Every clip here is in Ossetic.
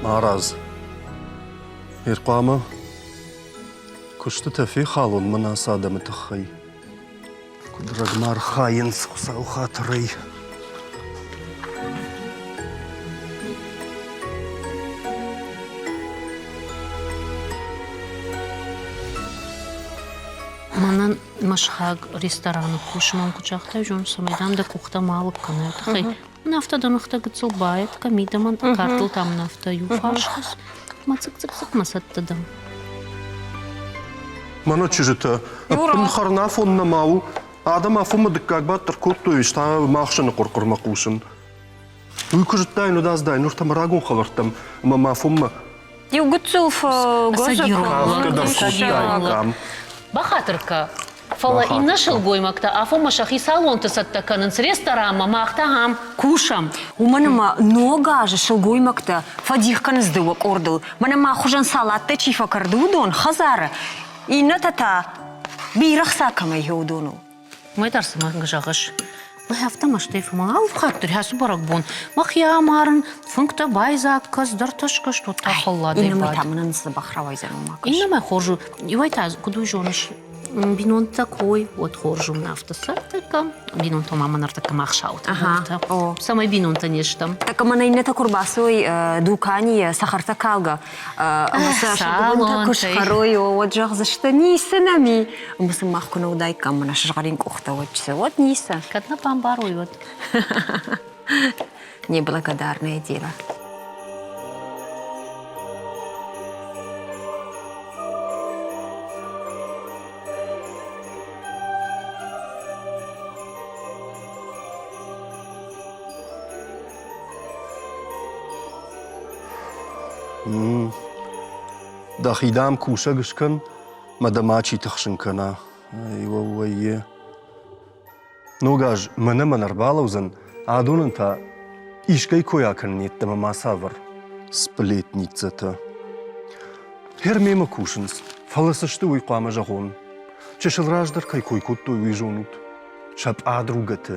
Марадз. Ӕрхъуамӕ куыстытӕ фехалон мӕн ацы адӕмы тыххӕй. Куыд рӕгмӕ архайынц Хуыцауы хатырӕй. Мӕнӕн мӕ сыхаг рестораны кусы мӕм куыд загътай, зон, цӕмӕй дам дӕ къухтӕ ма алыг кӕнай, тыххӕй. Мын афтӕ дӕ ныхтӕ гыццыл баэт кӕ, мидӕмӕ картыл та мын афтӕ иу фарс хӕц, мӕ цъыкк-цъыкк-цъыкк мӕ цӕттӕ дӕн. Мӕнӕ чызджытӕ, ӕппын хӕрынафон нӕма у. Адӕм афонмӕ дыккаг бадт ӕркодтой, ӕз та мӕ ахсӕны хъуыр-хъуырмӕ хъусын. Уый куы зыдтаин, уӕд ацыдаин ныр та мӕ рагон хӕлӕрттӕм ӕмӕ мӕ афонмӕ Иу гыццыл фӕгозы Бахатыр кӕ, фӕлӕ иннӕ сылгоймӕгтӕ афонмӕ сӕхи салонты цӕттӕ кӕнынц ресторанмӕ, мах та ам кусӕм. Уымӕн ӕмӕ ног азы сылгоймӕгтӕ фӕдих кӕнынц дыууӕ къордыл. Мӕнӕ ма хуызӕн салаттӕ чи фӕкӕрды, уыдон хӕдзары, иннӕтӕ та бирӕ хца кӕмӕй уыдоныл. Уымӕй дӕр цымӕ зӕгъыс? Уый афтӕ мӕстӕй фӕмӕ алы хатт дӕр ацы бӕрӕгбон мӕхи амарын, фынгтӕ байдзаг, кӕцдӕртӕ скаст, уӕд та фӕлладӕй Иннӕмӕй та мын дзӕбӕх рауайдзӕн уымӕ. Иннӕмӕй хорз у. Иуӕй та, куыд уый зоныс, бинонтӕ кой, уӕд хорз у афтӕ цӕртӕккӕ. Бинонтӕ ма мӕ ныртӕккӕ мах саутӕ. Цӕмӕй бинонтӕ не стӕм. Тӕккӕ мӕнӕ иннӕтӕ куы рбацой дуканийы цӕхӕртӕ калгӕ, ӕмӕ сӕ сӕгуыбынтӕ куы схӕрой, уӕд зӕгъдзысты, ницы нӕм и. Ӕмӕ сын мах куы нӕ уыдаиккам мӕнӕ сызгъӕрин къухтӕ, уӕд цы, уӕд ницы. Кӕд нӕ бамбарой, уӕд. Неблагодарное дело. Дӕхи, дам, кусӕг скӕн, мӕ дӕ мачи тыхсын кӕна. Ай, уӕууӕййе. Ног аз мӕнӕ мӕн ӕрбалӕудзӕн, адонӕн та искӕй кой акӕнын йеддӕмӕ ма цавӕр сплетницӕтӕ. Хер мемӕ кусынц, фӕлӕ цы сты, уый хъуамӕ зӕгъон. Чысыл раздӕр кӕй кой кодтой, уый зонут. Сӕ пъадругӕты.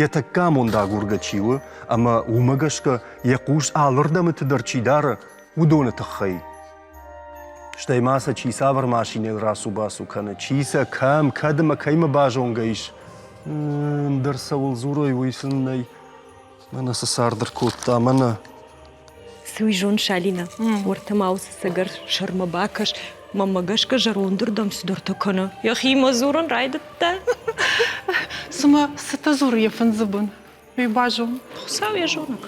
Йӕ тӕккӕ амондагургӕ чи у ӕмӕ уымӕ гӕсгӕ йӕ хъус алырдӕмыты дӕр чи дары, уыдоны тыххӕй. Стӕй ма сӕ чи цавӕр машинӕйыл рацу-бацу кӕны, чи сӕ кӕм, кӕд ӕмӕ кӕимӕ базонгӕ ис, ӕндӕр цӕуыл дзурой, уый сын нӕй. Мӕнӕ цы цард ӕркодта, мӕнӕ. Цы уый зоныс, Алинӕ, уӕртӕ ма уыцы цӕгӕр сӕрмӕ бакӕс, мӕнмӕ гӕсгӕ зӕрондырдӕм цыдӕртӕ кӕны. Йӕхимӕ дзурын райдыдта. Цымӕ цытӕ дзуры йӕ фындзы бын? Уый базон. Хуыцау йӕ зонӕг.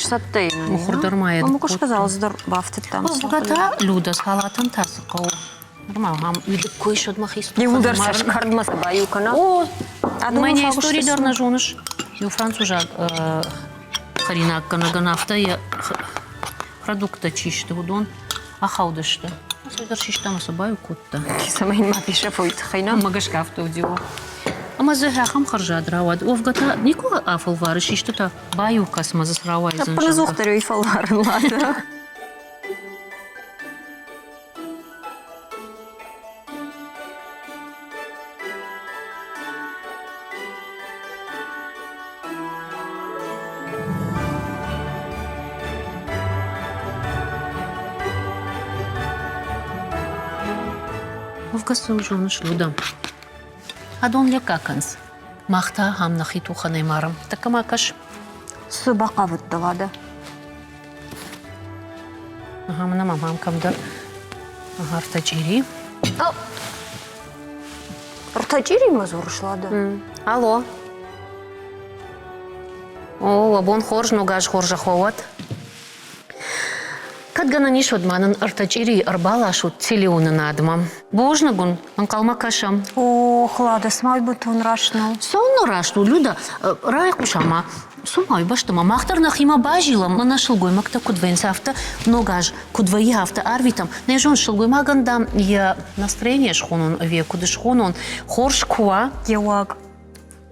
Сцӕттӕ йын. Мыхуыр дӕр ма йӕ Мыхуыр сказал, дӕр бафтыдтам. Уӕвгӕ та Люда салатӕн та цы хъӕуы? Нырма ахӕм уидыг куы ис, уӕд мӕхи Иуылдӕр сӕ скӕрдмӕ цы баиу кӕна. О, мӕнӕ истори дӕр нӕ зоныс. Иу французаг хӕринаггӕнӕгӕн афтӕ йӕ продукттӕ чи сты, уыдон ахаудысты. Цӕйдӕр систа ӕмӕ сӕ баиу кодта. Цӕмӕй ма фесӕфой тыххӕй нӕ? Мӕ гӕсгӕ афтӕ уыди. Ӕмӕ дзы ахӕм хӕрзад рауад. Уӕвгӕ та никуы афӕлварыс исты та баиу кӕс ӕмӕ дзы цы рауайдзӕн. Ӕппынӕдзухдӕр уый фӕлварын ладӕ. Уӕвгӕ цы зоныс, Люда? Адон лекка кӕнынц. Мах та ахӕм нӕхи тухӕнӕй марӕм. Тӕккӕ ма кӕс. Цы бахъавыдтӕ, Лада? Ага, мӕнӕ мам ам кӕмдӕр. Ага, ӕртӕ чъири. Ӕртӕ чъиримӕ дзурыс, Лада? Алло. О, уӕ бон хорз, ног аз хорзӕх уӕ уӕд. Кӕд гӕнӕн ис, уӕд ма нын ӕртӕ чъирийы ӕрбаласут телеуынынадмӕ. Бузныг уын, ӕнхъӕлмӕ кӕсӕм. Ох, Лада, цыма уый бынтон раст нӕу. Цӕуылнӕ раст у, Люда? Райхъуса ма. Цума уый бӕсты ма мах дӕр нӕхимӕ базилӕм, мӕнӕ сылгоймӕгтӕ куыд вӕййынц, афтӕ ног аз куыд вӕййы, афтӕ арвитӕм. Нӕ зон, сылгоймагӕн, дам, йӕ настроение схонон ӕви куыд схонон, хорз куы уа. Йӕ уаг.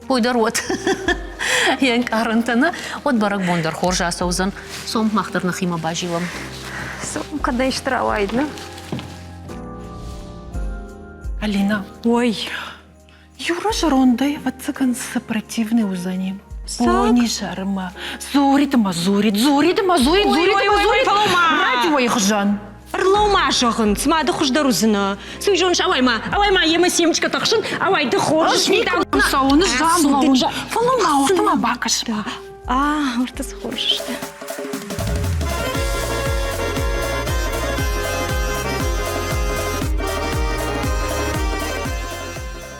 Уый дӕр уӕд йе нкъарӕнтӕ нӕ, уӕд бӕрӕгбон дӕр хорз ацӕудзӕн. Цом, мах дӕр нӕхимӕ базилӕм. Цом, кӕд исты рауаид, нӕ? Алина. Ой. Юра зӕрондӕй, ӕвӕццӕгӕн, цы противный уыдзӕни. Бонизӕрмӕ дзурид ӕмӕ дзурид, дзурид ӕмӕ дзурид, дзурид ӕмӕ дзурид. Радиойы хуызӕн. Ӕрлӕуу-ма, зӕгъын, цыма ды хуыздӕр уыдзынӕ. Цы уый зоныс, ауай-ма, ауай-ма, йемӕ семечкӕтӕ хсын, ауай, ды хорз Ӕз никуы цӕуын, ӕз дам лӕууын. Фӕлӕуу-ма, уӕртӕ-ма бакӕс-ма. А, уӕртӕ цы хорз сты.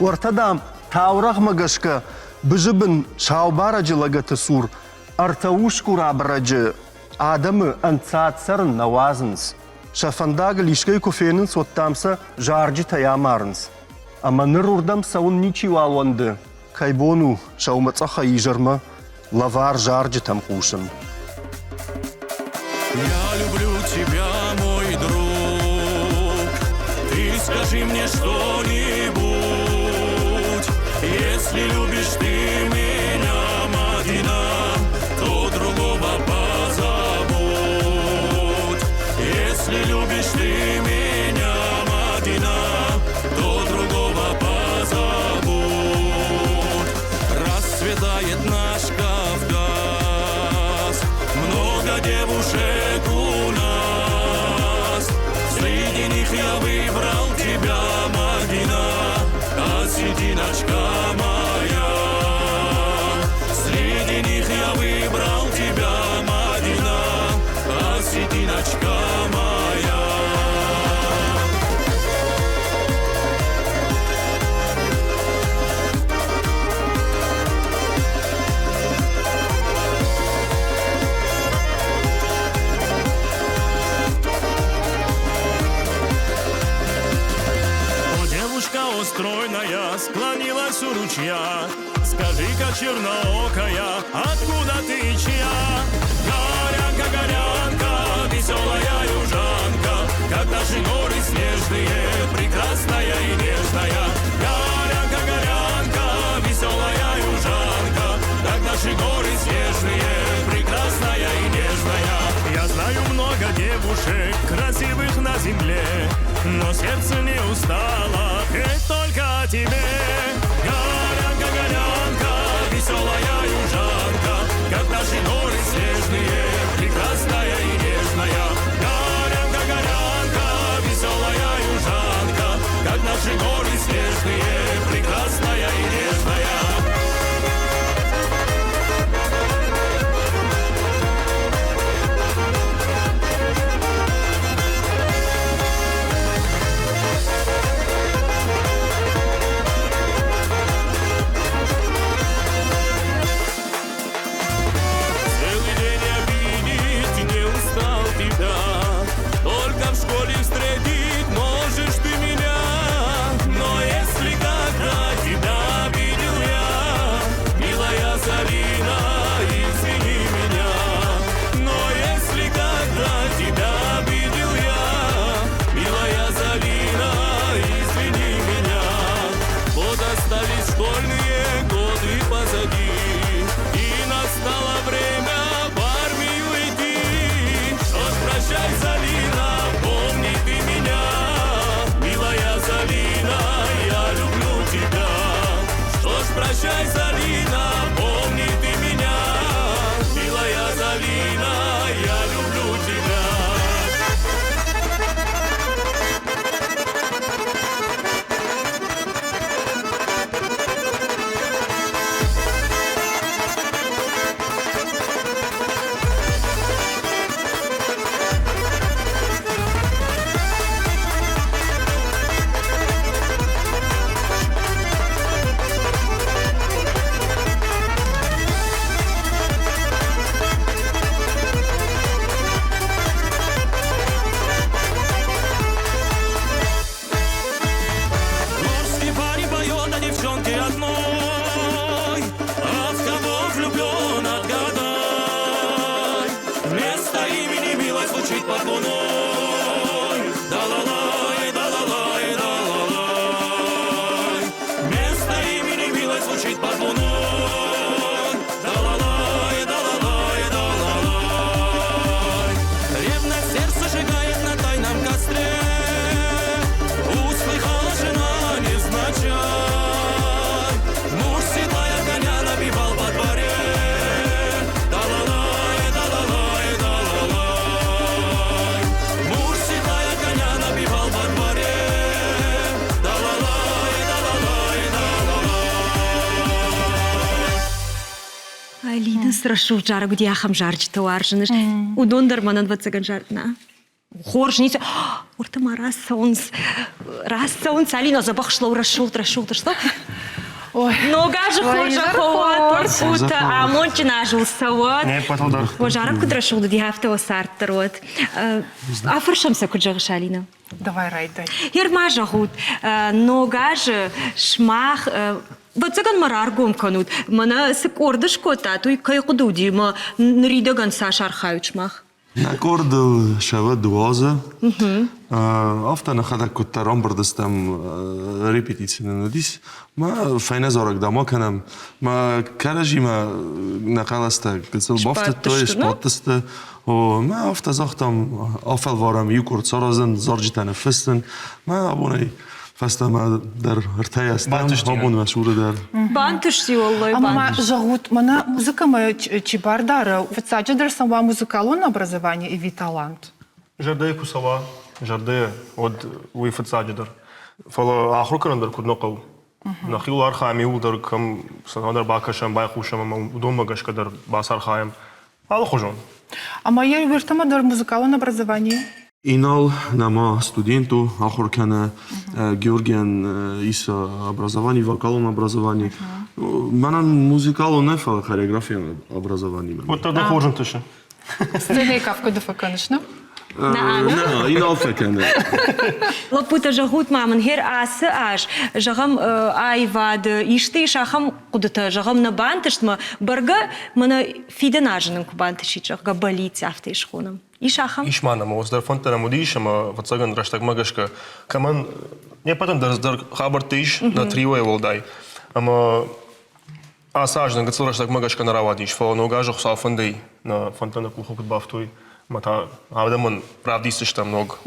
Уӕртӕ, дам, таурӕгъмӕ гӕсгӕ Бызы бын Саубарӕджы лӕгӕты цур ӕртӕ усгур абырӕджы адӕмы ӕнцад цӕрын нӕ уадзынц. Сӕ фӕндагыл искӕй куы фенынц, уӕд, дам, сӕ зарджытӕй амарынц. Ӕмӕ ныр уырдӕм цӕуын ничиуал уӕнды. Кӕй бон у сӕумӕцъӕхӕй изӕрмӕ лӕвар зарджытӕм хъусын. Я люблю тебя, мой друг. Ты скажи мне что-нибудь. Если любишь ты меня, Мадина, то другого позабудь. Если любишь ты меня, Мадина, то другого позабудь. Расцветает наш Кавказ, много девушек у нас. Среди них я выбрал тебя, Мадина, осетиночка моя. Среди них я выбрал тебя, Мадина, осетиночка моя. О, девушка, о, стройная, склонилась у ручья. Скажи-ка, черноокая, откуда ты чья? Горянка, горянка, веселая южанка, как наши горы снежные, прекрасная и нежная. Горянка, горянка, веселая южанка, как наши горы снежные, прекрасная и нежная. Я знаю много девушек, красивых на земле, но сердце не устало петь только о тебе. Горянка, горянка, веселая южанка, как наши горы снежные, прекрасная и нежная. Горянка, горянка, веселая южанка, как наши горы снежные, прекрасная и нежная. Целый день я видеть не устал тебя, только в школе встретить можешь ты меня. Но если когда тебя обидел я, милая Залина, извини меня. Но если когда тебя обидел я, милая Залина, извини меня. Вот остались школьные годы позади, и настало время в армию идти. Что ж, прощай, Залина, помни ты меня, милая Залина, я люблю тебя. Что ж, прощай, Залина, помни ты меня, милая Залина, я люблю тебя. Горский парень поет о девчонке одной, а в кого влюблен, отгадай. Вместо имени милой звучит под луной. Да-ла-лай, да-ла-лай, да-ла-лай. Вместо имени милой звучит под луной. Да-ла-лай, да-ла-лай, да-ла-лай. Ревность сердце сжигает на тайном костре. Услыхала жена цы рӕсугъд зарӕг уыди, ахӕм зарджытӕ уарзын ӕз. Уыдон дӕр мӕнӕн ӕвӕццӕгӕн зар нӕ. Хорз ницы. Уырты ма рацӕуынц, рацӕуынц, Алина дзӕбӕх слӕу, рӕсугъд, рӕсугъд слӕу. Ног азы хорзӕх уӕд, лӕппутӕ, амондджын аз уыл цӕуӕд. Не ппӕтыл дӕр. Уӕ зарӕг куыд рӕсугъд уыди, афтӕ уӕ цард дӕр уӕд. Афӕрсӕм сӕ, куыд зӕгъыс, Алина? Давай райдай. Гер ма зӕгъут, ног азы сымах ӕвӕццӕгӕн мӕ раргом кӕнут, мӕнӕ цы къорд скодтат, уый кӕй хъуыды уыди мӕ ныридӕгӕн цас архайут сымах? Нӕ къордыл сӕвӕд уадзы. Афтӕ нӕхӕдӕг куыддӕр ӕмбырд стӕм, репетици нын уыдис. Мӕ фӕйнӕ зарӕг дӕр ма кӕнӕм. Мӕ кӕрӕдзимӕ нӕ хъӕлӕстӕ гыццыл бафтыдтой, сбадтысты. О, мӕ афтӕ загътам, афӕлварӕм иу къорд саразын, зарджытӕ ныффыссын. Мӕ абонӕй фӕстӕмӕ дӕр ӕртӕйӕ стӕм, абон мӕ цуры дӕр. Бантысти, уӕллӕй, Ӕмӕ ма зӕгъут, мӕнӕ музыкӕмӕ чи бар дары, фыццаджыдӕр сӕм уа музыкалон образование ӕви талант? Зӕрдӕйы куы цӕуа, зӕрдӕйы, уӕд уый фыццаджыдӕр. Фӕлӕ ахуыр кӕнын дӕр куыд нӕ хъӕуы. Нӕхиуыл архайӕм иууылдӕр, кӕм цӕмӕдӕр бакӕсӕм, байхъусӕм ӕмӕ уыдонмӕ гӕсгӕ дӕр бацархайӕм. Алыхуызон. Ӕмӕ йӕ уӕртӕмӕ дӕр музыкалон образование? Инал нӕма студент у, ахуыр кӕны. Георгийӕн ис образование, вокалон образование. Мӕнӕн музыкалон нӕ, фӕлӕ хореографийӕн образование. Уӕддӕр дӕ хорз ӕнтысы. Сценӕйы кафгӕ ды фӕкӕныс, нӕ? Нӕ, Инал фӕкӕны. Лӕппутӕ, зӕгъут ма мын, гъер ацы аз, зӕгъӕм, аивады исты ис ахӕм хъуыдытӕ, зӕгъӕм, нӕ бантыстмӕ, бӕргӕ мӕнӕ фидӕн азы нын куы бантысид, зӕгъгӕ, бӕллиц афтӕ схонӕм. Ис ахӕм? Ис ма нӕм, цыдӕр фӕндтӕ нӕм уыдис, ӕмӕ, ӕвӕццӕгӕн, рӕстӕгмӕ гӕсгӕ, кӕмӕн не ппӕтӕн дӕр дӕр хабӕрттӕ ис, нӕ триойӕ уӕлдай. Ӕмӕ ацы аз нын гыццыл рӕстӕгмӕ гӕсгӕ нӕ рауадис, фӕлӕ ног азы Хуыцау фӕндӕй нӕ фӕндтӕ нӕ къухы куыд бафтой, ӕмӕ та адӕмӕн равдисдзыстӕм ног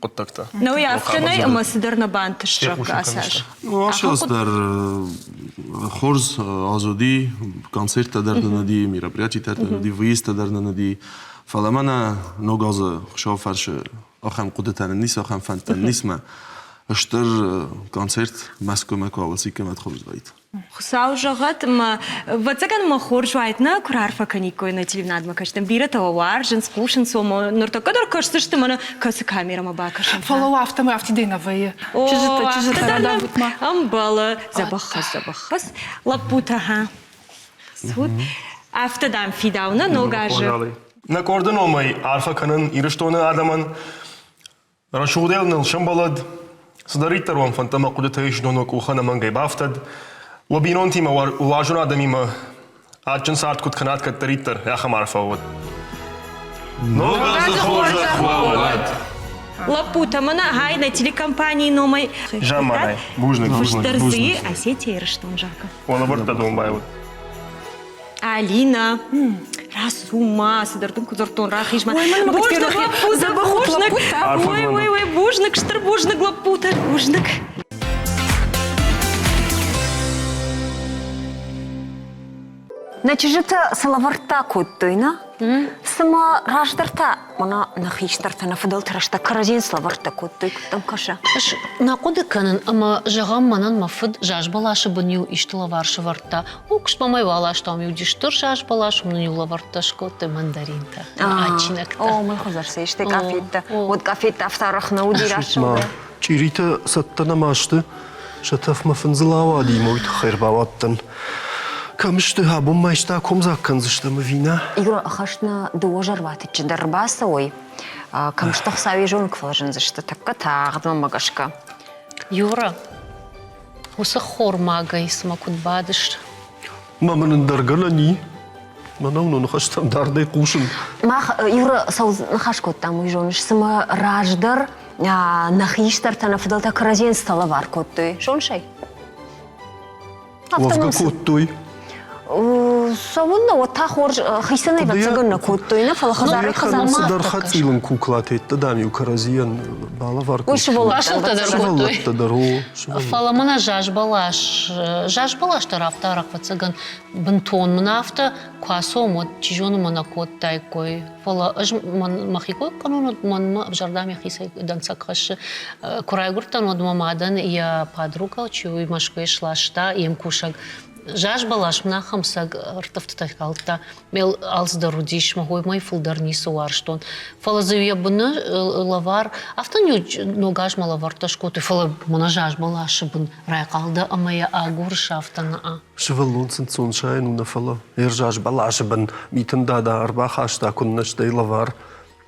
хъуыддӕгтӕ. Нӕуый афтӕ нӕй, ӕмӕ цыдӕр нӕ бантыст, зӕгъгӕ, ацы аз. Ну, ацы аз дӕр хорз аз уыди, концерттӕ дӕр нын уыди, мероприятитӕ дӕр нын уыди, выездтӕ дӕр нын уыди. Фӕлӕ мӕнӕ ног азы Хуыцауы фӕрсы ахӕм хъуыдытӕ нын ис, ахӕм фӕндтӕ нын ис мӕ стыр концерт Мӕскуымӕ куы аласиккам, уӕд хорз уаид. Хуыцау зӕгъӕд, мӕ ӕвӕццӕгӕн мӕ хорз уаид, нӕ куы раарфӕ кӕниккой нӕ телевиденадмӕ кӕстӕн. Бирӕтӕ уӕ уарзынц, хъусынц уӕ, ныртӕккӕ дӕр кӕсдзысты мӕнӕ кӕцы камерӕмӕ бакӕсын. Фӕлӕ уӕ афтӕмӕй афтидӕй нӕ вӕййы. Чызджытӕ, чызджытӕ радавут ма. Ӕмбӕлы. Дзӕбӕх хӕс, дзӕбӕх хӕс. Лӕппутӕ, ха. Суд. Афтӕ, дам, фидау нӕ ног азы. Нӕ къорды номӕй арфӕ кӕнын Ирыстоны адӕмӕн. Рӕсугъдӕй ныл сӕмбӕлӕд, цыдӕриддӕр уӕм фӕндтӕ ӕмӕ хъуыдытӕ ис, уыдон уӕ къухы ӕнӕмӕнгӕй бафтӕд. Уӕ бинонтимӕ, уарзон адӕмимӕ адджын цард куыд кӕнат кӕддӕриддӕр, ахӕм арфӕ уӕд. Ног азы хорзӕх уӕ уӕд! Лӕппутӕ, мӕнӕ хай нӕ телекомпанийы номӕй. Замманай. Бузныг, бузныг. Фыстдӕр дзы Осетия Ирыстон, зӕгъгӕ. Уӕлӕвӕрдтӕ домбай уыд. Алина, рацу-ма, цыдӕр дын куы дзырдтон, рахиз-ма. Бузныг, лӕппутӕ, бузныг. Ой, ой, ой, бузныг, стыр бузныг, лӕппутӕ, бузныг. Нӕ чызджытӕ цы лӕвӕрттӕ кодтой, нӕ? Цыма раздӕр та мӕнӕ нӕ хистӕртӕ, нӕ фыдӕлты рӕстӕг кӕрӕдзийӕн цы лӕвӕрттӕ кодтой, куыд дӕм кӕсы? Ӕз нӕ хъуыды кӕнын, ӕмӕ, зӕгъӕм, мӕнӕн мӕ фыд зазбӕласы бын-иу исты лӕвар сӕвӕрдта. О, куыстмӕ мӕ уӕластам иу стыр зазбӕлас, уым нын-иу лӕвӕрттӕ скодтой мандаринтӕ, адджинӕгтӕ. О, мӕ хуыздӕр сӕ исты къафеттӕ. Уӕд къафеттӕ афтӕ арӕх нӕ уыди рӕсугъд. Чъиритӕ цӕттӕ нӕма сты, сӕ тӕф мӕ фындзыл ауади, мӕ уый тыххӕй ӕрбауадтӕн. Кӕм сты, абон ма исты акомдзаг кӕндзыстӕм ӕви нӕ? Игорь, ӕххӕст нӕ дыууӕ зӕрватыччы дӕр ӕрбацӕуой, кӕм сты Хуыцау йӕ зоныг фӕзындзысты тӕккӕ тагъд, мӕнмӕ гӕсгӕ. Юра, уыцы хормагӕй цымӕ куыд бадыс? Мӕ мын ӕндӕр гӕнӕн и. Мӕнӕу нӕ ныхӕстӕм дардӕй хъусын. Мах, Юра, цӕуыл ныхас кодтам, уый зоныс, цымӕ раздӕр нӕ хистӕртӕ, нӕ фыдӕлтӕ кӕрӕдзийӕн цытӕ лӕвар кодтой, зоныс ӕй? Уӕвгӕ кодтой. Цӕуыннӕ, уӕд та хорз хицӕнӕй ӕвӕццӕгӕн нӕ кодтой, нӕ, фӕлӕ хӕдзарӕй хӕдзармӕ. Цыдӕр хӕцъилын куклатӕ дам-иу кӕрӕдзийӕн балӕвар кодтой. Сывӕллӕттӕ дӕр кодтой. Сывӕллӕттӕ дӕр, о. Фӕлӕ мӕнӕ зазбӕлас, зазбӕлас дӕр афтӕ арӕх ӕвӕццӕгӕн бынтон мын афтӕ куы ацӕуӕм, уӕд чи зоны мӕ нӕ кодтаиккой. Фӕлӕ ӕз мӕхи кой кӕнон, уӕд мӕнмӕ ӕвзӕрдӕм йӕхицӕй дӕнцӕг хӕссы. Куы райгуырдтӕн, уӕд мӕ мадӕн йӕ подруга, чи уый Мӕскуыйы сласта, йе мкусӕг. Заз бӕлас мын ахӕм цӕг ӕрттывтытӕ калдта. Ме алцыдӕр уыдис, мӕ хоймӕй фылдӕр ницы уарзтон. Фӕлӕ дзы йӕ быны лӕвар, афтӕ ног азмӕ лӕвӕрттӕ скодтой, фӕлӕ мӕнӕ заз бӕласы бын райхъал дӕ ӕмӕ йӕ агурыс, афтӕ нӕ. Сывӕллон сын цон сайын у нӕ, фӕлӕ ӕрзаз бӕласы бын митын дада ӕрбахаста, куыннӕ стӕй лӕвар.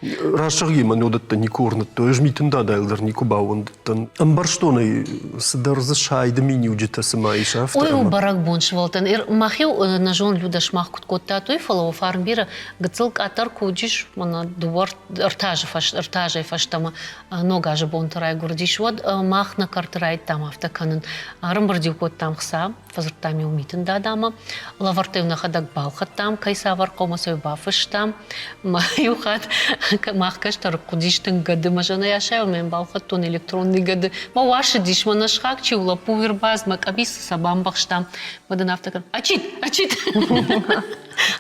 Рӕсугъдимӕ уыдӕттӕ никуы уырныдтой, ӕз митын дадайыл дӕр никуы баууӕндыдтӕн. Ӕмбӕрстон ӕй, цыдӕр дзы сайды миниуджытӕ цыма ис, афтӕ. Ой, у бӕрӕгбон сывӕллӕттӕн. Мах-иу нӕ зон Людӕ сымах куыд кодтат, уый, фӕлӕ уӕ фарн бирӕ гыццыл къаддӕр куы уыдис, мӕнӕ дыууӕ ӕртӕ азӕй фӕстӕмӕ ног азы бонты райгуырдис, уӕд мах нӕ кӕрты райдыдтам афтӕ кӕнын. Ӕрӕмбырд-иу кодтам хца, фӕдзырдтам-иу Митын дадамӕ, лӕвӕрттӕ-иу нӕхӕдӕг балхӕдтам, кӕй цавӕр хъӕумӕ сӕ бафыстам. Мӕ иу хатт мах кӕстӕр хъуыдис тынг гӕды, мӕ зӕнӕй асайон мӕм балхӕдтон электронный гӕды. Мӕ уасыдис, мӕ нӕ сыхаг чи у, лӕппу ӕрбацыд, мӕ къӕбицы сӕ бамбӕхстам. Мӕ дын афтӕ кӕн, ачит, ачит!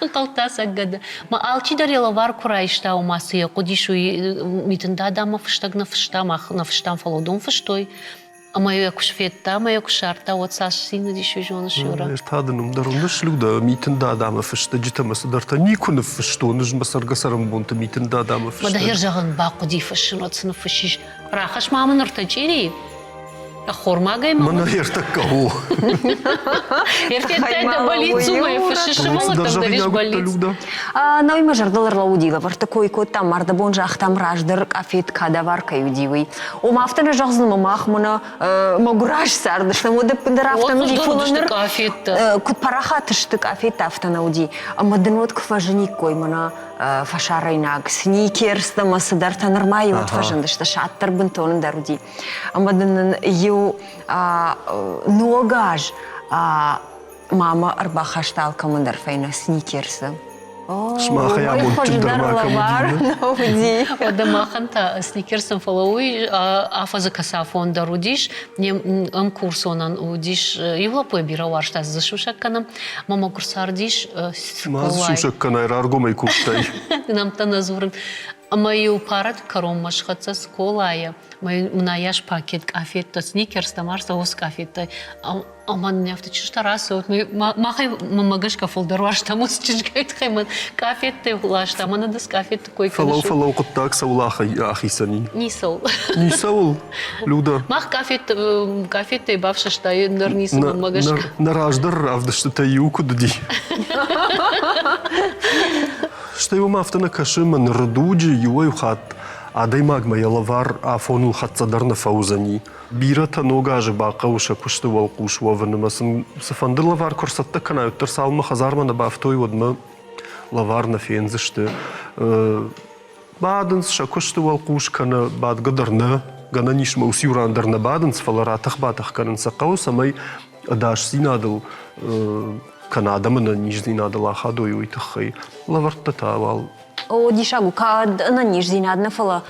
Ӕнхъӕлдта сӕ гӕды. Мӕ алчидӕр йӕ лӕвар куы райста, ома цы йӕ хъуыдис, уый Митын дадамӕ фыстӕг нӕ фыста, мах нӕ фыстам, фӕлӕ уыдон фыстой. Ӕмӕ йӕ куы федта ӕмӕ йӕ куы ссардта, уӕд цас цин уыдис, уый зоныс, Юра? Ӕз та дын уым дӕр уыныс, Людӕ, Митын дадамӕ фыстӕджытӕ мӕ цыдӕртӕ никуы ныффыстон, ӕз мӕ цӕргӕ-цӕрӕнбонты Митын дадамӕ фыстӕг. Мӕ дӕ зӕгъын бахъуыди фыссын, уӕд цы ныффыссис? Рахӕсс ма мын ӕртӕ чъирийы. Ӕххормагӕй ма. Мӕнӕ ӕртӕккӕ у. Ӕртӕккӕ дӕ бӕллицумӕ фыссы сывӕллӕттӕм дӕр ис бӕллиц. Науи мӕ зӕрдыл ӕрлӕууыди, лӕвӕртты кой кодтам, мардӕбон загътам раздӕр къафет кадавар кӕй уыди, уый. Ома афтӕ нӕ зӕгъдзынӕн, ӕмӕ мах мӕнӕ мӕгуыраз цардыстӕм, уӕд ӕппындӕр афтӕ нӕ уыди, фӕлӕ ныр куыд парахат сты къафеттӕ, афтӕ нӕ уыди. Ӕмӕ дын уӕд куы фӕзыниккой мӕнӕ фӕсарӕйнаг сникерстӕ ӕмӕ цыдӕртӕ нырма иу уӕд фӕзындысты, саддӕр бынтон ӕндӕр уыди. Ӕмӕ дын нын иу ног аз мама ӕрбахаста алкӕмӕн дӕр фӕйнӕ сникерсы. Сымахӕй амондджындӕр ма кӕм уыди? Уӕдӕ махӕн та сникерсӕн, фӕлӕ уый афӕдзы кӕсафон дӕр уыдис. Не мкурсонӕн уыдис иу лӕппуйы бирӕ уарзта дзы сусӕг кӕнӕм. Мӕ мӕгуыр цардис Ма дзы сусӕг кӕнай, раргомӕй кодтай. Нӕмттӕ нӕ дзурын. Ӕмӕ-иу парад кӕронмӕ схӕццӕ скъолайы, мӕ пакет къафеттӕ, сникерстӕ, марса уыцы къафеттӕ. Ӕмӕ нын афтӕ чызджытӕ рацӕут, махӕй мӕнмӕ гӕсгӕ фылдӕр уарзтам уыцы чызгӕй тыххӕй мӕн къафеттӕ ласта, мӕнӕ дыс къафетты кой кӕныс. Фӕлӕу, фӕлӕу, хъуыддаг цӕуыл ахицӕн и? Ницӕуыл. Ницӕуыл, Люда? Мах къафеттӕй бафсӕстай, ӕндӕр ницы мӕнмӕ гӕсгӕ. Нӕ раздӕр равдыстытӕ иу куыд уыди. Стӕй уым афтӕ нӕ кӕсы, ӕмӕ ныры дуджы иуӕй хатт адӕймагмӕ йӕ лӕвар афоныл хӕццӕ дӕр нӕ фӕуыдзӕни. Бирӕтӕ ног азы бахъӕуы сӕ куысты уӕлхъус уӕвын ӕмӕ сын цыфӕнды лӕвар куы ӕрцӕттӕ кӕнай, уӕддӕр цалынмӕ хӕдзармӕ нӕ бафтой, уӕдмӕ лӕвар нӕ фендзысты. Бадынц сӕ куысты уӕлхъус кӕнӕ бадгӕ дӕр нӕ, гӕнӕн ис ӕмӕ уыцы иу ран дӕр нӕ бадынц, фӕлӕ ратӕх-батӕх кӕнын сӕ хъӕуы, цӕмӕй ӕдасдзинадыл кӕнӕ адӕмы ӕнӕниздзинадыл ахадой, уый тыххӕй. Лӕвӕрттӕ та уал О, диссаг у, кӕд ӕнӕниздзинад нӕ, фӕлӕ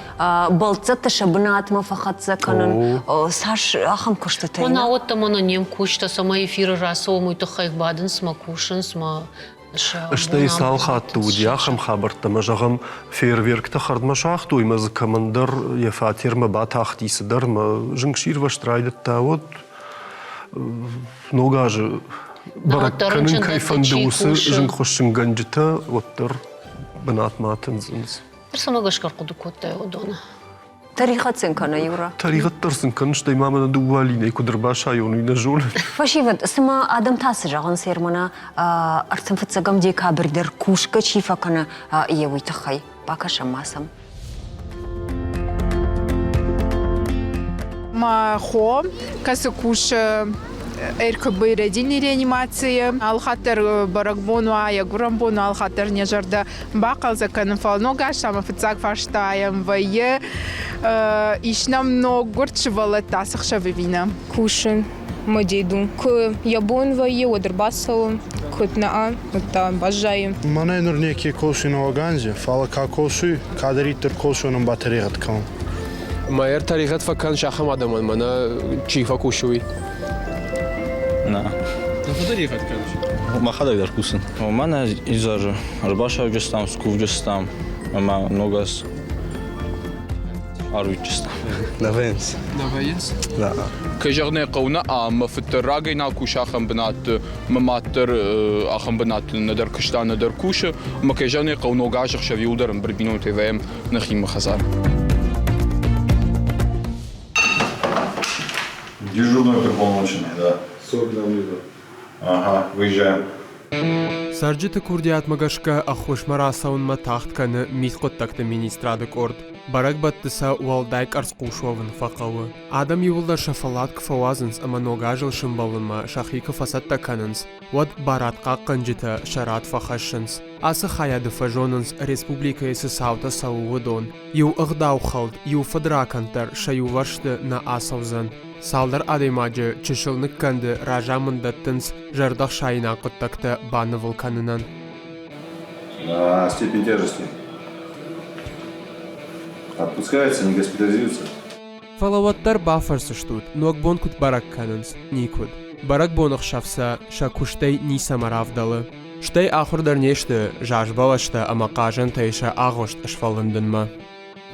бӕлццӕтты сӕ бынатмӕ фӕхӕццӕ кӕнын, цас ахӕм куыстытӕ. Мӕнӕ уӕдта мӕнӕ не мкусджытӕ, цӕмӕй эфиры рацӕуӕм, уый тыххӕй бадынц мӕ кусынц мӕ Стӕй цал хатты уыди ахӕм хабӕрттӕ, мӕ зӕгъӕм, фейерверктӕ хӕрдмӕ сагътой, мӕ дзы кӕмӕндӕр йӕ фатермӕ батахти цыдӕр, мӕ зынгсирвӕзт райдыдта, уӕд ног азы бӕрӕг кӕнын кӕй фӕнды, уыцы зынгхуыссынгӕнджытӕ уӕддӕр бынатмӕ атындзынц. Цӕмӕ гӕсгӕ ӕрхъуыды кодтай уыдоны? Тӕригъӕд сын кӕны, Юра. Тӕригъӕд дӕр сын кӕны, стӕй ма мӕнӕ дыууӕ линӕй куыд ӕрбасайон, уый нӕ зонын. Фӕсивӕд, цымӕ адӕм та цы зӕгъынц, Ермана, ӕртын фыццӕгӕм декабрь дӕр кусгӕ чи фӕкӕны, йе уый тыххӕй? Бакӕсӕм ма сӕм. Мӕ хо, кӕцы кусы РКБ-йы рӕдийы реанимацийы, алыхатт дӕр бӕрӕгбон уа, йӕ гуырӕн бон уа, алыхатт дӕр нӕ зӕрдӕ бахъӕлдзӕг кӕнын, фӕлӕ ног аз ӕмӕ фыццаг фарстайӕн вӕййы, ис нӕм ноггуырд сывӕллӕттӕ ацы хсӕв ӕви нӕ? Кусын мӕ деду. Куы йӕ бон вӕййы, уӕд ӕрбацӕуы, куыд нӕ, уӕд та баззайы. Мӕнӕ нур неке косуй нӕуӕг фӕлӕ ка косуй, кадӕриддӕр косуй, ба тӕрегъӕд кӕнун. Мӕ ӕртӕрегъӕд фӕкӕныс ахӕм адӕмӕн, мӕнӕ чи фӕкусы, уый? Нӕ. Нӕ фӕтӕрегъӕд кӕныс? Мӕхӕдӕг дӕр кусын. Мӕнӕ изӕры ӕрбасауджыстӕм, скувджыстӕм ӕмӕ ног аз. Арвитджыстӕм. Нӕ вӕййынц. Нӕ вӕййынц? Нӕ. Кӕй зӕгъын ӕй хъӕуы, нӕ ӕмӕ фыддӕр рагӕй нал кусы ахӕм бынӕтты, мӕ мад дӕр ахӕм бынӕтты нӕдӕр куыста, нӕдӕр кусы. Ӕмӕ кӕй зӕгъын ӕй хъӕуы, ног азы хсӕв иуылдӕр ӕмбырд бинонтӕй вӕййӕм нӕхимӕ хӕдзар. Дежурный уполномоченный, да. 40 на Ага, выезжаем. Цӕрджыты курдиатмӕ гӕсгӕ ӕххуысмӕ рацӕуынмӕ тагъд кӕны мидхъуыддӕгты министрады къорд. Бӕрӕгбӕтты сӕ уӕлдай къӕрцхъус уӕвын фӕхъӕуы. Адӕм иууылдӕр сӕ фӕллад куы фӕуадзынц ӕмӕ ног азыл сымбӕлынмӕ сӕхи куы фӕцӕттӕ кӕнынц, уӕд барадхъахъхъӕнджытӕ сӕ рад фӕхӕссынц. Ацы хайады фӕзонынц, республикӕйы цы цаутӕ цӕуы, уыдон. Иу ӕгъдаухӕлд, иу фыдракӕнд дӕр сӕ иувӕрсты нӕ ацӕудзӕн. Цалдӕр адӕймаджы чысыл ныккӕнды разамынд дӕттынц зӕрдӕхсаинаг хъуыддӕгтӕ банывыл кӕнынӕн. На степень тяжести. Отпускается, не госпитализируется. Фӕлӕ уӕддӕр бафӕрсыстут, ногбон куыд бӕрӕг кӕнынц? Никуыд. Бӕрӕгбоны хсӕв сӕ сӕ куыстӕй ницӕмӕ равдӕлы. Стӕй ахуыр дӕр не сты зазбӕлӕстӕ ӕмӕ хъазӕнтӕй сӕ агъуыст сфӕлындынмӕ.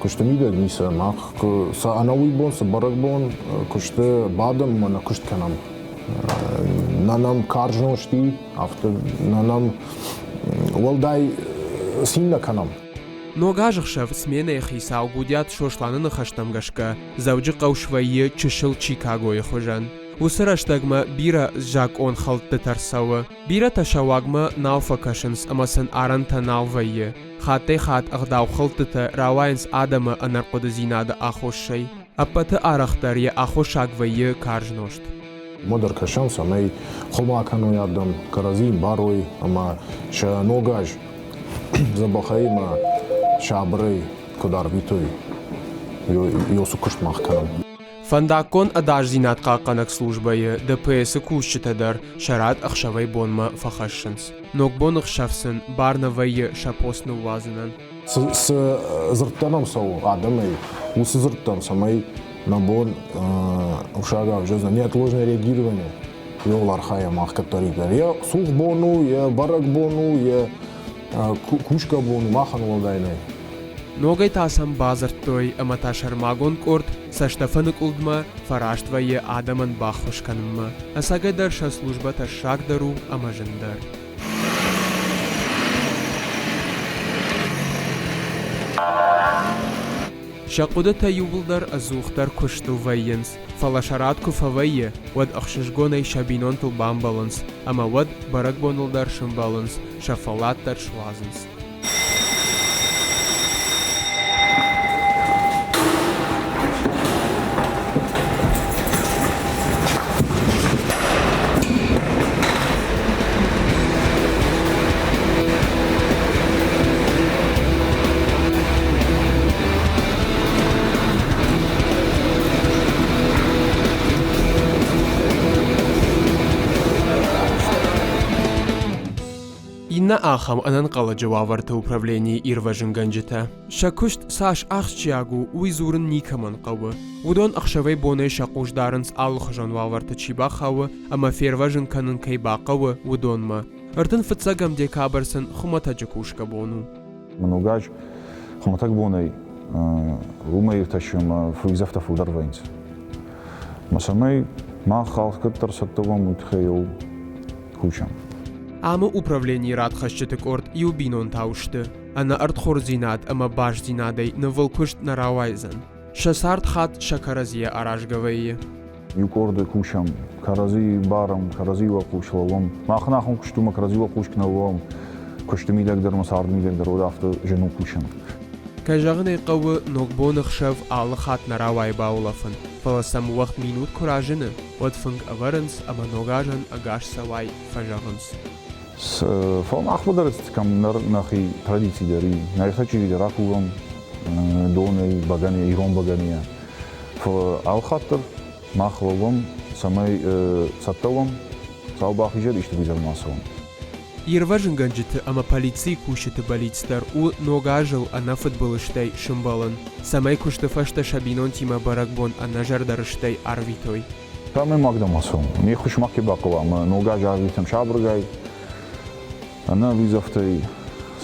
Куысты мидӕг ницы, мах цы ӕнӕуый бон, цы бӕрӕгбон куысты бадӕм ӕмӕ нӕ куыст кӕнӕм. Нӕ нӕм карз нозт и, афтӕ нӕ нӕм уӕлдай цин нӕ кӕнӕм. Ног азы хсӕв сменӕйы хицау Гудиаты Сосланы ныхӕстӕм гӕсгӕ, Дзӕуджыхъӕу свӕййы чысыл Чикагойы хуызӕн. Уыцы рӕстӕгмӕ бирӕ закъонхӕлдтытӕ рцӕуы. Бирӕтӕ сӕ уагмӕ нал фӕкӕсынц ӕмӕ сын арӕнтӕ нал вӕййы. Хаттӕй-хатт ӕгъдаухӕлдтытӕ рауайынц адӕмы ӕнӕрхъуыдыдзинады аххосӕй. Ӕппӕты арӕхдӕр йӕ аххосаг вӕййы карз нозт. Уымӕ дӕр кӕсӕм, цӕмӕй хъуымӕ кӕной адӕм, кӕрӕдзи барой ӕмӕ сӕ ног аз дзӕбӕхӕй ӕмӕ сабырӕй куыд арвитой, уыцы куыст мах кӕнӕм. Фӕндаггон ӕдасдзинад хъахъхъӕнӕг службӕйы ДПС-ы кусджытӕ дӕр сӕ рад ӕхсӕвӕй-бонмӕ фӕхӕссынц. Ногбоны хсӕв сын бар нӕ вӕййы сӕ пост ныууадзынӕн. Цы дзырдтӕ нӕм цӕуы адӕмӕй, уыцы дзырдтӕм, цӕмӕй нӕ бон ушагау зӕгъдзӕн неотложное реагирование йыл архайӕм мах кӕддӕриддӕр. Йӕ цух бон у, йӕ бӕрӕгбон у, йӕ кусгӕ бон у, махӕн уӕлдай нӕй. Ногӕй та сӕм бадзырдтой ӕмӕ та сӕрмагонд къорд цӕстӕфӕныкъуылдмӕ фӕраст вӕййы адӕмӕн баххуыс кӕнынмӕ. Ӕцӕгӕйдӕр сӕ службӕ тӕссагдӕр у ӕмӕ зындӕр. Сӕ хъуыдытӕ иууылдӕр ӕдзухдӕр куыстыл вӕййынц, фӕлӕ сӕ рад куы фӕвӕййы, уӕд ӕхсызгонӕй сӕ бинонтыл бамбӕлынц ӕмӕ уӕд бӕрӕгбоныл дӕр сымбӕлынц, сӕ фӕллад дӕр суадзынц. Иннӕ ахӕм ӕнӕнхъӕлӕджы уавӕрты управленийы ирвӕзынгӕнджытӕ. Сӕ куыст цас ахсджиаг у, уый дзурын никӕмӕн хъӕуы. Уыдон ӕхсӕвӕй-бонӕй сӕ хъус дарынц алыхуызон уавӕрты чи бахауы ӕмӕ фервӕзын кӕнын кӕй бахъӕуы, уыдонмӕ. 35 декабрь сын хуымӕтӕджы кусгӕ бон у. Ног аз хуымӕтӕг бонӕй уымӕй иртӕсы ӕмӕ фыдзӕфтӕ фылдӕр вӕййынц. Ӕмӕ цӕмӕй мах алкӕддӕр цӕттӕ уӕм, уый тыххӕй еу кусӕм. Амы управленийы радхӕсджыты къорд иу бинонтау сты. Ӕнӕ ӕрдхордзинад ӕмӕ бастдзинадӕй нывыл куыст нӕ рауайдзӕн. Сӕ цард хатт сӕ кӕрӕдзийӕ аразгӕ вӕййы. Иу къорды кусӕм, кӕрӕдзи барӕм, кӕрӕдзи уӕлхъус лӕууӕм. Мах нӕхъом куыст у, кӕрӕдзи уӕлхъус куы нӕ лӕууӕм, куысты мидӕг дӕр ӕмӕ царды мидӕг дӕр, уӕд афтӕ зын у кусын. Кӕй зӕгъын ӕй хъӕуы, ногбоны хсӕв алы хатт нӕ рауайы баулӕфын, фӕлӕ сӕм уӕгъд минут куы разыны, уӕд фынг ӕвӕрынц ӕмӕ ног азӕн ӕгас цӕуай фӕзӕгъынц. Фӕлӕ махмӕ дӕр кӕм нӕхи традици дӕр и. Нӕ чъизи дӕр ракувӕм донӕй, бӕгӕныйӕ, ирон бӕгӕныйӕ. Фӕлӕ алхатт дӕр мах лӕууӕм, цӕмӕй цӕттӕ уӕм, Хуыцау бахизӕд, исты уыдзӕн ма цӕуын. Ирвӕзынгӕнджыты ӕмӕ полицийы кусджыты бӕллиц дӕр у ног азыл ӕнӕфыдбылызтӕй сымбӕлын, цӕмӕй куысты фӕстӕ сӕ бинонтимӕ бӕрӕгбон ӕнӕзӕрдӕрыстӕй арвитой. Цӕмӕй магдӕм ацӕуӕм? Не ххуыс ма ке бахъӕуа ӕмӕ ног аз арвитӕм сабыргай, ӕнӕ вызовтӕй,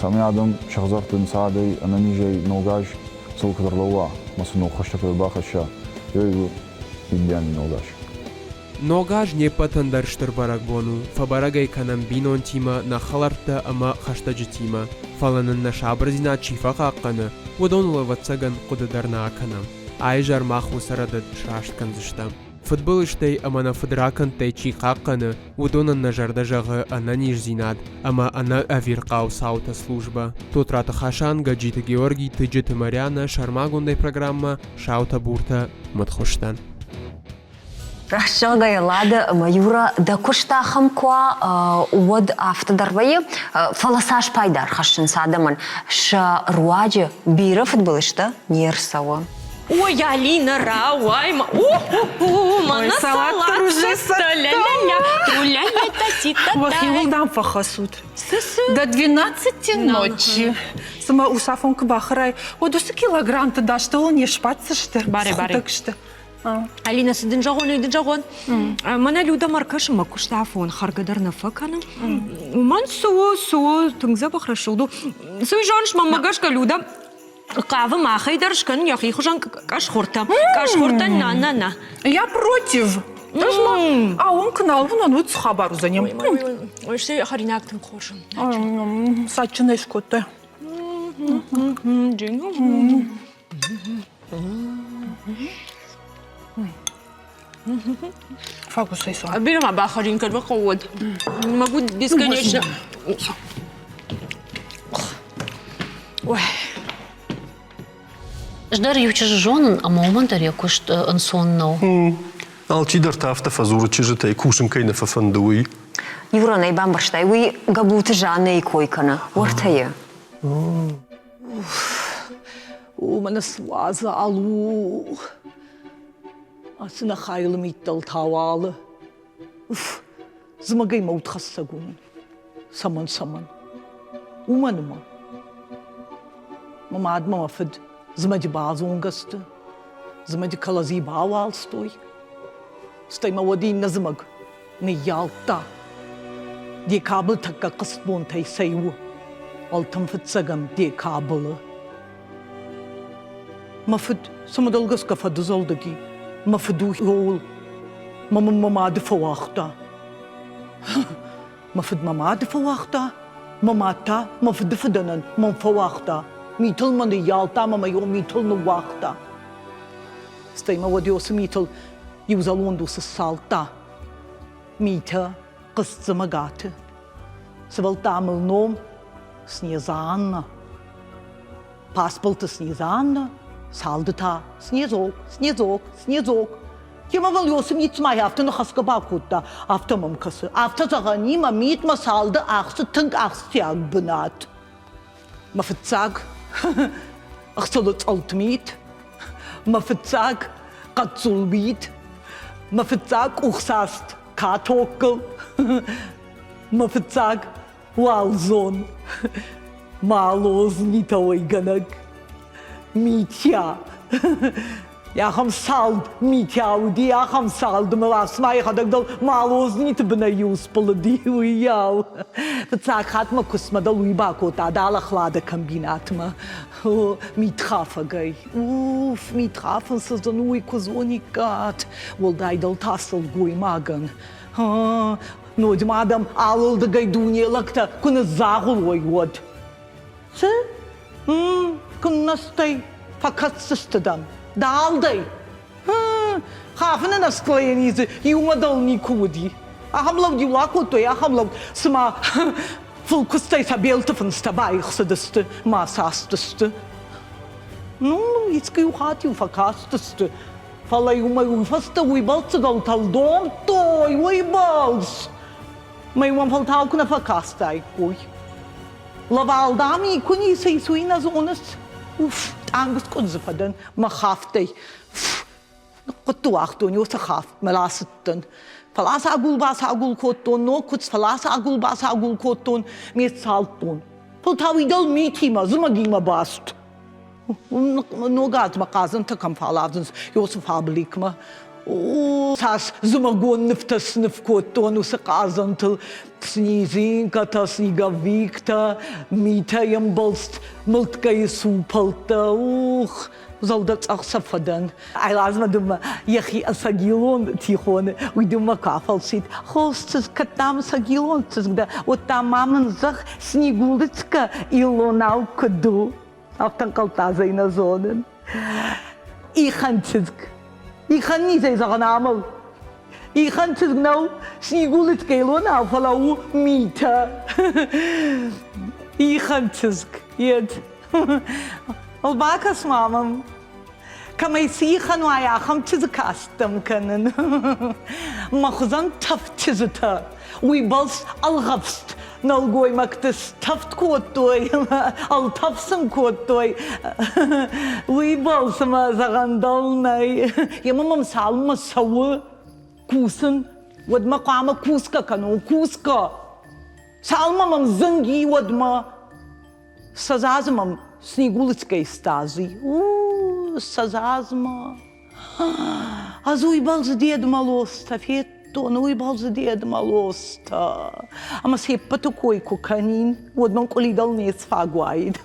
цӕмӕй адӕм сӕ хӕдзӕртты ӕнцадӕй, ӕнӕнизӕй ног аз Сыл куыд ӕрлӕууа ӕмӕ сын ног хӕстӕ куыд ӕрбахӕсса, уый у Индианы Ног аз. Ног аз не ппӕтӕн дӕр стыр бӕрӕгбон у, фӕбӕрӕг ӕй кӕнӕм бинонтимӕ, нӕ хӕлӕрттӕ ӕмӕ хӕстӕджытимӕ. Фӕлӕ нын нӕ сабырдзинад чи фӕхъахъхъӕны, уыдоныл, ӕвӕццӕгӕн, хъуыды дӕр нӕ акӕнӕм. Аизӕр мах уыцы рӕдыд сраст кӕндзыстӕм. Фыдбылызтӕй ӕмӕ нӕ фыдракӕндтӕй чи хъахъхъӕны, уыдонӕн нӕ зӕрдӕ зӕгъы ӕнӕниздзинад ӕмӕ ӕнӕ ӕвирхъау цаутӕ службӕ. Тотраты Хасан, Гӕджиты Георгий, Тыджыты Марьянӕ, сӕрмагондӕй программӕ «Саутӕ-буртӕ, мыдхуызтӕн». Раст зӕгъгӕйӕ, Лада ӕмӕ Юра, дӕ куыст ахӕм куы уа, уӕд афтӕ дӕр вӕййы, фӕлӕ цас пайда ӕрхӕссынц адӕмӕн, сӕ руаджы бирӕ фыдбылызтӕ не рцӕуы. Ой, Алина, рауай ма. Мӕнӕ салат ля-ля-ля, Уӕхиуыл дам фӕхӕцут. До 12 ночи. Цыма усафон куы бахӕрай, уӕд уыцы килограммты дӕ стъолыл не сбаддзысты. Баре, баре. Схуыдӕг сты. Алина, цы дын зӕгъон, уый дын зӕгъон. Мӕнӕ Люда мӕ ркӕсы, мӕ куыст афон хӕргӕ дӕр нӕ фӕкӕны. Уымӕн цы у, цы у, тынг дзӕбӕх рӕсугъд у. Цы уый зоныс, мӕнмӕ гӕсгӕ Люда хъавы махӕй дӕр скӕнын йӕхи хуызӕн къӕсхуыртӕ. Къӕсхуыртӕ на, на, на. Я против. Ӕз ма ауын куы нал уынон, уыд цы хабар уыдзӕни. Ой, стӕй хӕринаг тынг хорз у. Садджынӕй скодтай. Фокусы Бирӕ ма бахӕрин, кӕд бахъӕуы, уӕд. Могу бесконечно. Ой. Ӕз дӕр иу чызджы зонын, ӕмӕ уымӕн дӕр йӕ куыст ӕнцон нӕу. Алчидӕр та афтӕ фӕдзуры чызджытӕй, кусын кӕй нӕ фӕфӕнды, уый. Юран ӕй бамбӕрстай, уый Гӕбулты Жаннӕйы кой кӕны, уӕртӕ йӕ. Уымӕн суазал у. Ацы нӕхайыл миттӕлтӕ уалы. Уф, зымӕгӕй мӕ удхӕссӕг уынын. Цӕмӕн, цӕмӕн? Уымӕн ӕмӕ мӕ мад мӕ мӕ фыд зымӕджы базонгӕ сты, зымӕджы кӕлӕдзи бауалстой. Стӕй мӕ уӕд иннӕ зымӕг ныййалдта. Декабры тӕккӕ хъызтбонтӕй сӕ иу, ӕлтын-фыццӕгӕм декабры. Мӕ фыд цымыдыл гӕсгӕ фӕдызӕлдыг и, мӕ фыд у ууыл, мӕ мын мӕ мады фӕуагъта. Мӕ фыд мӕ мады фӕуагъта, мӕ мад та мӕ фыды фыдӕнӕн мӕн фӕуагъта. Митыл мӕ ныййалдта ӕмӕ мӕ йӕ митыл ныууагъта. Стӕй мӕ уӕд уыцы митыл иу зӕронд ус ссалдта. Митӕ хъысцъымӕгаты. Сывӕлдта мыл ном Снезанна. Паспорты Снезанна, цалды та Снезок, Снезок, Снезок. Темӕ Валёсы мит цыма афтӕ ныхӕсгӕ бакодта, афтӕ мӕм кӕсы. Афтӕ зӕгъӕн и, мӕ митмӕ цалды ахсы тынг ахсджиаг бынат. Мӕ фыццаг ӕхцылы цъылт мит, мӕ фыццаг хъӕццул мит, мӕ фыццаг къухсаст катоккыл, мӕ фыццаг уалдзон малоз митӕуӕйгӕнӕг Митя. Ахӕм салд Митя уыди, ахӕм салд мыл цыма йӕхӕдӕг дӕр малозниты бынӕй иу сбылыди, уыйау. Фыццаг хатт мӕ куыстмӕ дӕр уый бакодта Далӕхлады комбинатмӕ митхафӕгӕй. Уф, митхафын цы зын уый куы зониккат, уӕлдайдӕр та сылгоймагӕн. Ноджы ма адӕм алырдыгӕй дуне лӕгтӕ куы ныдздзагъуыл уой, уӕд. Цы? Куыннӕ стӕй фӕкӕсдзысты дӕм? Дӕлдӕй? Хафыны настроени дзы иумӕ дӕр никуы уыди. Ахӕм лӕуд-иу акодтой, ахӕм лӕуд, цыма фылкуыстӕй сӕ белты фындзтӕ баихсыдысты мӕ састысты. Ну, искуы-иу хатт-иу фӕкастысты, фӕлӕ-иу мӕ уый фӕстӕ уый бӕлццӕгӕлтӕ домдтой, уый бӕлц! Мӕ уӕм фӕлтау куы нӕ фӕкастаиккой. Лавал, дам, никуы ницы ис, уый нӕ зоныс? Уф, тъангскъуыд дзы фӕдӕн мӕ хафтӕй. Ныхъхъуытты уагътон уыцы хафтмӕ рацыдтӕн. Фӕлӕ кодтон, ног куыдз, фӕлӕ кодтон, ме цалдтон. Фӕлтау идӕл митимӕ, зымӕгимӕ баст. Ног азмӕ хъазӕнтӕ кӕм фӕлавдзынц, Иосиф фабрикмӕ. Цас зымӕгон нывтӕ сныв кодтон уыцы хъазӕнтыл, снизинкӕтӕ, снеговиктӕ, митӕй ӕмбӕлст мылткӕйы цупӕлттӕ, ух, зӕлдӕ цъӕх сӕ фӕдӕн. Айлазмӕ дынмӕ йӕхи ӕцӕгилон тихоны, уый дынмӕ куы афӕлсид, Хорз чызг, кӕд дам ӕцӕгилон чызг дӕ, уӕд дам ма мын зӕгъ, снегулычкӕ илонау куыд у? Афтӕ ӕнхъӕлдта ӕз ӕй нӕ зонын. Ихӕн чызг. Ихӕн низӕй зӕгъын амыл. Ихӕн чызг нӕу, снегулычкӕ илонау, фӕлӕ у митӕ. Ихӕн чызг, ед. Бакӕс ма мӕм. Кӕмӕй цы ихӕн уай, ахӕм чызджы касттӕм кӕнын. Мӕ хуызӕн тӕвд чызджытӕ уый бӕлц ӕлгъӕвст нӕлгоймӕгты стӕвд кодтой, ӕлтӕф сын кодтой. Уый бӕлц мӕ зӕгъӕн дӕл нӕй. Емӕ мӕм цалынмӕ цӕуы кусын, уӕдмӕ хъуамӕ кусгӕ кӕнон, кусгӕ. Цалынмӕ мӕм зынг и, уӕдмӕ. Сӕдзазы мӕм Снегулычкӕй стази. У, сӕдзазмӕ. Ӕз уыйбӕл Дед Морозтӕ федтон, уыйбӕл Дед Морозтӕ. Ӕмӕ се ппӕты кой куы кӕнин, уӕд мӕм къуылидӕл не сфаг уаид.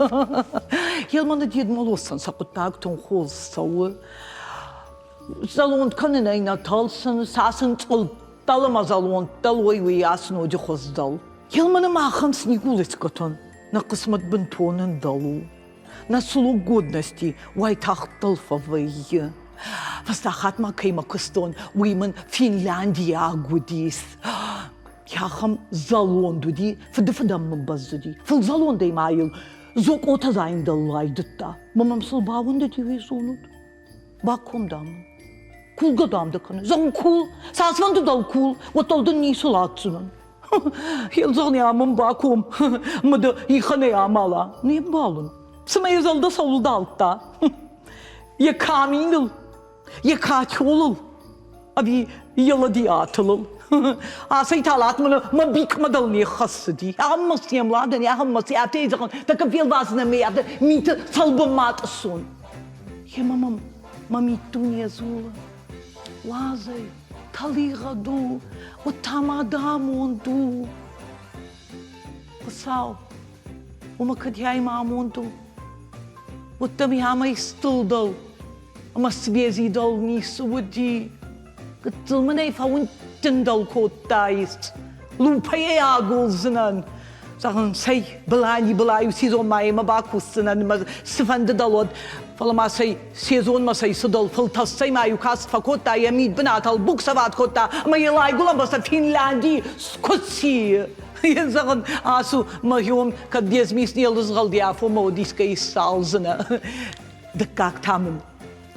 Елманы Дед Морозӕн сӕ хъуыддаг тынг хорз цӕуы. Зӕронд кӕнынӕй нӕ тӕрсын, цас ын цъылдтӕл ӕмӕ зӕрондтӕл уой, уыйас ноджы хуыздӕр. Елманы махӕн Снегулычкӕтӕн нӕ хъысмӕт бынтон ӕндӕр у. Нӕ срок годности уайтагъддӕр фӕвӕййы. Фӕстаг хатт ма кӕимӕ куыстон, уый мын финляндиаг уыдис. Ахӕм зӕронд уыди, фыдыфыдӕн мын бӕззыди. Фылзӕрондӕй ма йыл зокъотӕ зайын дӕр райдыдта. Мӕ мӕм сыл бауӕндыди, уый зонут? Баком, дам. Кулгӕ, дам, дӕ кӕны. Зӕгъын, кул. Цасфӕнды дӕу кул, уӕддӕр дын ницы ратдзынӕн. Елдзӕгъни мын баком, мыды ихӕнӕй амӕла. Не мбӕлын. Цымӕ йӕ зӕлдӕ цӕуыл дардта? Йӕ каминыл, йӕ катёлыл, ӕви йӕ ладиатылыл? Асӕй талат мын мӕ бикмӕ дӕл не ххӕссыди. Ахӕм мӕ ладӕн, ахӕм мӕ афтӕ зӕгъын, тӕккӕ фелвасынӕн мӕ афтӕ миты цӕлбынмӕ атъыссон. Емӕ мӕм мӕ миддуне дзулы. Уадзӕй, тӕригъӕд у, уӕд та ма дӕ амонд у. Хуыцау, уымӕ кӕд мӕ амонд у, уӕд дӕм амӕй стылдӕл ӕмӕ свезидӕл ницы уыди. Гыццыл мын ӕй фӕуындтындӕл кодтаис. Лупӕйӕ агулдзынӕн. Зӕгъын, цӕй, былани былайу сезон ма йемӕ бакусдзынӕн ӕмӕ цыфӕнды дӕр уӕд. Фӕлӕ ма цӕй сезонмӕ цӕй цыдӕр фылтӕссӕй ма иу каст фӕкодта, йӕ мидбынатыл буксоват кодта ӕмӕ йӕ лайгуылӕн бӕстӕ Финляндийы скуыци. Зӕгъын, ацу, мӕ кӕд де змис не лызгъӕлди афонмӕ уӕд искӕй ссалдзынӕ. Дыккаг та мын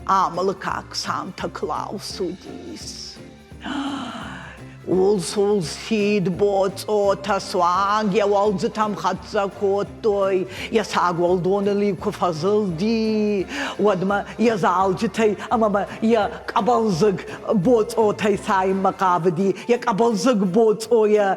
амылыкаг Санта Клаус уыдис. Урс-урсид боцъотӕ суанг йӕ уӕлдзытӕм хӕццӕ кодтой, йӕ сагуӕлдоныл-иу куы фӕзылди, уӕдмӕ йӕ залджытӕй ӕмӕ ма йӕ къӕбӕлдзыг боцъотӕй сайынмӕ хъавыди, йӕ къӕбӕлдзыг боцъойӕ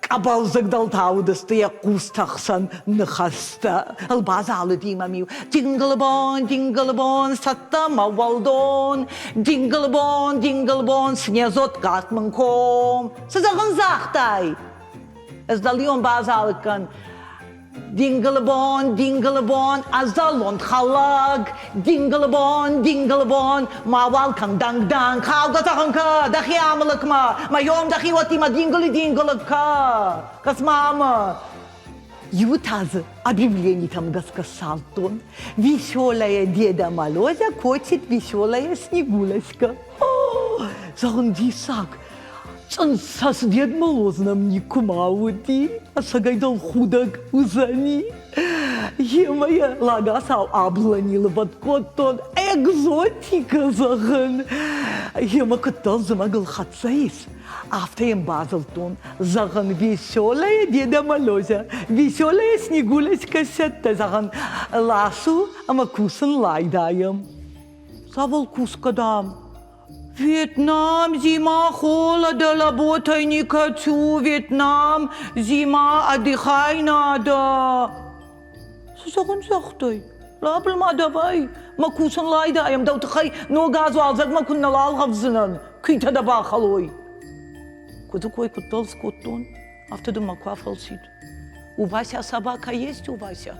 къӕбӕлдзыг дӕлтӕ уыдысты йӕ хъустӕ хсӕн ныхӕстӕ. Ӕлбазӕлыди мӕм-иу Динглбон, динглбон, цӕттӕ мӕ уӕлдон, Динглбон, динглбон, снезот кат мын ком. Цы зӕгъын загътай? Ӕз дӕлион базӕлыккӕн. Динглбон, динглбон, ӕзӕлонд хӕлӕг, Динглбон, динглбон, мауал кӕн данг-данг, хаугӕ зӕгъын кӕ, дӕхи амылыкмӕ, мӕ йом дӕхиуӕттимӕ дингли-динглык кӕ. Кӕс ма амӕ. Иу та дзы объявленитӕм гӕсгӕ ссардтон. Веселая Деда Мороза котит веселая Снегулочка. О, зӕгъын, диссаг! Цъынцӕс Дед Мороз нӕм никуыма уыди, ӕцӕгӕй дыл худӕг уыдзӕни. Емӕ йӕ лагасау абланилывӕд кодтон, экзотикӕ, зӕгъын. Емӕ куыддӕр зымӕгыл хӕццӕ ис, афтӕ йӕм базылдтон, зӕгъын, веселая Деда Мороза, веселая Снегулочка цӕттӕ, зӕгъын, ласу ӕмӕ кусын райдайӕм. Цавӕр кусгӕ, дам? Вьетнам, зима, холода, работай не хочу, Вьетнам, зима, отдыхай надо. Цы зӕгъын загътай? Рабыл ма давай, мӕ кусын райдайӕм, дӕу тыххӕй ног аз уалдзӕгмӕ куы нӕ лалгъӕвдзынӕн. Куыйтӕ дӕ бахӕлой! Куыдзы кой куыддӕр скодтон, афтӕ дын мӕ куы афӕлсид. У Вася собака есть у Вася?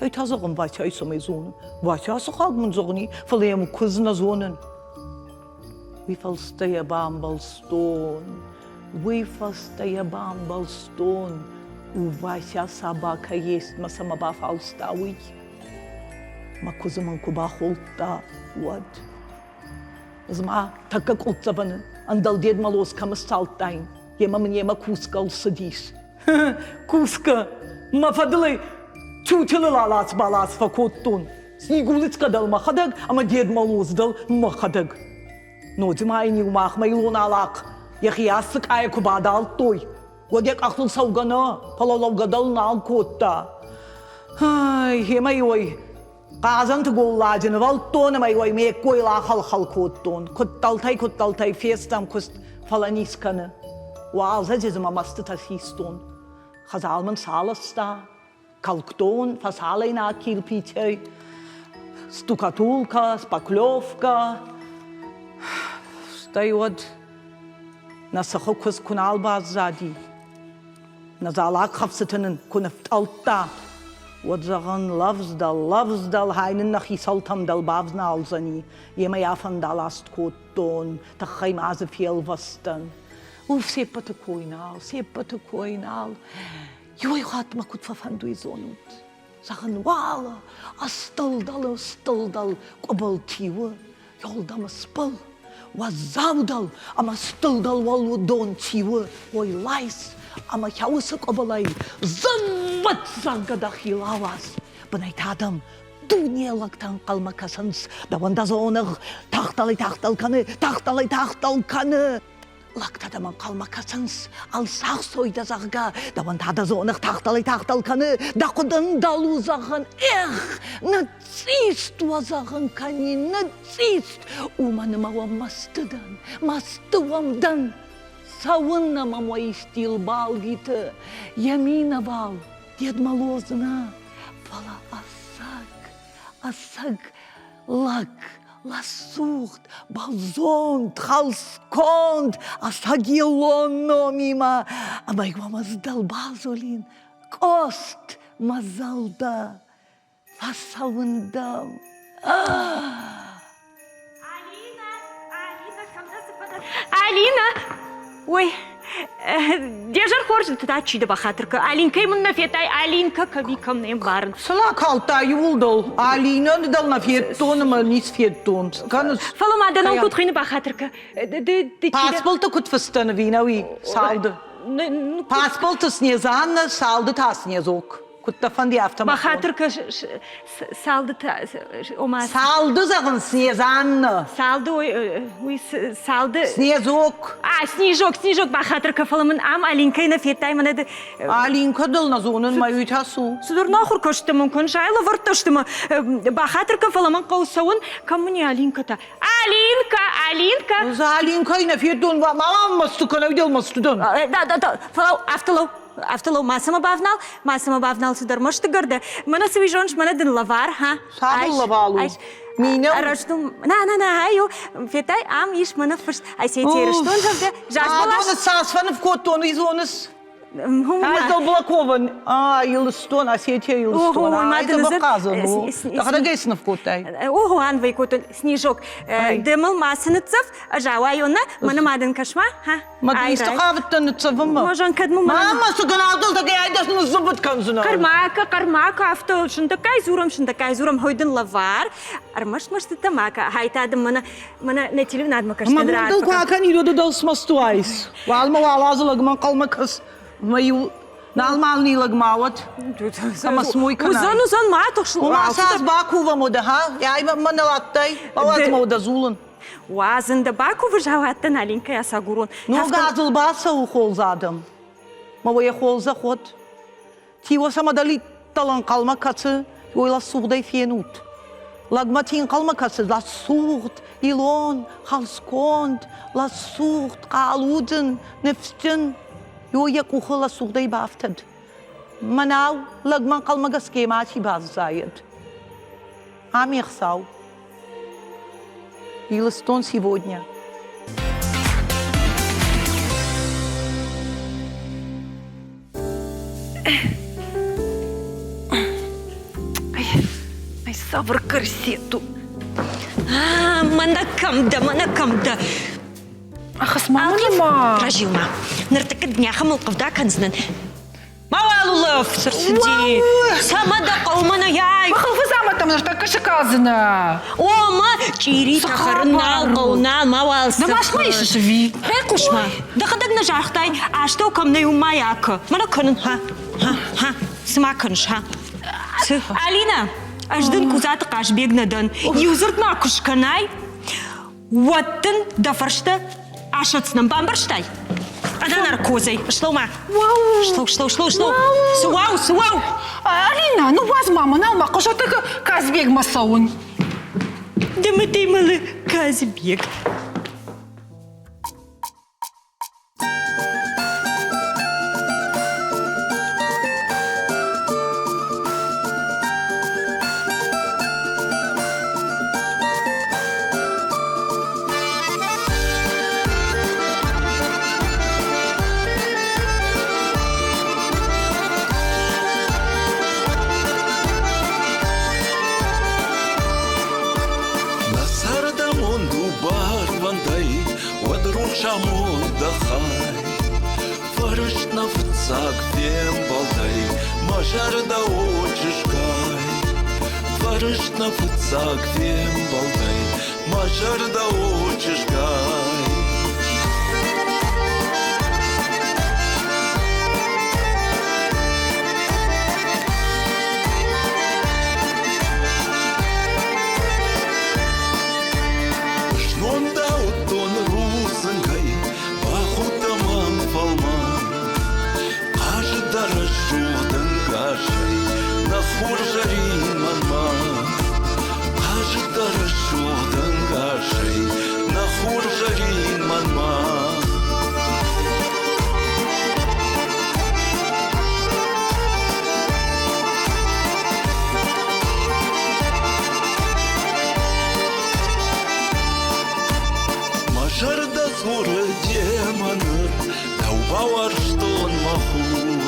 Ай та зӕгъын Васяйы цӕмӕй зоны. Вася сыхаг мын зӕгъни, фӕлӕ йӕм куыдз нӕ зонын. Уый фӕлстӕ йӕ бамбӕлстон, уый фӕстӕ йӕ бамбӕлстон. У Вася собака есть мӕ цӕмӕ бафалста, уый. Мӕ куыдзы мын куы бахолдта, уӕд. Ӕз ма тӕккӕ къуылддзӕвӕны ӕндӕл Дед Мороз кӕм ссалдтаин, йемӕ мын йемӕ кусгӕ ӕрцыдис. Кусгӕ! Мӕ фӕдыл ӕй тутылы лалац-балац фӕкодтон. Снегулицкӕ дӕр мӕхӕдӕг ӕмӕ Дед Мороз дӕр мӕхӕдӕг. Ноджы ма йын-иу махмӕ ирон алахъ йӕхи ацы къайы куы бадардтой, уӕд йӕ къӕхтыл цӕугӕ нӕ, фӕлӕ лӕугӕ дӕр нал кодта. Ай, гъемӕ-иу ӕй Хъазӕнты голладжы нывӕлдтон ӕмӕ иуӕй ме ккойыл ахӕл-хӕл кодтон. Куыддӕлтӕй-куыддӕлтӕй фестӕм куыст, фӕлӕ ниц кӕны. Уалдзӕджы дзы мӕ мӕстытӕ систон. Хӕдзар мын саласта, калктон, фӕсалӕйнаг кирпичӕй, стукатулка, спаклевка. Стӕй уӕд нӕ сыхы куыдз куы нал баззади, Нӕ дзалаг хӕфсыты нын куы ныфтъӕлдта, уӕд, зӕгъын, лӕвздӕл, лӕвздӕл, хай нын нӕхи сӕлтӕм дӕлбавналдзӕни, йемӕ йӕ афӕндаласт кодтон, тыххӕй ма дзы фелвӕстӕн. Уф, се ппӕты кой нал, се ппӕты кой нал. Иуӕй хатт мӕ куыд фӕфӕнды, зонут? Зӕгъын, уӕлӕ, астылдӕл, ыстылдӕл, къуыбыл тиуы, Ёлдӕм спыл, уӕззаудӕл ӕмӕ стылдӕл уӕлуыдон тиуы, ой лайс, ӕмӕ хӕусы къуыбылӕй зыввыт зӕгъгӕ дӕхи лауадз. Бынӕй та дӕм дуне лӕгтӕ ӕнхъӕлмӕ кӕсынц, дӕуӕн дӕ зоныгъ тагъддӕлӕй-тагъддӕл кӕны, тагъддӕлӕй-тагъддӕл кӕны. Лӕгтӕ дӕм ӕнхъӕлмӕ кӕсынц, алцахсой дӕ, зӕгъгӕ, дӕуӕн та дӕ зоныгъ тагъддӕлӕй-тагъддӕл кӕны, дӕ хъуыдын дӕл у, зӕгъын, эх, ныцъцъист уӕ зӕгъын кӕнин, ныцъцъист, уымӕн ӕмӕ уӕм мӕсты дӕн, мӕсты уӕм дӕн. Цӕуылнӕ мӕм уӕ истил балвиты йӕ минӕвал, Дед Мороз нӕ, фӕлӕ ӕцӕг, ӕцӕг лӕг, рӕсугъд, бӕрзонд, хӕрзконд, ӕцӕгилон номимӕ ӕмӕ уӕм ӕз дӕлбазурин, Къост, мӕ зӕлдӕ, фӕцӕуын дӕм. Алина! Ой, де зӕр хорз та чи дӕ бахатыр кӕ. Алинкӕй мын нӕ федтай, Алинкӕ кӕми кӕм не мбарын. Цыла калдта иууылдӕр. Алинӕ дӕр нӕ федтон ӕмӕ ницы федтон. Кӕныс? Фӕлӕ ма дӕ ном куыд хуыйны бахатыр кӕ. Паспорты куыд фыстӕн ӕви нӕ уый цалды? Паспорты снезанна, цалды та снезок. Куыд дӕ фӕнди, афтӕ ма Бахатыр кӕ, цалды та, ома... Цалды зӕгъын, Снезанна. Цалды, уый цалды... Снезок. А, снежок, снежок, бахатыр кӕ, фӕлӕ мын ам Алинкӕйы нӕ федтай, мӕнӕ ды... Алинкӕ дыл нӕ зонын, мӕ уый та цу. Цыдӕр нахуыр кӕсты мын куы нсай лӕвӕрдтӕ сты мӕ. Бахатыр кӕ, фӕлӕ мын хъӕуы цӕуын, кӕм мын и Алинкӕ та? Алинка, Алинка! Алинкӕй нӕ федтон, ма мӕм мӕсты кӕнӕ, дӕл мӕсты дӕн. Да, да, да, фӕлӕ афтӕ лӕу, афтӕ лӕу, мацӕмӕ бавнал, мацӕмӕ бавнал цыдӕр мӕстыгӕрдӕ. Мӕнӕ цы уый зоныс, мӕнӕ дын лӕвар, ха? Цавӕр лӕвар у? Минӕ? Ӕрӕстум, на, на, на, ай у, федтай, ам ис мӕнӕ фыст Осетия Ирыстон, зӕгъгӕ, Зазбӕлас. Адоны цас фӕныв кодтон, уый зоныс? Ӕз заблокован. А, Ирыстон, Осетия, Ирыстон. А, это бахъазан у. Дӕхӕдӕг ӕй сныв кодтай? Ого, анвӕй кодтон. Снежок, ды мыл ма цы ныццӕв, ӕз ауайон нӕ, мӕнӕ ма дын кӕс-ма, ха? Ма дын исты хъавыдтӕн ныццӕвынмӕ? Можан, кӕд мыл Мама, цы гӕнӕдыл дӕ гӕйдӕс ныззыввыт кӕндзынӕ? Хъӕрмакӕ, хъӕрмакӕ, афтӕ сындӕггай дзурӕм, сындӕггай дзурӕм, хой дын лӕвар. Ӕрмӕст мӕстытӕ ма кӕ, хай та дын мӕнӕ, мӕнӕ нӕ телеуынадмӕ кӕсгӕ Мӕ дыл куы акӕнид, уӕд дӕл смӕсты уаис. Уалмӕ уӕлазы лӕгмӕ ӕнхъӕлмӕ кӕс. Мӕ-иу нал мал нилӕг ма уӕд. Ӕмӕ смой кӕнай. Уыдзӕн, уыдзӕн, ма тыхс. Уымӕ цас бакувӕм уӕдӕ, ха? Ай мӕ нӕ ладтай? Бауадз мӕ уӕдӕ дзулын. Уадзын дӕ бакувы жауаттӕн Алинкӕйӕ сагурон. Ног азыл бацӕуы холдза адӕм. Мӕ уӕ холдза хот. Тиуӕ сӕмӕдӕлидтӕл ӕнхъӕлмӕ кӕсы, уой лӕсугъдӕй фенут. Лӕгмӕ ти ӕнхъӕлмӕ кӕсы лӕсугъд, илон, хӕлсконд, лӕсугъд, хъалудын, ныфсджын. Ой йӕ къухы лӕсугъдӕй бафтыд. Мӕнау лӕгмӕ ӕнхъӕлмӕ гӕсгӕ мачи баззайӕд. Ам ӕхсау. Ирыстон сегодня. Ай, цавӕр корсет у? Мӕнӕ кӕм дӕ, мӕнӕ кӕм дӕ? Ахӕсс ма мын ма. Разил ма. Ныртӕккӕ дняхӕм ӕлхъывд акӕндзынӕн. Мауал улӕф, цы рцыди? Цӕмӕ дӕ хъӕуы мӕнӕ яй? Хылфы дзаумӕттӕм ныртӕккӕ сыкалдзынӕ. О, мӕ чъиритӕ хӕрын нал хъӕуы, нал, мауал Дӕ маст ма исыс ӕви? Байхъус ма, дӕхӕдӕг нӕ загътай, астӕу кӕм нӕй, уым ма йӕ акӕ. Мӕнӕ кӕнын, ха, ха, ха. Цы ма кӕныс, ха? Цы? Алинӕ, ӕз дын Кудзаты Хъазбег нӕ дӕн. Иу дзырд ма куы скӕнай, уӕд дын дӕ фӕрстӕ асӕтдзынӕн, бамбӕрстай? Ӕнӕ наркозӕй. Слоу ма. Слоу, слоу, слоу, слоу. Цы уау, цы уау? Алина, ну уадз ма мӕ, нал мӕ хъуысаты Казбегмӕ цӕуын. Дымытимылы Казбег. Нӕ цардамонд у барвӕндӕй, уӕд рухс амонд дӕ хай. Фӕрыст нӕ фыццаг фембӕлдӕй, мӕ зӕрдӕ о чызгай. Фӕрыст нӕ фыццаг фембӕлдӕй, мӕ зӕрдӕ о чызгай. Знон дӕ уыдтон рудзынгӕй, бахудтӕ мӕм фӕлмӕн. Хъазы дӕ рӕсугъд ӕнгасӕй, нӕ хурзӕрин мӕнмӕ. Хъазы дӕ рӕсугъд ӕнгасӕй, нӕ хурзӕрин мӕнмӕ. Мӕ зӕрдӕ дзуры демӕ ныр, дӕу бауарзтон мӕ хур.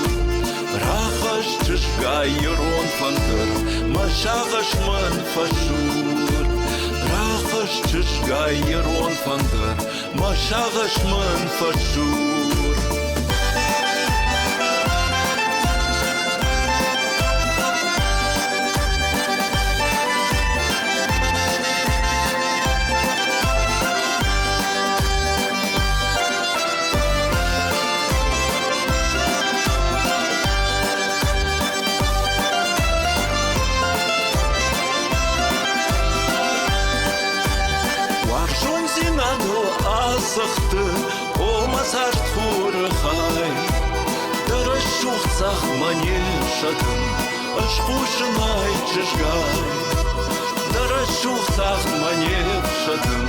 Рахӕсс чызгай ирон фӕндыр, мӕ сагъӕс мӕн фӕсур. Рахӕсс чызгай ирон фӕндыр, мӕ сагъӕс мӕн фӕсур. Уарзондзинадыл асыгъты, о мӕ цард хуры хай. Дӕ рӕсугъд цагъдмӕ не сӕтын, ӕз хъусын ӕй чызгай. Дӕ рӕсугъд цагъдмӕ не фсӕдын,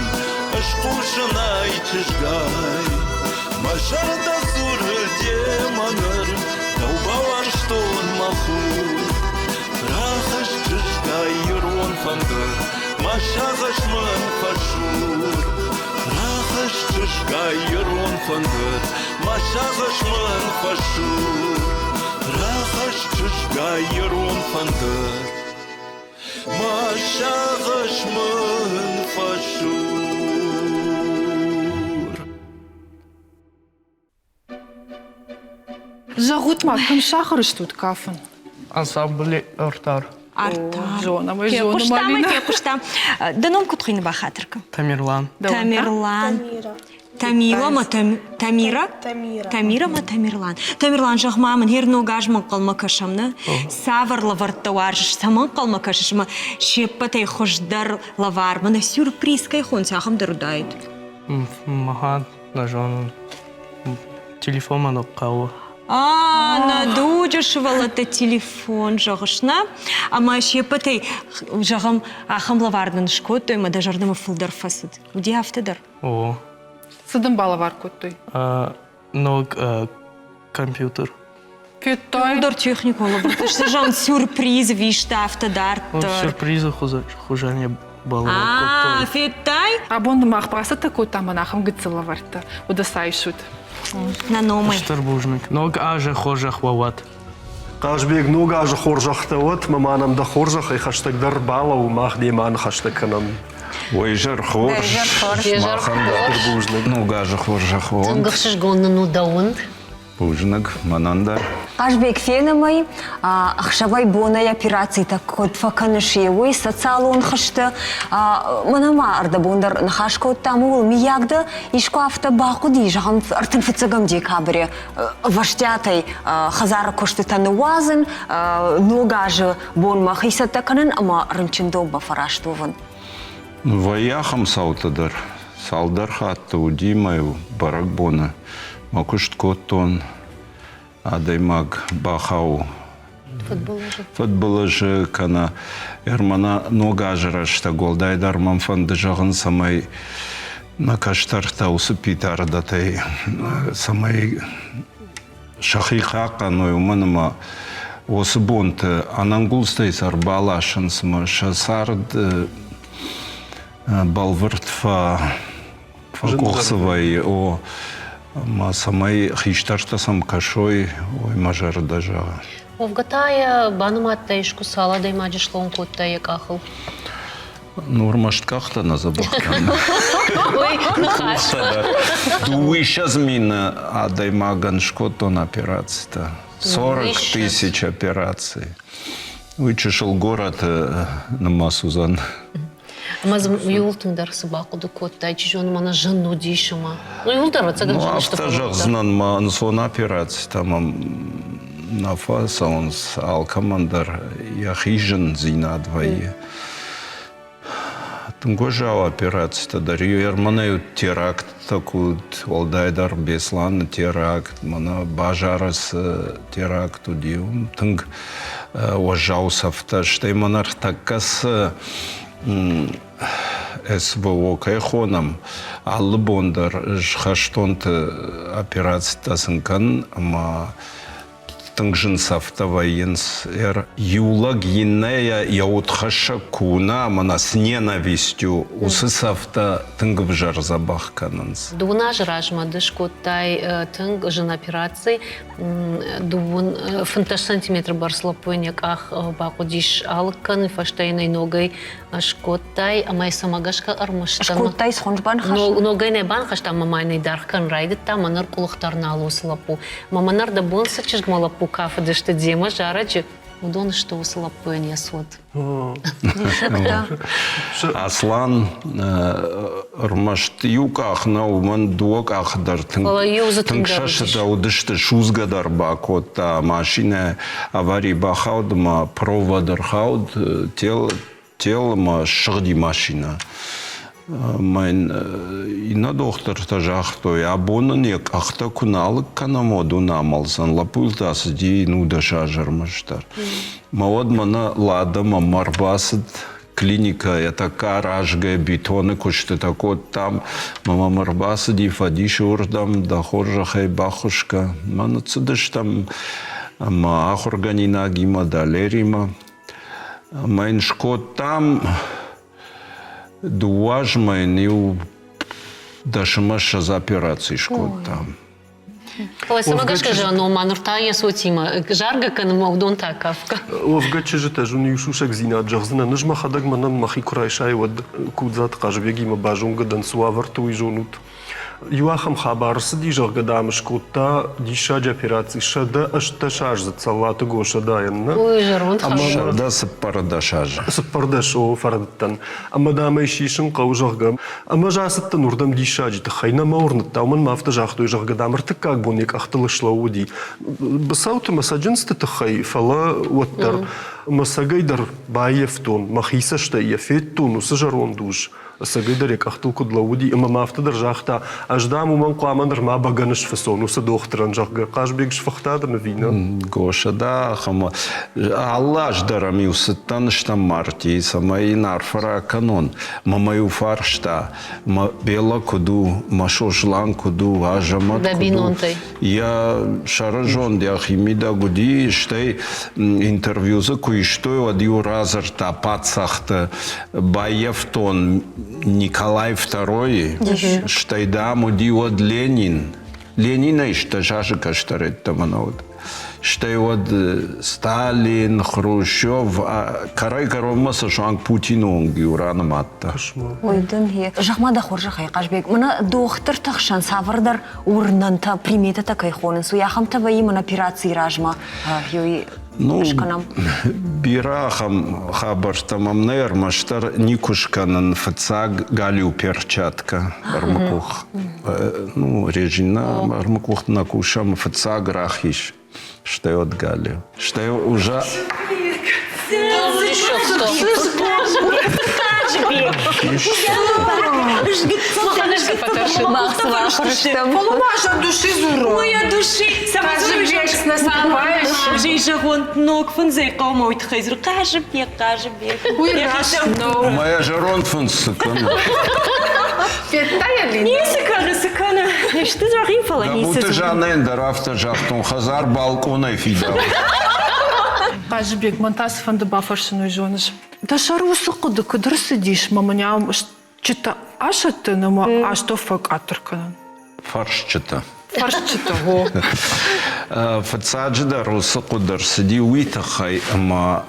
ӕз хъусын ӕй чызгай. Мӕ зӕрдӕ дзуры демӕ ныр, дӕу бауарзтон мӕ хур. Рахызт чызгай ирон фӕндыр, мӕ сагъӕс мын фӕсур. Рахызт чызгай ирон фӕндыр, мӕ сагъӕс мын фӕсур. Рахызт чызгай ирон фӕндыр, мӕ сагъӕс мын фӕсур. Зӕгъут-ма, кӕм сахуыр стут кафын? Ансамбль Артар. Артар. Зонӕм ӕй, зонӕм, Фехъуыстам ӕй, Алинӕ. фехъуыстам. Дӕ ном куыд хуыйны бахатыр кӕн? Тамерлан. Тамерлан. Тамила ма Тамира? Тамира. Тамира ма Тамерлан. Тамерлан, зӕгъ-ма мын, гьер ног азмӕ ӕнхъӕлмӕ кӕсӕм, нӕ? Цавӕр лӕвӕрттӕ уарзыс, цӕмӕ ӕнхъӕлмӕ кӕсыс ӕмӕ се ппӕтӕй хуыздӕр лӕвар, мӕнӕ сюрприз кӕй хонынц, ахӕм дӕр уыдаид? Махӕн нӕ зонын. Телефон мӕ хъӕуы. А, нӕ дуджы сывӕллӕттӕ телефон, зӕгъыс, нӕ? Ӕмӕ се ппӕтӕй, зӕгъӕм, ахӕм лӕвар нын скодтой, ӕмӕ дӕ зӕрдӕмӕ фылдӕр фӕцыд. Уыди афтӕ дӕр? О. Цы дын балӕвар кодтой? Ног компьютер. Федтай? Дӕр техникон лӕвӕрттӕ сты, зӕгъӕм, сюрприз виста афтӕ дарддӕр. Сюрпризы хуызӕн йӕ балӕвар кодтой. А, федтай? Абон мах бацӕттӕ кодтам мӕнӕ ахӕм гыццыл лӕвӕрттӕ. Уыдӕ цайсут. Нӕ номӕй. Стыр бузныг. Ног азы хорзӕх уӕ уӕд. Хъазбег, ног азы хорзӕхтӕ уӕд, мӕ ма нӕм дӕ хорзӕхӕй хӕстӕгдӕр балӕуу, мах демӕ аныхӕстӕ кӕнӕм. Уӕ изӕр хорз. Махӕн дӕр бузныг. Ног азы хорзӕх уӕнт. Тынг ӕхсызгон нын у дӕ уынд. Бузныг мӕнӕн дӕр. Хъазбег, фенӕм ӕй, ӕхсӕвӕй-бонӕй операцитӕ куыд фӕкӕныс, уый социалон хызты. Мӕнӕ ма ӕрдӕбон дӕр ныхас кодтам ууыл, мыййаг дӕ искуы афтӕ бахъуыди, зӕгъӕм, 35 декабры ӕвӕстиатӕй хӕдзары куыстытӕ ныууадзын, ног азы бонмӕ хи цӕттӕ кӕнын ӕмӕ рынчындонмӕ фӕраст уӕвын? Вӕййы ахӕм цаутӕ дӕр. Цалдӕр хатты уыди мӕ бӕрӕгбоны. Мӕ куыст кодтон, адӕймаг бахауы фыдбылызы кӕнӕ ӕрмӕна ног азы рӕстӕг уӕлдайдӕр мӕм фӕнды зӕгъын, цӕмӕй нӕ кӕстӕртӕ уыцы питардатӕй цӕмӕй сӕхи хъахъхъӕной, уымӕн ӕмӕ уыцы бонты ӕнӕнгуылдзтӕй сӕ ӕрбаласынц ӕмӕ сӕ цард бӕлвырд фӕкъуыхцы вӕййы. О, ӕмӕ цӕмӕй хистӕртӕ сӕм кӕсой, уый мӕ зӕрдӕ зӕгъы. Уӕвгӕ та йӕ банымадта искуы цал адӕймаджы слон кодта йӕ къахыл? Ну, ӕрмӕст къӕхтӕ нӕ дзӕбӕх кӕны. Ой, ныхас. Дыууиссӕдз мины адӕймагӕн скодтон операцитӕ. 40 тысяч операций. Уый чысыл горӕты нымӕц уыдзӕн. Ӕмӕ дзы иууыл тынгдӕр цы бахъуыды кодтай, чи зоны, мӕнӕ зын уыдис ӕмӕ. Ну, иууылдӕр ӕцӕгӕн зын сты. Афтӕ зӕгъдзынӕн, мӕ ӕнцон операцитӕ мӕм нӕ фӕцӕуынц. Алкӕмӕн дӕр йӕхи зындзинад вӕййы. Тынг уӕззау операцитӕ дӕр. Мӕнӕ теракттӕ куыд, уӕлдайдӕр Беслӕны теракт, мӕнӕ базары цы теракт уыди, уым тынг уӕззау цӕфтӕ. Стӕй мӕнӕ ӕртӕккӕ цы СВО кӕй хонӕм, алы бон дӕр хӕстонты операцитӕ сын кӕн ӕмӕ тынг зын цӕфтӕ вӕййынц. Иу лӕг иннӕйӕ йӕ удхӕссӕг куы уына ӕмӕ с ненавистью уыцы цӕфтӕ тынг ӕвзӕр дзӕбӕх кӕнынц. Дыууын азы размӕ ды скодтай тынг зын операци. Дыууын 15 сантиметры бӕрц лӕппуйӕн йӕ къах бахъуыдис алыг кӕнын, фӕстӕ йын ӕй ногӕй скодтай ӕмӕ цӕмӕ гӕсгӕ ӕрмӕст Скодтай схуынд баныхас? Ногӕй нӕ баныхӕста ӕмӕ ма йын даргъ кӕнын райдыдта, мӕ ныр къуылых дӕр нал у уыцы лӕппу. Мӕ мӕ ныр дӕ бон цы чызгмӕ лӕппу кафыдысты демӕ зарӕджы, уыдон сты уыцы лӕппуйӕн йӕ цот. Аслан ӕрмӕст иу къах нӕ, уымӕн дыууӕ къахы дӕр тынг, тынг сӕстытӕ уыдысты, судзгӕ дӕр бакодта, машинӕ аварийы бахауд ӕмӕ провод ӕрхауд, тел, тел ӕмӕ ссыгъди машинӕ. Ӕмӕ йын иннӕ дохтыртӕ загътой, абон ын йӕ къӕхтӕ куы нӕ алыг кӕнӕм, уӕд уын амӕлдзӕн. Лӕппуйыл та цыди 19 азы ӕрмӕстдӕр. Мӕ уӕд мӕнӕ Лада мӕм ӕрбацыд клиникӕ, йӕ тӕккӕ аразгӕ бетоны куыстытӕ кодтам. Мӕ мӕм ӕрбацыди фӕдисы уырдӕм, дӕ хорзӕхӕй баххуыс кӕ. Мӕ ныццыдыстӕм ӕмӕ ахуыргӕнинагимӕ, Далеримӕ. Ӕмӕ йын скодтам дыууӕ азмӕ йын иу дӕсымӕ ссӕдз операци скодтам. Фӕлӕ цӕмӕ гӕсгӕ зӕгъын, ма ныр та йӕ цотимӕ заргӕ кӕнынмӕ уыдон та кафгӕ. Уӕвгӕ чызджытӕ зын иу сусӕгдзинад зӕгъдзынӕн. Ӕз мӕхӕдӕг мӕнӕн мӕхи куы райсай, уӕд Кудзаты Хъазыбегимӕ базонгӕ дӕн, цы уавӕрты уый зонут. Иу ахӕм хабар ӕрцыди, зӕгъгӕ, дам, скодта диссаджы операци 118-аздзыд Цӕллаты Госӕдайӕн. Нӕ? Ой, зӕронд хабар. 114 азы. 14, о, фӕрӕдыдтӕн. Ӕмӕ, дам, ӕй сисын хъӕуы, зӕгъгӕ. Ӕмӕ ӕз ацыдтӕн уырдӕм диссаджы тыххӕй. Нӕ мӕ уырныдта, уымӕн мӕ афтӕ загътой, зӕгъгӕ, дам, ӕртыккаг бон йӕ къӕхтыл слӕууыди. Быцӕуты мӕ цӕджындзты тыххӕй, фӕлӕ уӕддӕр мӕ цӕгӕй дӕр баййӕфтон, мӕхи цӕстӕй йӕ федтон уыцы зӕронд ус. Ӕцӕгӕйдӕр йӕ къӕхтыл куыд лӕууыди, ӕмӕ ма афтӕ дӕр загъта, ӕз, дам, уымӕн хъуамӕ нырма бӕгӕны сфыцон уыцы дохтырӕн, зӕгъгӕ, Хъазбег сфыхта дын ӕви нӕ? Госӕда, ӕмӕ алы аз дӕр ӕм-иу цыдтӕн стӕм мартийы, цӕмӕй йын арфӕ ракӕнон. Мӕ мӕ-иу фарста, мӕ Бела куыд у, мӕ Сослан куыд у, Азӕмӕт Дӕ куыд у. бинонтӕй. Йӕ сӕрызонд йӕхимидӕг уыди, стӕй интервью дзы куы истой, уӕд-иу радзырдта паддзӕхты баййӕфтон Николай Второйы, стӕй, дам, уыди уӕд Ленин. Ленинӕй стӕс азы кӕстӕр йеддӕмӕ нӕ уыд. Стӕй уӕд Сталин, Хрущев, кӕрӕй-кӕронмӕ сӕ суанг Путины онг-иу ранымадта. Ой, дын зӕгъ-ма дӕ хорзӕхӕй, Хъазбег, мӕнӕ дохтырты хсӕн цавӕрдӕр уырнӕнтӕ, приметӕтӕ кӕй хонынц, уый ахӕмтӕ вӕййы мӕн операцийы размӕ Ну, бирӕ ахӕм хабӕрттӕ мӕм нӕй, ӕрмӕстдӕр никуы скӕнын фыццаг галиу перчаткӕ ӕрмыкъух. Ну, резина ӕрмыкъух нӕ кусӕм, фыццаг рахиз, стӕй от галиу. Стӕй уже Моя зӕронд фындз цы кӕны? Ницы кӕны, цы кӕны. Исты зӕгъин, фӕлӕ ницы. Габуты Жаннӕйӕн дӕр афтӕ загътон, хӕдзар балкъонӕй фидауы. Хъазыбег, мӕн та цыфӕнды бафӕрсын уый зоныс. Дӕ сӕры уыцы хъуыды куыд ӕрцыдис, мӕ мын ам стджытӕ асӕттын ӕмӕ астӕу фӕкъаддӕр кӕнын? Фӕрсджытӕ. Фӕрсджытӕ, о. Фыццаджыдӕр уыцы хъуыды ӕрцыди уый тыххӕй, ӕмӕ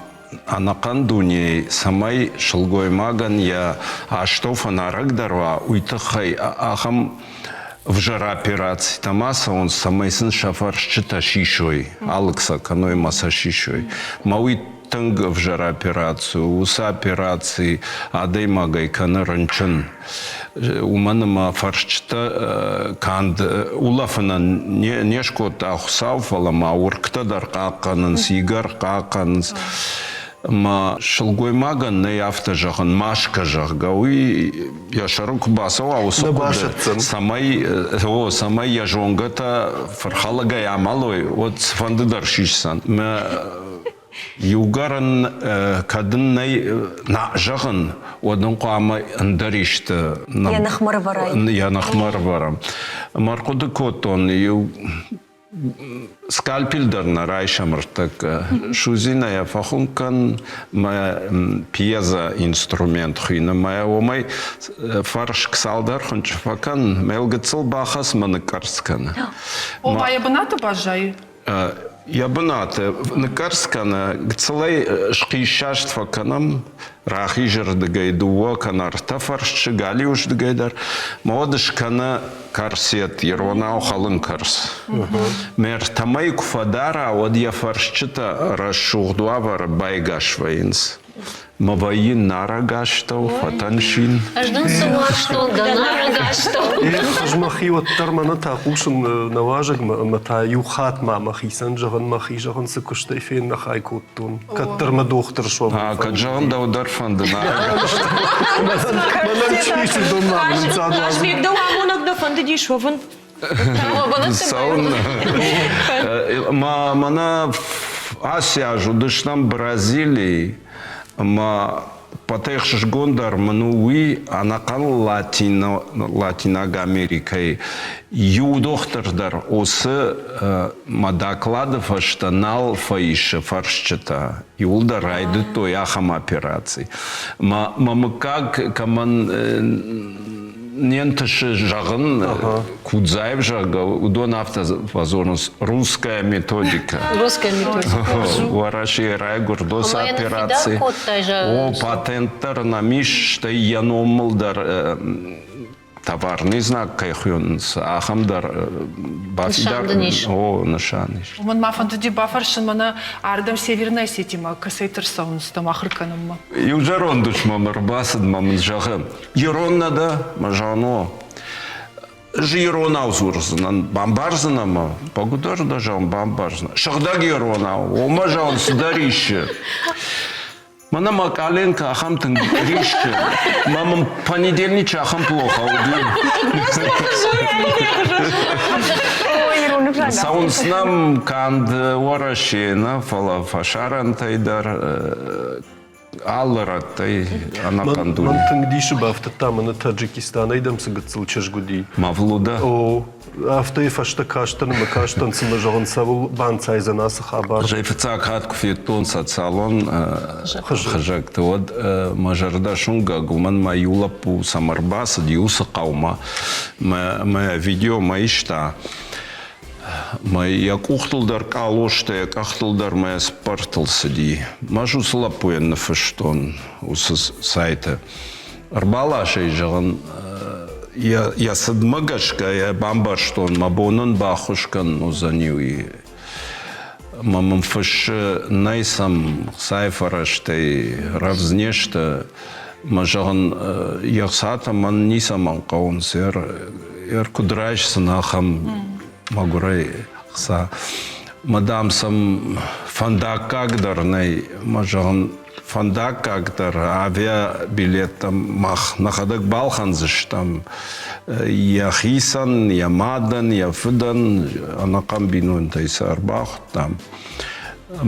ӕнӕхъӕн дунейы цӕмӕй сылгоймагӕн йӕ астӕу фӕнарӕгдӕр уа, уый тыххӕй ахӕм ӕвзӕр операцитӕ ма цӕуынц, цӕмӕй сын сӕ фӕрсчытӕ сисой, алыг сӕ кӕной ӕмӕ сӕ сисой. Мӕ уый тынг ӕвзӕр операци у. Уыцы операци адӕймагӕй кӕны рынчын. Уымӕн ӕмӕ фӕрсчытӕ канд улӕфынӕн не скодта Хуыцау, фӕлӕ ма уыргтӕ дӕр хъахъхъӕнынц, игӕр хъахъхъӕнынц. Ӕмӕ сылгоймагӕн нӕй афтӕ зӕгъын, маскӕ, зӕгъгӕ, уый йӕ сӕры куы бацӕуа уыцы хъуыды, цӕмӕй, о, цӕмӕй йӕ зонгӕтӕ фырхӕлӕгӕй амӕлой, уӕд цыфӕнды дӕр сисдзӕн. Мӕ Иугӕр ын кӕд ын нӕй нӕ зӕгъын, уӕд ын хъуамӕ ӕндӕр исты йӕ ныхмӕ рывӕрай. Йӕ ныхмӕ рывӕрӕм. Ӕмӕ ӕрхъуыды кодтон, иу скальпель дӕр нӕ райсӕм ӕртӕккӕ. Судзинӕ йӕ фӕхуынкъ кӕн, мӕ пьеза инструмент хуины, мӕ уымӕй фӕрск цалдӕр хуынчъы фӕкӕн, мӕ йыл гыццыл бахӕц мӕ ныкъкъӕрцц кӕны. Ома йӕ бынаты баззайы? Йӕ бынаты ныккӕрц кӕны, гыццылӕй схъиссаст фӕкӕнӕм, рахизырдыгӕй дыууӕ кӕнӕ ӕртӕ фӕрсчы, галиуырдыгӕй дӕр. Мӕ уӕд скӕны корсет, иронау хӕлын кӕрц. Мӕ ӕртӕмӕй куы фӕдара, уӕд йӕ фӕрсчытӕ рӕсугъд уавӕры байгас вӕййынц. Мӕ вӕййы нарӕг астӕу, фӕтӕнсин. Ӕз дын цы уарзтон, дӕ нарӕг астӕу. Ӕз мӕхи уӕддӕр мӕнӕ та хъусын нӕ уазӕгмӕ ӕмӕ та иу хатт ма мӕхицӕн зӕгъын, мӕхи зӕгъын цы куыстӕй феннӕхай кодтон. Кӕддӕр мӕ дохтыр суӕвын. А, кӕд зӕгъын дӕу дӕр фӕнды нарӕг астӕу. Мӕнӕн чи донмӕ нцад уадзын. Хъазбег, дӕу амонӕг дӕ фӕндыди суӕвын? Цӕуын. Мӕнӕ ацы аз уыдыстӕм Бразилийы ӕмӕ пӕтӕй ӕхсызгондӕр мын у уый, ӕнӕхъӕн Латинаг Америкӕйы иу дохтыр дӕр уыцы мӕ доклады фӕстӕ нал фӕисы фӕрсчытӕ. Иуылдӕр райдыдтой ахӕм операци. Мӕ мыггаг кӕмӕн не нтысы зӕгъын, Кудзаев, зӕгъгӕ, уыдон афтӕ фӕдзурынц русская методика. Русская методика. Уӕрӕсейы райгуырд уыцы операци. О, патент дӕр нӕм ис, стӕй йӕ номыл дӕр товарный знак кӕй хуыйынц, ахӕм дӕр бафидар. О, нысан ис. Уымӕн ма фӕндыди бафӕрсын мӕнӕ ардӕм Северная Осетимӕ кӕцӕй ӕрцӕуынц дӕм ахуыр кӕнынмӕ? Иу зӕронд ус мӕм ӕрбацыд мӕ мын зӕгъы, Ирон нӕ дӕ, мӕ зӕгъын, Ӕз иронау дзурдзынӕн, бамбардзынӕ мӕ? Бӕгуыдӕр дӕ зӕгъын, бамбардзынӕ. Сыгъдӕг иронау, омӕ зӕгъын, цыдӕр иссы. Мӕнӕ мӕ къаленка ахӕм тынг риссы. Мӕ мын понедельничы ахӕм плохо уыди. Цӕуынц нӕм канд Уӕрӕсе нӕ, фӕлӕ фӕсарӕнтӕй дӕр алы рӕттӕй ӕнӕхъӕн дуне. Мӕн тынг дисы бафтыдта, мӕнӕ Таджикистанӕй дӕм цы гыццыл чызг уыди. Мавлуда? О, афтӕ йӕ фӕстӕ кастӕн ӕмӕ кастӕн, цымӕ зӕгъын, цӕуыл банцайдзӕн ацы хабар. Ӕз ӕй фыццаг хатт куы федтон социалон хызӕгты, уӕд мӕ зӕрдӕ суынгӕг, уымӕн мӕ иу лӕппу цӕм ӕрбацыд, иу цы хъӕумӕ, мӕ видео мӕ иста. Мӕ йӕ къухтыл дӕр къалостӕ, йӕ къӕхтыл дӕр мӕ цыппӕртыл цыди. Мӕ уыцы лӕппуйӕн ныффыстон уыцы сайты. Ӕрбаласӕй зӕгъын, йӕ цыдмӕ гӕсгӕ йӕ бамбӕрстон, мӕ бон ын баххуыс кӕнын уыдзӕни уый. Мӕ мын фыссы, нӕй сӕм хцайы фӕрӕзтӕй, рӕвдз не сты. Мӕ зӕгъын, йе хцатӕ мӕн ницӕмӕн хъӕуынц, ӕр куыд райсдзӕн ахӕм мӕгуырӕй хца. Мӕ дам сӕм фӕндаггаг дӕр нӕй. Мӕ зӕгъын, фӕндаггаг дӕр авиабилеттӕ мах нӕхӕдӕг балхӕндзыстӕм. Йӕхицӕн, йӕ мадӕн, йӕ фыдӕн ӕнӕхъӕн бинонтӕй сӕ ӕрбахуыдтам.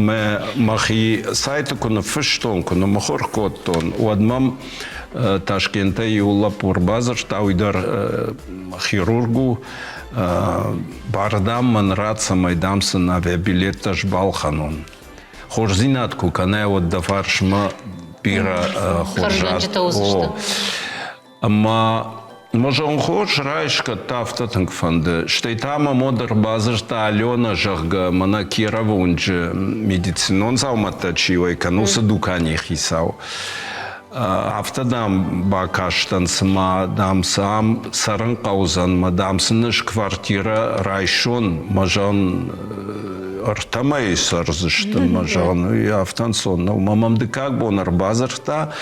Мӕ мӕхи сайты куы ныффыстон, куы ныммыхуыр кодтон, уӕд мӕм Ташкентӕй иу лӕппу ӕрбадзырдта, уый дӕр хирург у, бар, дам, мӕн рад, цӕмӕй, дам, сын авиабилеттӕ сбалхӕнон. Хорздзинад куы кӕнай, уӕд дӕ фарсмӕ бирӕ хорз Ӕмӕ мӕ зӕгъын хорз райсгӕ афтӕ тынг фӕнды. Стӕй та мӕм уӕд ӕрбадзырдта Алена, зӕгъгӕ, мӕнӕ Кировы уынджы медицинон дзаумӕттӕ чи уӕй кӕны, уыцы дуканийы хицау. Афтӕ, дам, бакастӕн, цыма, дам, цы ам цӕрын хъӕудзӕн, мӕ, дам, сын ӕз квартирӕ райсон, мӕ зӕгъын, ӕртӕмӕй цӕрдзысты, мӕ зӕгъын, уый афтӕ ӕнцон нӕу. Мӕ мӕм дыккаг бон ӕрбадзырдта,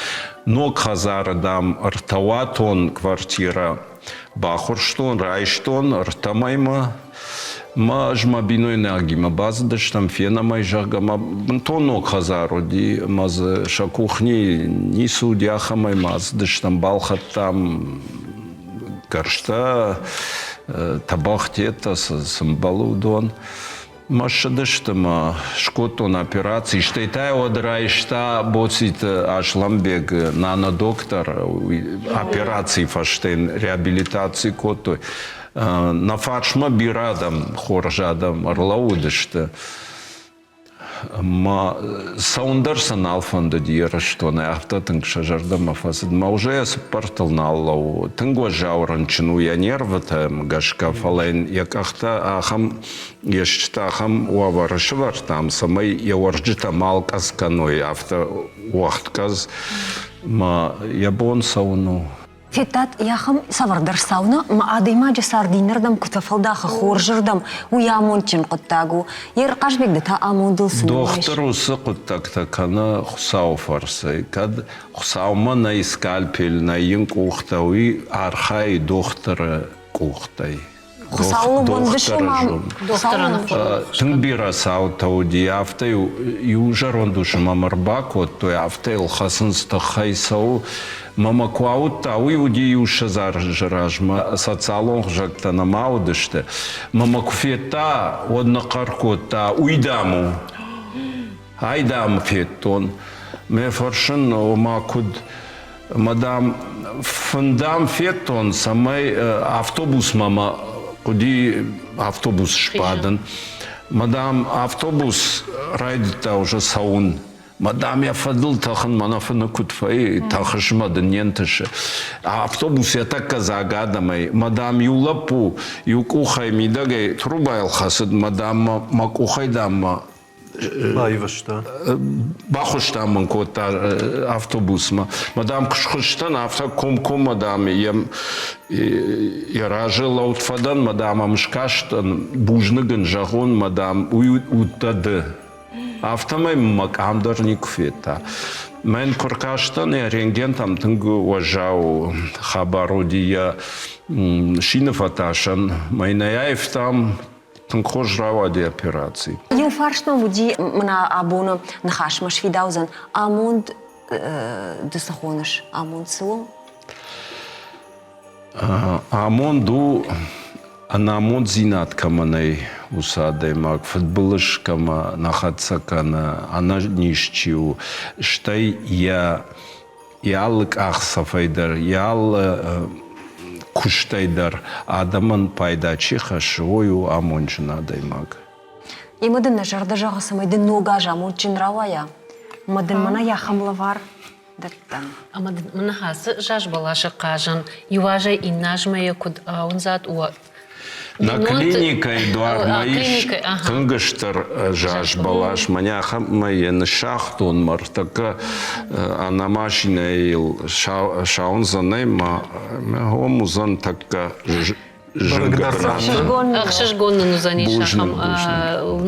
Ног хӕдзары, дам, ӕртӕуатон квартирӕ бахуырстон, райстон ӕртӕ мӕймӕ. Мӕ ӕз мӕ бинойнагимӕ бацыдыстӕм, фенӕм ӕй, зӕгъгӕ, мӕ бынтон ног хӕдзар уыди, ӕмӕ дзы сӕ кухни ницы уыди, ахӕмӕй ма ацыдыстӕм, балхӕдтам гӕрзтӕ, тӕбӕгътӕ, цы мбӕлы, уыдон. Мӕ ссыдысты мӕ, скодтон операци, стӕй та уӕд райста Боциты Аслӕнбег, нано-доктор, операцийы фӕстӕ йын реабилитаци кодтой. Нӕ фарсмӕ бирӕ адӕм, хорз адӕм ӕрлӕууыдысты. Мӕ цӕуын дӕр сӕ нал фӕндыди Ирыстонӕй, афтӕ тынг сӕ зӕрдӕмӕ фӕцыд. Мӕ уже йӕ цыппӕртыл нал лӕууы. Тынг уӕззау рынчын у йӕ нервытӕм гӕсгӕ, фӕлӕ йын йӕ къӕхтӕ ахӕм йе стджытӕ ахӕм уавӕры сывӕрдтам, цӕмӕй йӕ уӕрджытӕ ма алкъӕдз кӕной, афтӕ уӕгъдкъӕдз ма йӕ бон цӕуын у. Федтат, ахӕм цавӕрдӕр цау нӕ ӕмӕ адӕймаджы цард иннӕрдӕм куы фӕфӕлдахы хорзырдӕм, уый амондджын хъуыддаг у. Йе рхъазбег ды та амондыл цы Дохтыр уыцы хъуыддӕгтӕ кӕны Хуыцауы фӕрцы. Кӕд Хуыцаумӕ нӕй скальпель, нӕй йын къухтӕ, уый архайы дохтыры къухтӕй. Тынг бирӕ цаутӕ уыди, афтӕ иу зӕронд усы мӕм ӕрбакодтой, афтӕ йыл хӕцынц тыххӕй цӕуы. Мӕ мӕ куы ауыдта, уый уыди иу 20 азы размӕ, социалон хызӕгтӕ нӕма уыдысты. Мӕ мӕ куы федта, уӕд ныхъхъӕр кодта, уый дам у. Ай, дам, федтон. Мӕ фӕрсын, ома куыд? Ӕмӕ, дам, фын, дам, федтон, цӕмӕй автобусмӕ мӕ хъуыди автобус сбадын. Мӕ, дам, автобус райдыдта уже цӕуын. Мӕ, дам, йӕ фӕдыл тӕхын, мӕнӕ фыны куыд фӕйы, тӕхыс мӕ дын не нтысы. Автобус йӕ тӕккӕ дзаг адӕмӕй. Мӕ, дам, иу лӕппу иу къухӕй мидӕгӕй трубайыл хӕцыд, мӕ, дам, мӕ къухӕй, дам, мӕ Баивӕзта. Бахуыста мын кодта автобусмӕ. Мӕ дам куы схызтӕн, афтӕ комкоммӕ дам йӕ разы лӕуд фӕдӕн, мӕ дам ӕм скастӕн, бузныг ын зӕгъон, мӕ дам уый уыдтӕ ды. Афтӕмӕй мӕ къам дӕр никуы федта. Мӕн куы ркастӕн, йӕ рентгентӕм тынг уӕззау хабар уыди йӕ сины фӕтасӕн. Мӕ йын ӕй аивтам, Тынг хорз рауади операци. Иу фарст мӕм уыди, мӕнӕ абоны ныхасмӕ сфидаудзӕн. Амонд ды цы хоныс? Амонд цы у? Амонд у, ӕнамонддзинад кӕмӕ нӕй, уыцы адӕймаг, фыдбылыз кӕмӕ нӕ хӕццӕ кӕны, ӕнӕниз чи у, стӕй йӕ йӕ алы къахдзӕфӕй дӕр, йӕ алы куыстӕй дӕр адӕмӕн пайда чи хӕссы, уый у амондджын адӕймаг. Ӕмӕ дын нӕ зӕрдӕ зӕгъы, цӕмӕй дын ног аз амондджын рауайа, ӕмӕ дын мӕнӕ ахӕм лӕвар дӕттӕм. Ӕмӕ дын мӕнӕ ацы заз бӕласы хъазӕн иу азӕй иннӕ азмӕ йӕ куыд ауындзат, уӕ. Нӕ клиникӕйы дуармӕ ис тынг стыр заз бӕлас. Мӕнӕ ахӕммӕ йӕ ныссагътон мӕ ӕртӕккӕ ӕнӕ машинӕйыл сауындзӕн ӕй мӕ хом уыдзӕн тӕккӕ зынгӕ бынаты. Ӕхсызгон нын уыдзӕнис ахӕм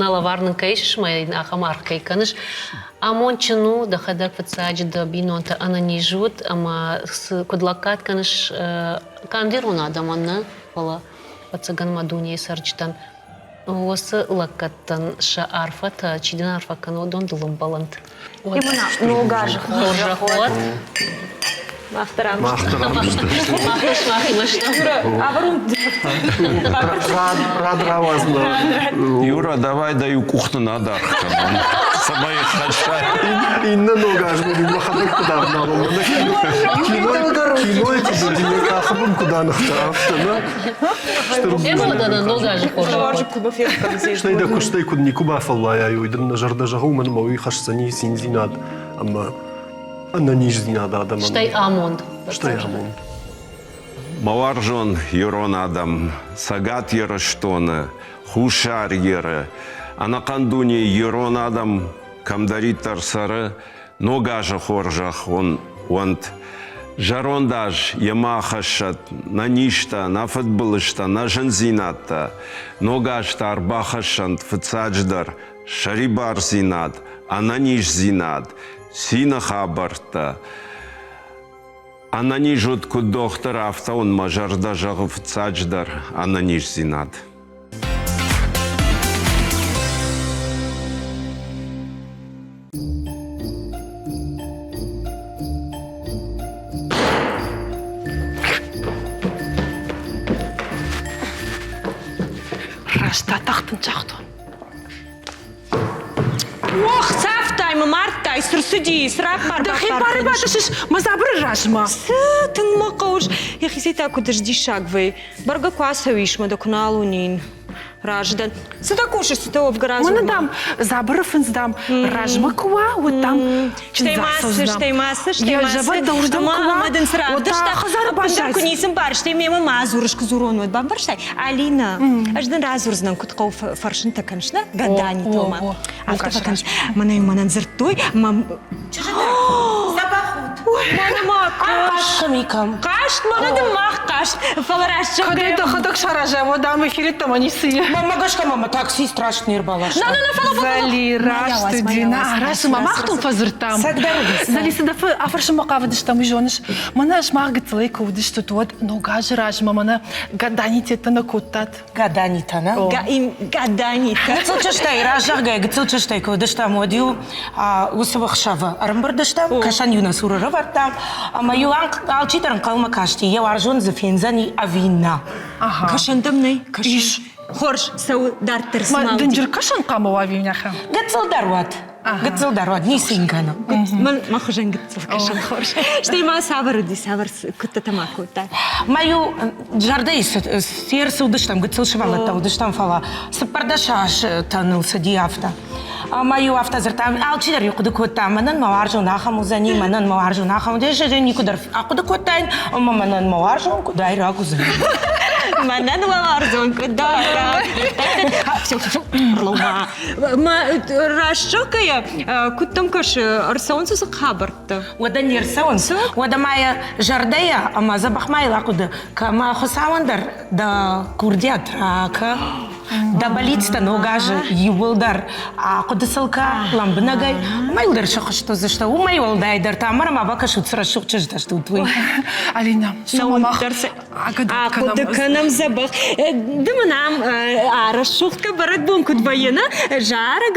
нӕ лӕвар нын кӕй ис ӕмӕ йын ахӕм аргъ кӕй кӕныс. Амондджын у, дӕхӕдӕг фыццаджы дӕ бинонтӕ ӕнӕниз ут ӕмӕ куыд лӕггад кӕныс канд ирон адӕмӕн нӕ, фӕлӕ ӕвӕццӕгӕн ма дунейы цӕрджытӕн уыцы лӕггӕдтӕн сӕ арфӕтӕ, чи дын арфӕ кӕны, уыдон дыл ӕмбӕлӕнт. Ног азы хорзӕх уӕд! Мах дӕр ам Рад рауадзына. Юра, давай дӕ иу къух нын адаргъ кӕнӕм, цӕмӕй хӕссай. Иннӕ ног аз мын мӕхӕдӕг куыд ӕвналон, кинойы куыд уыди, йӕ къахы бын куыд аныхта, афтӕ нӕ? Стӕй дӕ куыстӕй куыд никуы бафӕллайай, уый дын нӕ зӕрдӕ зӕгъы, уымӕн ӕмӕ уый хӕсдзӕни циндзинад ӕмӕ ӕнӕниздзинад адӕмӕн. Стӕй амонд. Стӕй амонд. Мӕ уарзон ирон адӕм, Цӕгат Ирыстоны, Хуссар Иры, ӕнӕхъӕн дунейы ирон адӕм кӕмдӕриддӕр цӕры, Ног азы хорзӕх уын уӕнт! Зӕронд аз йемӕ ахӕссӕд нӕ низтӕ, нӕ фыдбылызтӕ, нӕ зындзинӕдтӕ. Ног аз та ӕрбахӕссӕнт фыццаджыдӕр сӕрибардзинад, ӕнӕниздзинад, цины хабӕрттӕ. Ӕнӕниз уыд куыд дохтыр, афтӕ уын мӕ зӕрдӕ зӕгъы фыццаджыдӕр ӕнӕниздзинад. Раст атахтын загътон. Ох, цавтай мӕ мардтай, цы рцыди, цы раппар Дӕхи бары батысыс мӕ дзабыры размӕ. Цы тынг мӕ хъӕуыс, йӕхицӕй та куыд сдиссаг вӕй. Бӕргӕ куы ацӕуис, мӕ дӕ куы нал уынин. Разы дӕн. Цы дӕ кусыс, цы дӕ уӕвгӕ разы? Мӕнӕ, дам, дзабыры фындз, дам, размӕ куы уа, уӕд, дам, Стӕй ма цы, стӕй ма цы, стӕй ма цы. Ӕмӕ ӕмӕ дын цы равдыста, ӕппындӕр куы ницы мбарыс, стӕй мемӕ ма дзурыс, куы дзурон, уӕд бамбӕрстай? Алина, ӕз дын радзурдзынӕн, куыд хъӕуы фӕрсынтӕ кӕныс, нӕ? Гаданитыл ма. Афтӕ фӕкӕныс. Мӕнӕ-иу мӕнӕн дзырдтой, мӕ Дзӕбӕх ут. Мӕнӕ ма Хъаст кӕм и кӕм? Хъаст, мӕнӕ дын мах хъаст. Фӕлӕ раст Кӕдӕй дӕхӕдӕг саразӕм, уӕд ам эфиреттӕмӕ ницы и. Мӕнмӕ гӕсгӕ мӕ таксист раст не рбаласта. На, на, на, фӕлӕ, фӕлӕ. Зӕли, раст уыди. На, раст ма мах дыл фӕдзырдтам. Цӕгдӕр уыди. Зӕли, цы дӕ афӕрсынмӕ хъавыдыстӕм, уый зоныс? Мӕнӕ сымах гыццылӕй куы уыдыстут, уӕд ног азы размӕ мӕнӕ гаданитетӕ нӕ кодтат. Гаданитӕ, нӕ? Гаданитӕ. Гыццыл чызгтӕй, разӕгъгӕ, гыццыл чызгтӕй куы уыдыстӕм, уӕд-иу уыцы ӕхсӕвы ӕрӕмбырд стӕм, кӕсӕн-иу нӕ цуры ӕрӕвӕрдтам, ӕмӕ-иу алчидӕр ӕнхъӕлмӕ касти, йӕ уарзон дзы фендзӕни ӕви нӕ. Кӕсӕн дӕм нӕй? Ис. Хорз, цӕуы дарддӕр цыма Дынджыр кӕсӕн хъуамӕ уа ӕви нӕ? Гыццыл дӕр уӕд. Гыццыл дӕр уӕд, ницы йын кӕны. Мӕн мӕ хуызӕн гыццыл кӕсӕн хорз. Стӕй ма цавӕр уыди, цавӕр куыдтӕ ма кодтай? Ма-иу зӕрдӕйы серсы уыдыстӕм, гыццыл сывӕллӕттӕ уыдыстӕм, фӕлӕ 14 азтӕ ныл цыди афтӕ. Ӕмӕ-иу афтӕ дзырдта, алчидӕр-иу хъуыды кодта, мӕнӕн мӕ уарзон ахӕм уыдзӕни, мӕнӕн мӕ уарзон ахӕм уыдзӕни. Ӕз никуы дӕр ахъуыды кодтаин, ӕмӕ мӕнӕн мӕ уарзон къуыдайраг уыдзӕни. Мӕнӕн уӕ уарзон къуыдайраг. Все, все, все, ма. Ма раст зӕгъгӕйӕ, куыд дӕм кӕсы, ӕрцӕуынц уыцы хабӕрттӕ? Уӕдӕ не рцӕуынц. Уӕдӕ ма йӕ зӕрдӕйӕ ӕмӕ дзӕбӕх ма йыл ахъуыды кӕ, ӕмӕ Хуыцауӕн дӕр дӕ курдиат ракӕ. Дӕ бӕллицтӕ ног азы иууылдӕр ахъуыды сыл кӕ лӕмбынӕгӕй. Уымӕй уӕлдӕр сыхъуыст уыдзысты. Уымӕй уӕлдайдӕр та ӕмӕ ма бакӕсут, цы рӕсугъд чызджытӕ стут, уый. Алина, Цӕуын дӕр Ахъуыды кӕнӕм дзӕбӕх. Ды мын ам рӕсугъд бӕрӕгбон куыд вӕййы, нӕ? Зарӕг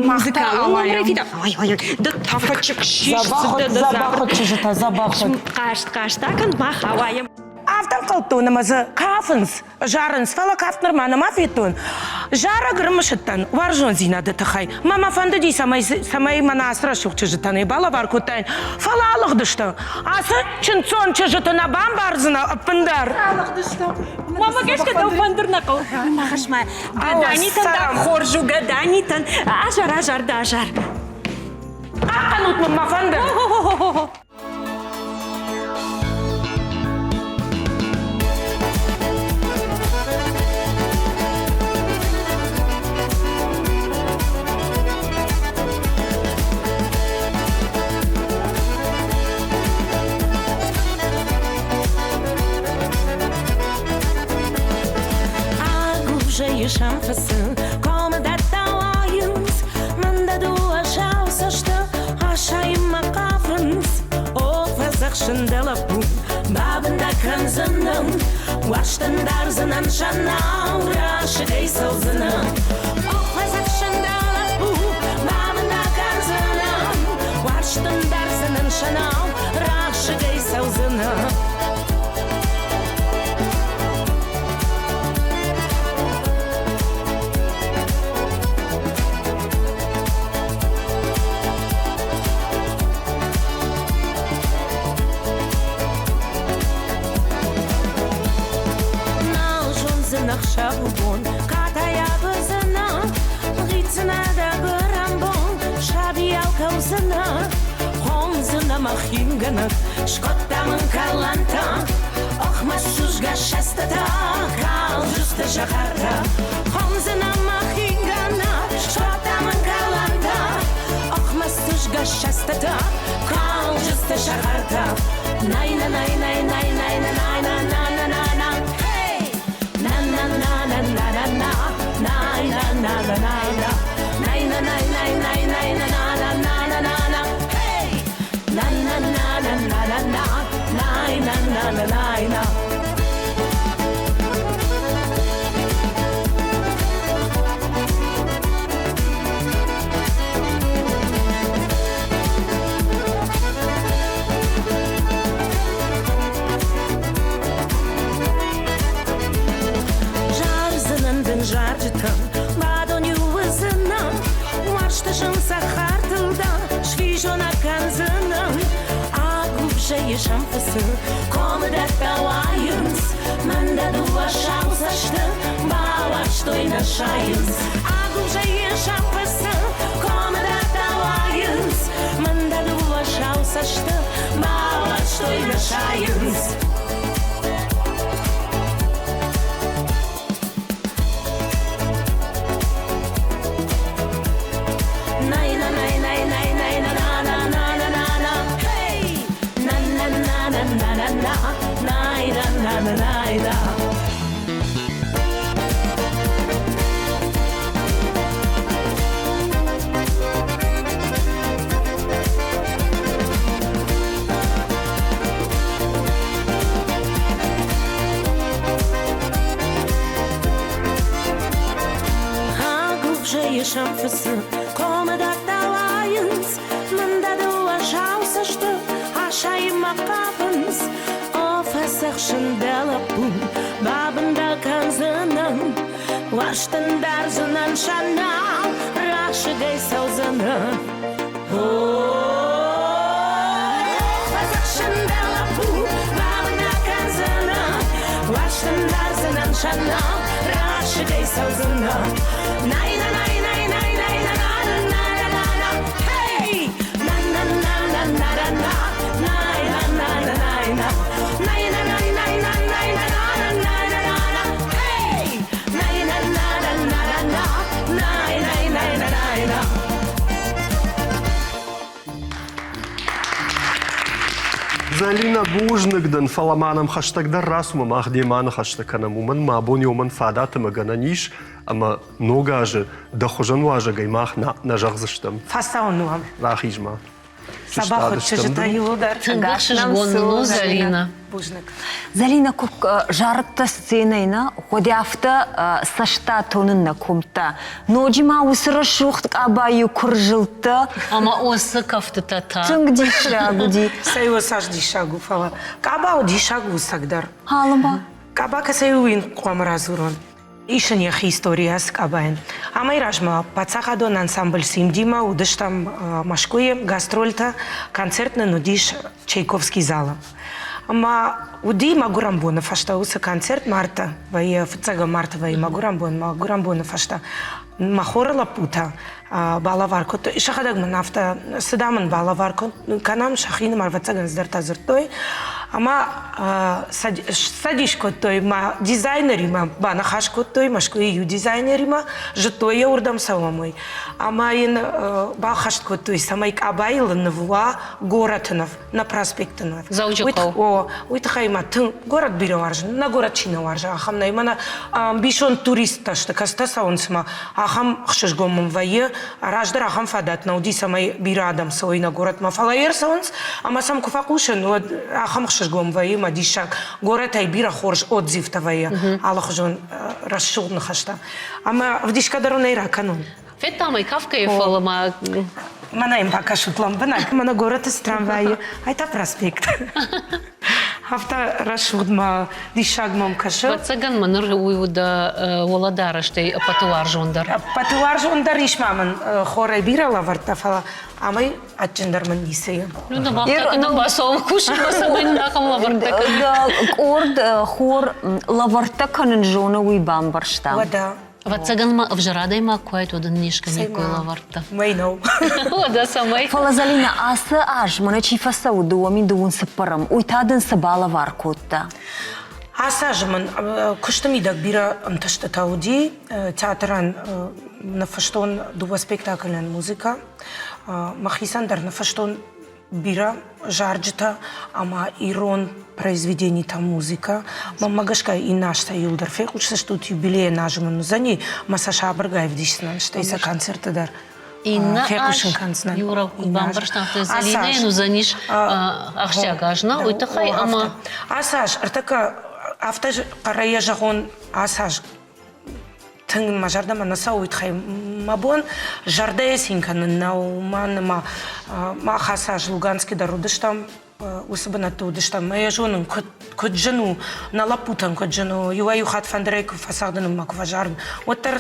музыкалон номырӕй фидар. Ой, ой, ой, ды тафачык Дзӕбӕх чызджытӕ, дзӕбӕх. Хъазт, хъазт акӕн, мах ауайӕм. Афтӕ ӕнхъӕлдтон ӕмӕ дзы кафынц, зарынц, фӕлӕ кафт нырма нӕма федтон. Зарӕг ӕрымысыдтӕн уарзондзинады тыххӕй. Мӕ мӕ фӕндыди, цӕмӕй, цӕмӕй мӕнӕ ацы рӕсугъд чызджытӕн ӕй балӕвар кодтаин. Фӕлӕ алыгъдысты. Ацы чындздзон чызджыты нӕ бамбардзынӕ ӕппындӕр. Алыгъдысты. Мамӕ гӕсгӕ дӕу фӕндыр нӕ хъӕуы. Махӕсмӕ. Гаданитӕн дӕр хорз у, Гаданитӕн. Азар, азар, да азар. Хъахъхъӕнут мын мӕ фӕндыр. сӕм фыцы, комы дӕттӕ уайынц, мӕн дӕ дыууӕ сау цӕсты асайынмӕ хъавынц. О, фӕдзӕхсын дӕ лӕппу, бабын дӕ кӕндзынӕн, уарзтӕн дардзынӕн сӕнау, расыгӕй цӕудзынӕн. О, фӕдзӕхсын дӕ лӕппу, бабын дӕ кӕндзынӕн, уарзтӕн дардзынӕн сӕнау, расыгӕй цӕудзынӕн. Нал зондзӕн ӕхсӕвы бон, катайаг уыдзынӕ, Гъицынӕ дӕ гуырӕн бон, сабийау кӕудзынӕ, Хондзынӕ мӕ хингӕнӕг, скодта мын кӕлӕнтӕ, Ох, мӕ судзгӕ сӕстытӕ, калдзысты сахартӕ. Хондзынӕ мӕ хингӕнӕг, скодта мын кӕлӕнтӕ, Ох, мӕ судзгӕ сӕстытӕ, калдзысты сахартӕ. Най на най най най най на най на на на на на Hey! На на на на на на на най на на на най на най на най най най най на на на на на на на Hey! На на на на на на на най на на на най на Зардзынӕн дын зарджытӕ, бадон-иу уыдзынӕн, Уарзты зын цӕхӕртыл дӕ сфизонӕг кӕндзынӕн. Агуывзӕйы сӕм фыцы, комы дӕттӕ уайынц, Мӕн дӕ дыууӕ сау цӕсты бауарзтой нӕ сайынц. Агуывзӕйы сӕм фыцы, комы дӕттӕ уайынц, Мӕн дӕ дыууӕ сау цӕсты бауарзтой нӕ сайынц. Агуывзӕйы сӕм фыцы, комы дӕттӕ уайынц, Мӕн дӕ дыууӕ сау цӕсты асайынмӕ хъавынц. О, фӕцӕхсын дӕ лӕппу, бабын дӕ кӕндзынӕн, Уарзтӕн дардзынӕн сӕнау, расыгӕй цӕудзынӕн. О, фӕцӕхсын дӕ лӕппу, бабын дӕ кӕндзынӕн, Уарзтӕн дардзынӕн сӕнау, расыгӕй цӕудзынӕн. Най на най най най най на на на на на на Hey! На на на на на на на най на на на най на най на най най на най на на на на на на Hey! Най на на на на на на най най най на най на Зӕлинӕ, бузныг дын, фӕлӕ ма нӕм хӕстӕгдӕр рацу ӕмӕ мах демӕ аныхӕстӕ кӕнӕм. Уымӕн ма абон уымӕн фадат ӕмӕ гӕнӕн ис, ӕмӕ ног азы дӕ хуызӕн уазӕгӕй мах нӕ, нӕ зӕгъдзыстӕм. Фӕцӕуын уӕм. Рахиз-ма. Сабахы чызджытӕ иууылдӕр. Тынг ӕхсызгон нын у, Зӕлинӕ. Бузныг. Зӕлинӕ, куы зарыдта сценӕйы нӕ, уӕд афтӕ цӕстӕ тонын нӕ куымдта. Ноджы ма уыцы рӕсугъд къабайы куы рзылдта. Ӕмӕ осы кӕфтытӕ та. Тынг диссаг уыди. Цӕй цас диссаг у, фӕлӕ къаба у диссаг у цӕгдӕр. Алыма. Къаба кӕцӕй у, уый хъуамӕ радзурон. Ис ын йӕхи истори ацы къабайӕн. Амӕй размӕ паддзахадон ансамбль Симдимӕ уыдыстӕм Мӕскуыйы гастрольтӕ, концерт нын уыдис Чайковский залы. Ӕмӕ уыди мӕгуырӕн боны фӕстӕ уыцы концерт марты вӕййы, фыццӕгӕм марты вӕййы мӕгуырӕн бон, мӕгуырӕн боны фӕстӕ. Мӕ хоры лӕппутӕ балӕвар кодтой. Сӕхӕдӕг мын афтӕ, цы дам ын балӕвар кӕнӕм, сӕхинымӕр ӕвӕццӕгӕн цыдӕртӕ дзырдтой. Ӕмӕ сцӕдис кодтой мӕ дизайнеримӕ, баныхас кодтой Мӕскуыйы иу дизайнеримӕ, зыдтой йӕ уырдӕм цӕуӕм, уый. Ӕмӕ йын баххӕст кодтой, цӕмӕй къабайыл ныв уа горӕты ныв, нӕ проспекты ныв. Дзӕуджыхъӕу. О, уый тыххӕй мӕ тынг горӕт бирӕ уарзын. Нӕ горӕт чи нӕ уарзы, ахӕм нӕй. Мӕнӕ ӕмбисонд туристтӕ сты, кӕцытӕ цӕуынц мӕ ахӕм ӕхсызгон мын вӕййы. Раздӕр ахӕм фадат нӕ уыди, цӕмӕй бирӕ адӕм цӕуой нӕ горӕтмӕ. Фӕлӕ ӕрцӕуынц ӕмӕ сӕм куы фӕхъусын, уӕд ахӕм ӕхсызгон вӕййы мӕ диссаг. Горӕтӕй бирӕ хорз отзывтӕ вӕййы, алыхуызон рӕсугъд ныхӕстӕ. Ӕмӕ ӕвдисгӕ дӕр уын ӕй ракӕнон. Федтам ӕй Кавкайы, фӕлӕ ма Мӕнӕ йын бакӕсут лӕмбынӕг. Мӕнӕ горӕты цы трамвайы, ай та проспект. Афтӕ рӕсугъд ма диссаг мӕм кӕсы. Ӕвӕццӕгӕн мӕ ныр уый у дӕ уӕлӕдарӕстӕй ӕппӕты уарзондӕр. Ӕппӕты уарзондӕр ис ма мын хорӕй бирӕ лӕвӕрттӕ, фӕлӕ амӕй адджындӕр мын ницы и. Ну, да мах так и бацӕуӕм кусынмӕ, цӕмӕй нын ахӕм лӕвӕрттӕ кӕнын. Къорд хор лӕвӕрттӕ кӕнын зоны, уый бамбӕрста. Уӕдӕ. Ӕвӕццӕгӕн ма ӕвзӕр адӕймаг куы уайд, уӕд ын не скӕниккой лӕвӕрттӕ. Мӕй нӕу. Уӕдӕ цӕмӕй? Фӕлӕ Зӕлинӕ, ацы аз мӕнӕ чи фӕцӕуы 2024-ӕм, уый та дын цы балӕвар кодта? Ацы азы мын куысты мидӕг бирӕ ӕнтыстытӕ уыди. Театрӕн ныффыстон дыууӕ спектаклӕн музыкӕ. Мӕхицӕн дӕр ныффыстон бирӕ зарджытӕ ӕмӕ ирон произведенитӕ музыкӕ. Мӕнмӕ гӕсгӕ иннӕ азтӕ иуылдӕр фехъусдзыстут, юбилейӕн азы мын уыдзӕни, ӕмӕ сӕ сабыргай ӕвдисдзынӕн, стӕй сӕ концерты дӕр Иннӕ фехъусын аз, кӕндзынӕн. Юра, куыд бамбӕрстам, афтӕ Зӕлинӕйӕн уыдзӕнис ахсджиаг аз, нӕ? Уый тыххӕй ӕмӕ Ацы аз ӕртӕккӕ афтӕ хъӕрӕй йӕ зӕгъон, ацы аз тынг мӕ зӕрдӕмӕ нӕ цӕуы, уый тыххӕй мӕ бон зӕрдӕйӕ цин кӕнын нӕу, уымӕн ӕмӕ мах ацы аз Луганскы дӕр уыдыстӕм, уыцы бынӕтты уыдыстӕм. Мӕ йӕ зонын, куыд, куыд зын у, нӕ лӕппутӕн куыд зын у, иуӕй-иу хатт фӕндырӕй куы фӕцӕгъдын ӕмӕ куы фӕзарын, уӕддӕр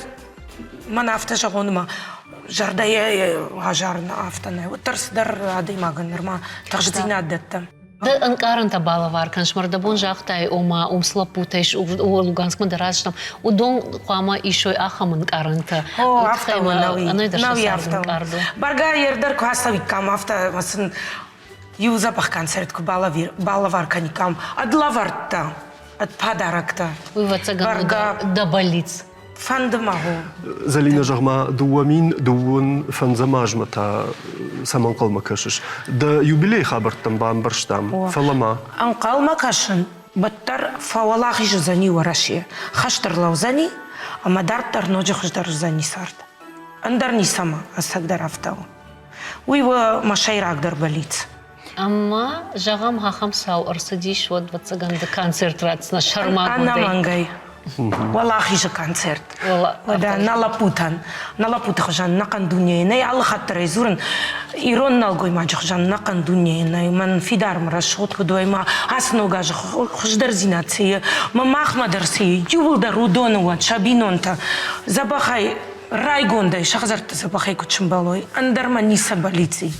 мӕн афтӕ зӕгъон ӕмӕ зӕрдӕйӕ азарын афтӕ нӕ, уӕддӕр цыдӕр адӕймагӕн нырма тыхстдзинад дӕтты. Ды ӕнкъарӕнтӕ балӕвар кӕн, мӕрдӕбон загътай, ома уым цы лӕппутӕ ис, Луганскмӕ дӕр ацыдыстӕм, уыдон хъуамӕ исой ахӕм ӕнкъарӕнтӕ. О, афтӕ у, нӕуи афтӕ у. Бӕргӕ ердӕр куы ацӕуиккам, афтӕ сын иу дзӕбӕх концерт куы балӕвар кӕниккам, ӕд лӕвӕрттӕ, ӕд подароктӕ. Уый, ӕвӕццӕгӕн, дӕ бӕллиц. Фӕнды мӕ хо. Зӕлинӕ, зӕгъ-ма, 2025 азмӕ та цӕмӕ ӕнхъӕлмӕ кӕсыс? Дӕ юбилейы хабӕрттӕм бамбӕрстам, фӕлӕ ма. Ӕнхъӕлмӕ кӕсын, уӕддӕр фӕуӕлахиз уыдзӕни Уӕрӕсе. Хӕст ӕрлӕудзӕни ӕмӕ дарддӕр ноджы хуыздӕр уыдзӕни цард. Ӕндӕр ницӕмӕ, ӕцӕгдӕр афтӕ у. Уый у мӕ сӕйрагдӕр бӕллиц. Ӕмӕ, зӕгъӕм, ахӕм цау ӕрцыдис, уӕд, ӕвӕццӕгӕн, ды концерт ратдзынӕ сӕрмагондӕй. Ӕнӕмӕнгӕй. Уӕлахизы концерт. Уӕдӕ нӕ лӕппутӕн, нӕ лӕппуты хуызӕн нӕхъӕн дунейы нӕй, алы хатт дӕр ӕй дзурын, ирон нӕлгоймаджы хуызӕн нӕхъӕн дунейы нӕй. Мӕн фидар мӕ рӕсугъд куыд уой, мӕ ацы ног азы хуыздӕрдзинад цы и, мӕ махмӕ дӕр цы и, иууылдӕр уыдоны уӕд, сӕ бинонтӕ дзӕбӕхӕй, райгондӕй, сӕ хӕдзӕртты дзӕбӕхӕй куыд сымбӕлой, ӕндӕр мӕ ницы бӕллиц и.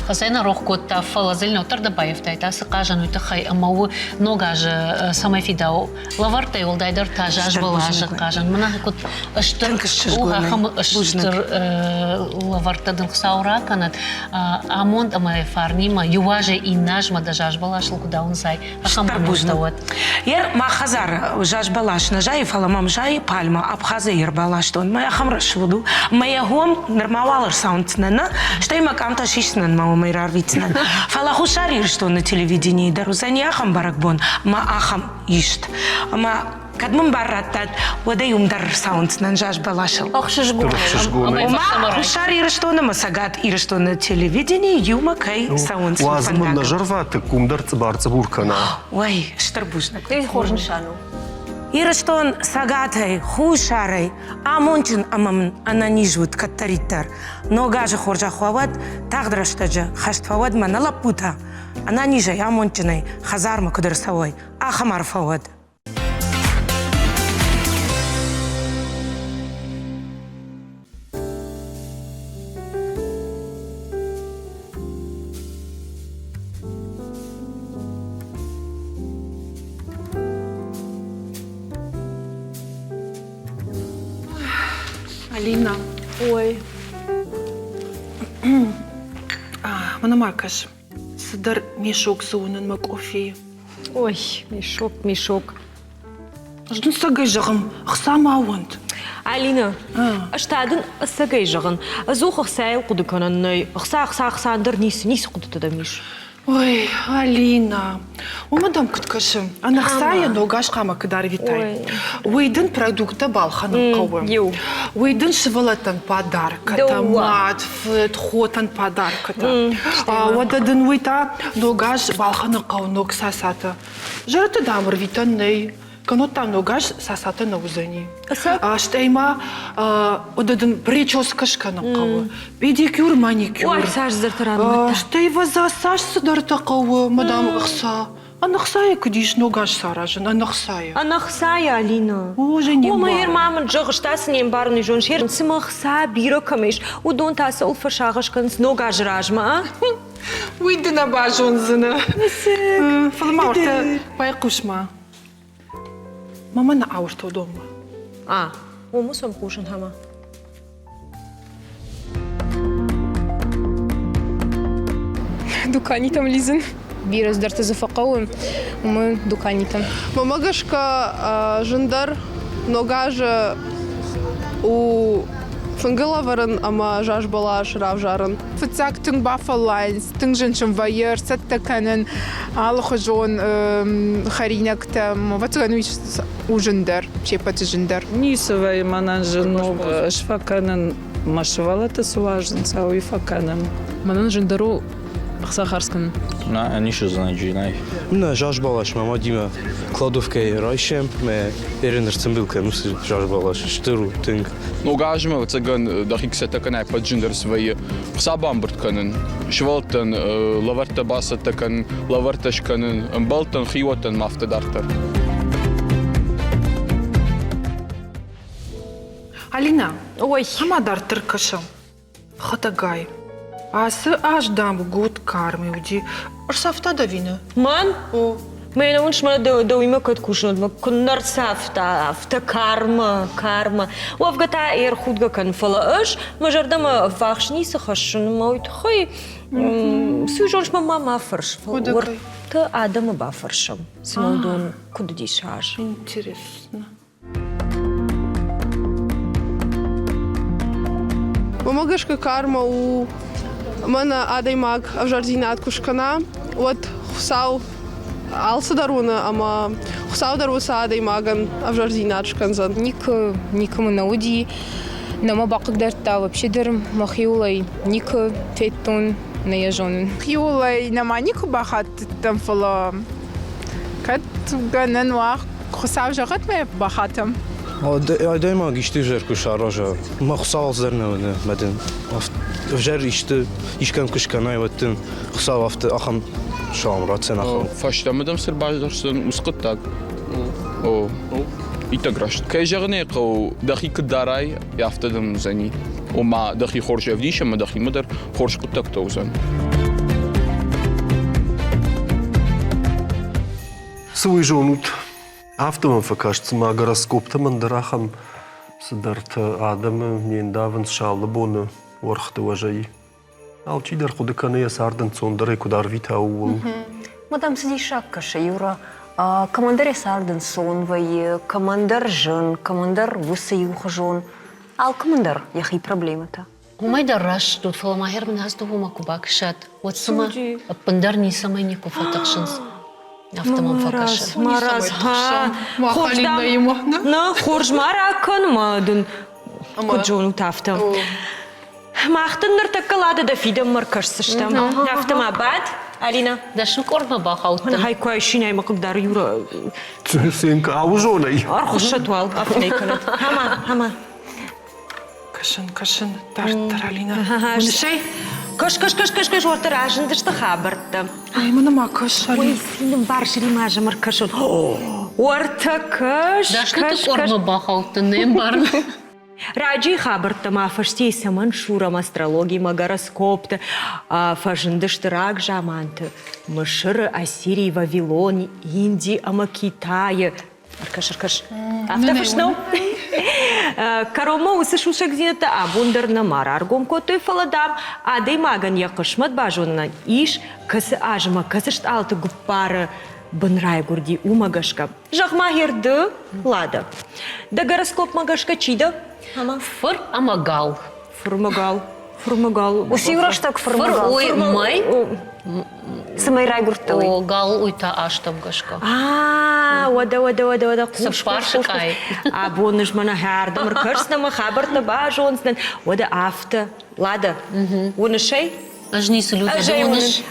Хӕсанӕ рох кодта, фӕлӕ Зӕлинӕ дӕр баййӕфтаид ацы хъазӕн уый тыххӕй ӕмӕ у ног азы цӕмӕй фидауы. Лӕвӕрттӕй уӕлдайдӕр та зазбӕласы хъазӕн. Мӕнӕ куыд стыр у ахӕм стыр лӕвӕрттӕ дын Хуыцау ракӕнӕд. Амонд ӕмӕ фарнимӕ иу азӕй иннӕ азмӕ дӕ зазбӕласыл куыд ауындзай, ахӕм амонд уӕд. Ер мӕ хӕдзары зазбӕлас нӕ зайы, фӕлӕ мӕм зайы пальмӕ Абхазӕй ӕрбаластон. Мӕ ахӕм рӕсугъд у. Мӕ йӕ хом нырма уал ӕрцауындзынӕн, нӕ? Стӕй мӕ къамтӕ сисдзынӕн мӕ уымӕй рарвитдзынӕн. Фӕлӕ Хуссар Ирыстоны телевиденийы дӕр уыдзӕни ахӕм бӕрӕгбон мӕ ахӕм ист. Ӕмӕ кӕд мын бар раттат, уӕд ӕй уым дӕр ӕрцауындзынӕн заз бӕласыл. Ӕхсызгонӕй. Ома Хуссар Ирыстон ӕмӕ Цӕгат Ирыстоны телевидени иумӕ кӕй цӕуынц. Уадз мын нӕ зӕрватыкк уым дӕр цъыбар-цъыбур кӕна. Ой, стыр бузныг. Хорз нысан у. Ирыстон Цӕгатӕй, Хуссарӕй амондджын ӕмӕ мын ӕнӕниз уыд кӕддӕриддӕр. Ног азы хорзӕх уӕ уӕд, тагъд рӕстӕджы хӕст фӕуӕд мӕ нӕ лӕппутӕ, ӕнӕнизӕй, амондджынӕй хӕдзармӕ куыд ӕрцӕуой, ахӕм арфӕ уӕд. Алина. Ой. Мӕнӕ ма кӕс. Цыдӕр мешок дзы уынын мӕ къофийы. Ой, мешок, мешок. Ӕз дын цӕгӕй зӕгъын, ӕхца ма уӕнт. Алина, ӕз та дын ӕцӕгӕй зӕгъын, ӕдзух ӕхцайыл хъуыды кӕнӕн нӕй. Ӕхца, ӕхца, ӕхца ӕндӕр ницы, ницы хъуыдытӕ дӕм ис. Ой, Алина, уымӕ дӕм куыд кӕсы? Ӕнӕхцайӕ ног аз хъуамӕ куыд арвитай? Уый дын продукттӕ балхӕнын хъӕуы. Уый дын сывӕллӕттӕн подаркӕтӕ, мад, фыд, хотӕн подаркӕтӕ. Уӕдӕ дын уый та ног аз балхӕнын хъӕуы ног цацатӕ. Зӕрдӕ дам ӕрвитӕн нӕй, кӕннод та ног аз цацатӕ нӕ уыдзӕни. Стӕй ма уӕдӕ дын прическа скӕнын хъӕуы, педикюр, маникюр. Ой, цас цыдӕртӕ ранымадта. Стӕй вӕза цас цыдӕртӕ хъӕуы, мадам, ӕхца. Ӕнӕхцайӕ куыд ис ног аз саразын, ӕнӕхцайӕ? Ӕнӕхцайӕ, Алина. О, же не О, мӕ ма мын зӕгъ, та цы не мбарын, уый зон, цыма хца бирӕ кӕм ис, уыдон та цӕуыл фӕсагъӕс кӕнынц ног азы размӕ, а? Уый ды нӕ базондзынӕ. Фӕлӕ ма уӕртӕ байхъус-ма. Мама нӕ ауырта уыдонмӕ. А, уымы сӕм хъусын хӕмӕ. Дуканитӕм лидзын. Бирӕ цыдӕртӕ дзы фӕхъӕуы, уымы дуканитӕм. Мӕнмӕ гӕсгӕ зындӕр ног азы у фынгыл ӕвӕрын ӕмӕ зазбӕлас равзарын. Фыццаг тынг бафӕллайынц, тынг зын сын вӕййы ӕрцӕттӕ кӕнын алыхуызон хӕринӕгтӕ. Ӕвӕццӕгӕн, уый у зындӕр, се ппӕты зындӕр. Ницы вӕййы мӕнӕн зын у. Ӕз фӕкӕнын, мӕ сывӕллӕттӕ цы уарзынц, уый фӕкӕнын. Мӕнӕн зындӕр у ӕхца хардз кӕнын. На, ницы знаджи, най. Нӕ зазбӕлас мӕ мадимӕ кладовкӕйы райсӕм, мӕ ерын ӕрцымбыл кӕн уыцы зазбӕлас. Стыр у тынг. Ног азмӕ, ӕвӕццӕгӕн, дӕхи цӕттӕ кӕнай ӕппӕт зындӕр цы вӕййы. Хца бамбырд кӕнын, сывӕллӕттӕн лӕвӕрттӕ бацӕттӕ кӕнын, лӕвӕрттӕ скӕнын, ӕмбӕлттӕн, хиуӕттӕн ма афтӕ дарддӕр. Алина, ой, ӕмӕ дарддӕр кӕсӕм. Хӕтӕгай, ацы аз, дам, гуд карми уыди. Ӕрцавта дӕ ӕви нӕ? Мӕн? О. Мӕнӕ уын мӕ дӕуимӕ кӕд кусын, уӕд мӕ куыннӕ рцавта, афтӕ кармӕ, кармӕ. Уӕвгӕ та ӕрхудгӕ кӕн, фӕлӕ ӕз мӕ зӕрдӕмӕ ӕввахс ницы хӕссын, ӕмӕ уый тыххӕй цы зоныс, мӕ ма ма фӕрс, фӕлӕ уӕртӕ адӕмы бафӕрсӕм, цымӕ уыдон куыд уыдис аз. Интересно. Уымӕ гӕсгӕ карма у, мӕнӕ адӕймаг ӕвзӕрдзинад куы скӕна, уӕд Хуыцау алцыдӕр уыны ӕмӕ Хуыцау дӕр уыцы адӕймагӕн ӕвзӕрдзинад скӕндзӕн. Никуы, никуы мын нӕ уыди, нӕ мӕ бахъыгдардта вообще дӕр мӕхиуыл ӕй никуы федтон, нӕ йӕ зонын. Хиуылӕй нӕма никуы бахаттыдтӕн, фӕлӕ кӕд гӕнӕн уа, Хуыцау зӕгъӕд мӕ бахатӕм. Адӕймаг исты ӕвзӕр куы сараза, мӕ Хуыцау ӕвзӕр нӕ уыны, мӕ дын ӕвзӕр исты искӕм куы скӕнай, уӕд дын Хуыцау афтӕ ахӕм салам ратдзӕн ахӕм. Фӕстӕмӕ дӕм цы рбаздӕхдзӕн уыцы хъуыддаг? О, иттӕг раст. Кӕй зӕгъын ӕй хъӕуы, дӕхи куыд дарай, афтӕ дын уыдзӕни. Ома, дӕхи хорз ӕвдис ӕмӕ дӕхимӕ дӕр хорз хъуыддӕгтӕ уыдзӕн. Цы уый зонут? Афтӕ мӕм фӕкаст, цыма гороскоптӕм ӕндӕр ахӕм цыдӕртӕ адӕмы не ндавынц сӕ алы боны уӕргъты уӕзӕй. Алчидӕр хъуыды кӕны йӕ цард ӕнцондӕрӕй куыд арвита, ууыл. Мадам, цы диссаг кӕсы, Юра, кӕмӕндӕр йӕ цард ӕнцон вӕййы, кӕмӕндӕр зын, кӕмӕндӕр уыцы иухуызон. Алкӕмӕн дӕр йӕхи проблемӕтӕ. Уымӕй дӕр раст стут, фӕлӕ ма Герман Аздовомӕ куы бакӕсат, уӕд цыма ӕппындӕр ницӕмӕй никуы фӕтыхсынц. Афтӕ мӕм фӕкӕсы. Марадз, хорз нӕ, хорз ма ракӕн, мӕ дын куыд зонут, афтӕ. Мах дын ныртӕккӕ Лада дӕ фидӕнмӕ ркӕсдзыстӕм. Афтӕ ма бад, Алина. Дӕсны къордмӕ бахаудтӕн. Хай куы айсинай мӕ хъыгдар Юра. Сенка ауызонӕй. Ӕрхуыссӕт уал, афтӕ кӕнӕд. Хама, хама. Кӕсын, кӕсын, дарддӕр, Алина. Уынысӕй? Кӕс, кӕс, кӕс, кӕс, кӕс, уӕртӕ разындысты хабӕрттӕ. Ай, мӕнӕ ма кӕс, Алина. Ой, цины барсыримӕ зымыр кӕсын. Уӕртӕ кӕс, Дӕсныты къордмӕ бахаудтӕн, не мбарын. Раджы хабӕрттӕ ма фӕстейы цӕмӕн сурӕм астрологимӕ, гороскопты, фӕзындысты рагзаманты Мысыры, Ассирийы, Вавилон, Инди ӕмӕ Китайы. Ӕркӕс, ӕркӕс. Афтӕ фыст нӕу? Кӕронмӕ уыцы сусӕгдзинӕдтӕ абон дӕр нӕма раргом кодтой, фӕлӕ, дам, адӕймагӕн йӕ хъысмӕт базонынӕн ис, кӕцы азмӕ, кӕцы стъалыты гуппары бын райгуырди, уымӕ гӕсгӕ. Зӕгъ-ма, гъер ды, Лада, дӕ гороскопмӕ гӕсгӕ чи дӕ? Фыр ӕмӕ гал. Фыр ӕмӕ гал. Фыр ӕмӕ гал. Уыцы иу рӕстӕг фыр ӕмӕ гал. Ой, мӕй. Цӕмӕй райгуырдтӕ уый? О, гал уый та азтӕм гӕсгӕ. А, уӕдӕ, уӕдӕ, уӕдӕ, уӕдӕ, хъус, Цыппар сыкъайы. Абон ӕз мӕнӕ хӕрдӕм ӕркӕсдзынӕн ӕмӕ хабӕрттӕ базондзынӕн. Уӕдӕ афтӕ, Лада, уыныс ӕй? Ӕз ницы Люда, ды уыныс?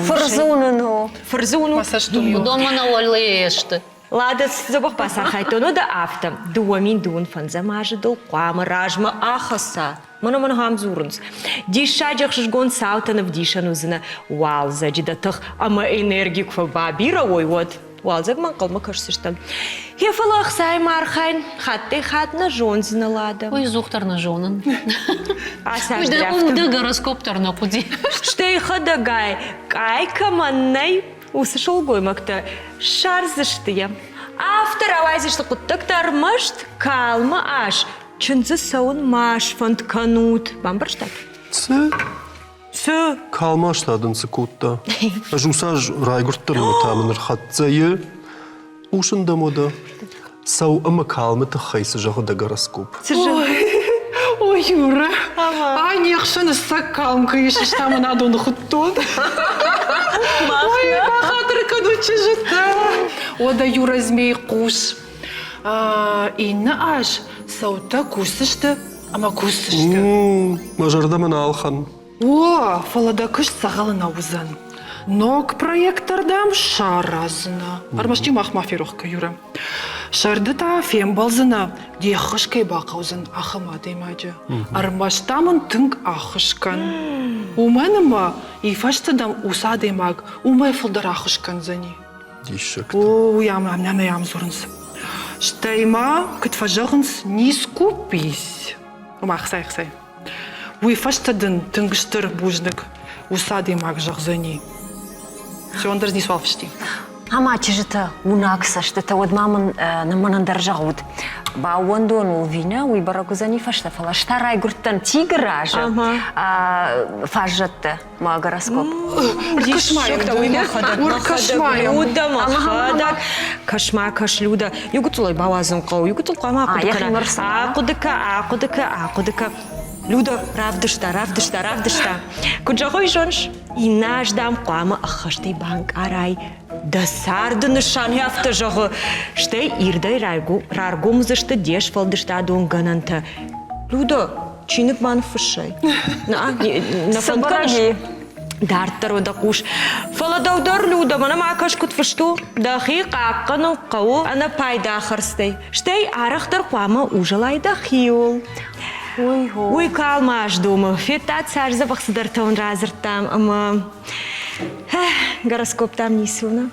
Фырдзы уынын у. Фырдзы уын у. Уыдон мӕнӕ уӕлейӕ сты. Лада, дзӕбӕх бацархайдтон, уӕдӕ афтӕ. 2025 азы дыл хъуамӕ размӕ ахӕсса. Мӕнӕ мын ахӕм дзурынц. Диссаджы ӕхсызгон цаутӕн ӕвдисӕн уыдзынӕ уалдзӕджы дӕ тых ӕмӕ энерги куы бабирӕ уой, уӕд. Уалдзӕгмӕ ӕнхъӕлмӕ кӕсдзыстӕм. Йе фӕлӕ ӕхцайы ма архайын, хаттӕй-хатт нӕ зондзынӕ, Лада. Уый ӕдзухдӕр нӕ зонын. Уый дӕ, уым дӕ гороскоп дӕр нӕ хъуыди. Стӕй хӕдӕгай, къай кӕмӕн нӕй, уыцы сылгоймӕгтӕ ссардзысты йӕ. Афтӕ рауайдзысты хъуыддӕгтӕ ӕрмӕст калмы ас чындзы цӕуын ма сфӕнд кӕнут. Бамбӕрстат? Цы? Цы? Калмас та дын цы кодта? Ӕз уыцы аз райгуырдтӕн ӕмӕ та мын ӕрхӕццӕ и. Хъусын дӕм уӕдӕ. Цӕу ӕмӕ калмы тыххӕй цы зӕгъы дӕ гороскоп? Цы зӕгъы? Ой, Юра, ай не хсӕн ӕцӕг калм кӕй ис, ӕз та мын адоны хуыдтон. Ой, бахатыр кӕнут чызджытӕ. Уӕдӕ Юра змей хъус. Иннӕ аз цӕутӕ кусдзысты ӕмӕ кусдзысты. Мӕ зӕрдӕ мын ӕлхӕн. О, фӕлӕ дӕ куыст дзӕгъӕлы нӕ уыдзӕн. Ног проекттӕ дӕм сараздзынӕ. Ӕрмӕст-иу мах ма ферох кӕ, Юра. Сӕрды та фембӕлдзынӕ, де ххуыс кӕй бахъӕудзӕн, ахӕм адӕймаджы. Ӕрмӕст та мын тынг ӕххуыс кӕн. Уымӕн ӕмӕ и фӕстӕ дӕм уыцы адӕймаг уымӕй фылдӕр ӕххуыс кӕндзӕни. Диссӕгтӕ. О, уый ам нӕ ам дзурынц. Стӕй ма, куыд фӕзӕгъынц, не скупись. Ома ӕхцай, ӕхцай. Уый фӕстӕ дын тынг стыр бузныг уыцы адӕймаг зӕгъдзӕни. Все, ӕндӕр ницуал фысти. Ӕмӕ чызджытӕ уынаг цӕстытӕ, уӕд ма мын мӕнӕн дӕр зӕгъут, баууӕндон ыл ӕви нӕ, уый бӕрӕг уыдзӕни фӕстӕ, фӕлӕ ӕз та райгуырдтӕн тигры разы фаззӕтты мӕ гороскоп. Люда, мӕхӕдӕг, кӕс-ма, кӕс, Люда, иу гыццыл ӕй бауадзын хъӕуы, иу гыццыл хъуамӕ ахъуыды кӕна. Ахъуыды кӕ, ахъуыды кӕ, ахъуыды кӕ. Люда равдыста, равдыста, равдыста. Куыд зӕгъой, зоныс, иннӕ аз, дам, хъуамӕ ӕххӕстӕй банкъарай дӕ царды нысан, афтӕ зӕгъы. Стӕй ирдӕй раргом уыдзысты де сфӕлдыстадон гӕнӕнтӕ. Люда, чиныг ма ныффыссай. Нӕ фӕнд кӕныс? Дарддӕр уӕдӕ хъус. Фӕлӕ дӕу дӕр, Люда, мӕнӕ ма кӕс, куыд фыст у. Дӕхи хъахъхъӕнын хъӕуы ӕнӕпайда хӕрдзтӕй. Стӕй арӕхдӕр хъуамӕ узӕлай дӕхиуыл. Уый калмы домы. Федтат, цас дзӕбӕх цыдӕртӕ уын радзырдтам ӕмӕ гороскоп дӕм ницы уыны.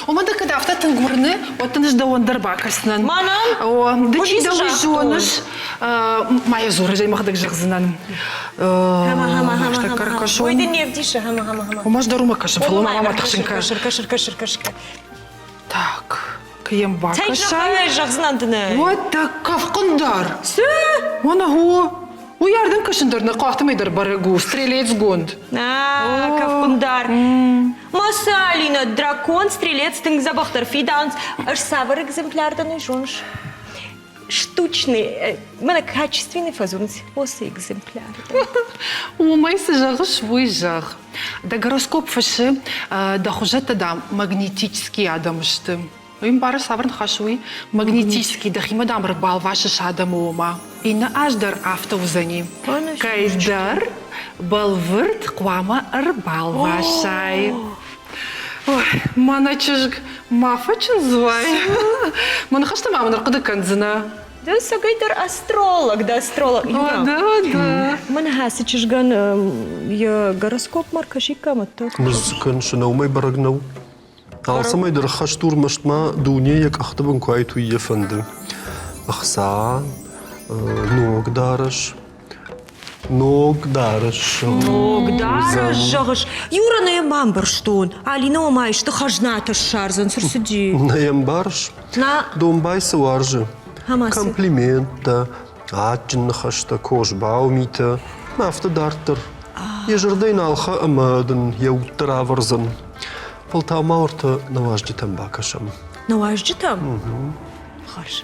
Уымӕн дӕ кӕд афтӕ тынг уырны, уӕд дын ӕз дӕуӕн дӕр бакӕсдзынӕн. Мӕнӕн? О, ды чи дӕ, уый зоныс. Ма йӕ дзуры, зӕй мӕхӕдӕг зӕгъдзынӕн. Хӕма, хӕма, хӕма, хӕма. Уый дын не вдисы, хӕма, хӕма, хӕма. Уымӕ ӕз дӕр уымӕ кӕсын, фӕлӕ мӕ мама тыхсын кӕ. Кӕс, кӕс, кӕс, кӕс, кӕс. Так, кӕй йӕм бакӕсай? Цӕй зӕгъдзынӕн дын ӕй. Уӕд дӕ кӕфхъуындар. Цы? Уӕнӕ хо. Уый ардӕм кӕсын дӕр нӕ хъуахтымӕй дӕр бӕрӕг у, стрелецгонд. Кӕфхъуындар. Масалина, дракон, стрелец тынг дзӕбӕхдӕр фидауынц. Ӕз цавӕр экземпляр дӕн, уый зоныс? Штучный, мӕнӕ качественный фӕдзурынц, уыцы экземпляр. Уымӕй цы зӕгъыс, уый зӕгъ. Дӕ гороскоп фыссы, дӕ хуызӕттӕ, дам, магнетический адӕм сты. Уый ӕмбары цавӕр ныхас уый? Магнетический, дӕхимӕ, дам, ӕрбалвасыс адӕмы ома. Иннӕ аз дӕр афтӕ уыдзӕни. Кӕйдӕр бӕлвырд хъуамӕ ӕрбалвасай. Ой, мӕнӕ чызг, ма фӕчындз уай. Мӕ ныхӕстӕ ма мын ӕрхъуыды кӕндзынӕ. Ды сӕгӕйдӕр астролог дӕ, астролог. О, да, да. Мӕнӕ ацы чызгӕн йӕ гороскопмӕ ӕркӕсиккам ӕддӕ. Мыз кӕныс, уымӕй бӕрӕг нӕу. Алцӕмӕй дӕр ӕххӕст у ӕрмӕст ма дуне йӕ къӕхты бын куы айт, уый йӕ фӕнды. Ӕхца, ног дарӕс, ног дарӕс. Ног дарӕс, зӕгъыс? Юра нӕ йӕм бамбӕрстон. Алинӕ ома исты хӕзнатӕ ссардзӕн, цы рцыди? Нӕ йӕ мбарыс? Домбай цы уарзы? Комплименттӕ, адджын ныхӕстӕ, козбау митӕ, афтӕ дарддӕр. Йӕ зӕрдӕ йын алхӕ ӕмӕ дын йӕ уд дӕр авӕрдзӕн. Фӕлтау ма уӕртӕ нӕ уазджытӕм бакӕсӕм. Нӕ уазджытӕм? Хорз.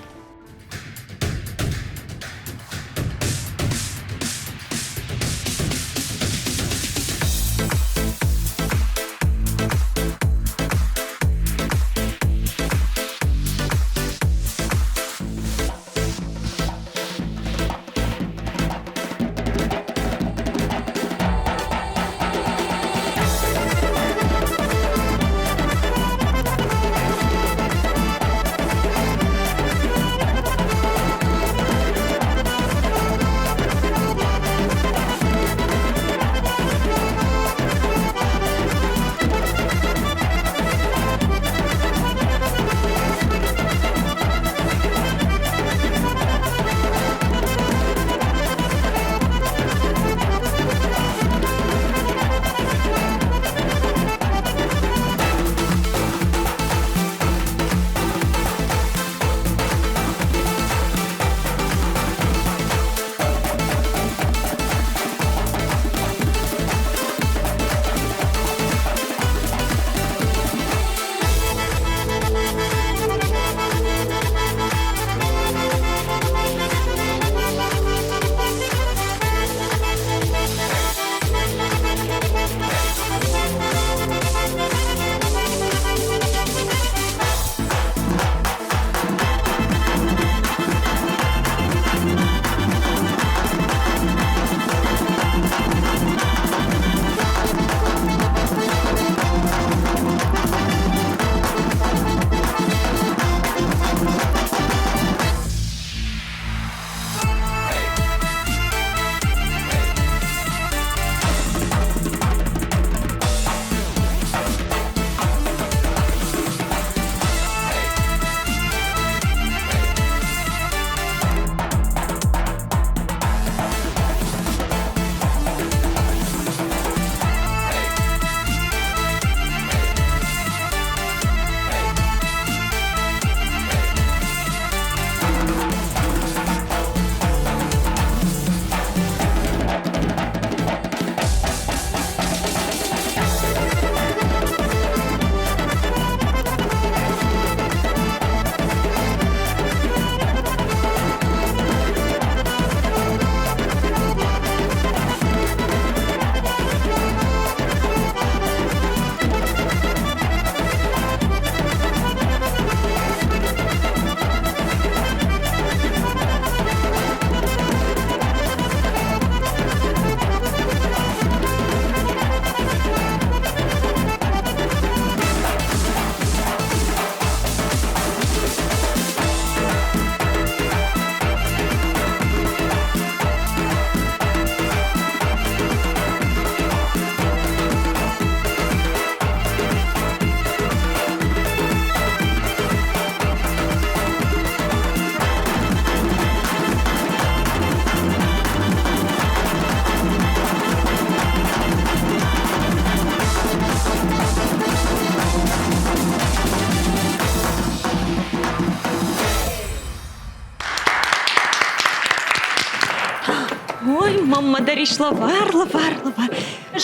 Ой, мамма дӕр ис лӕвар, лӕвар, лӕвар.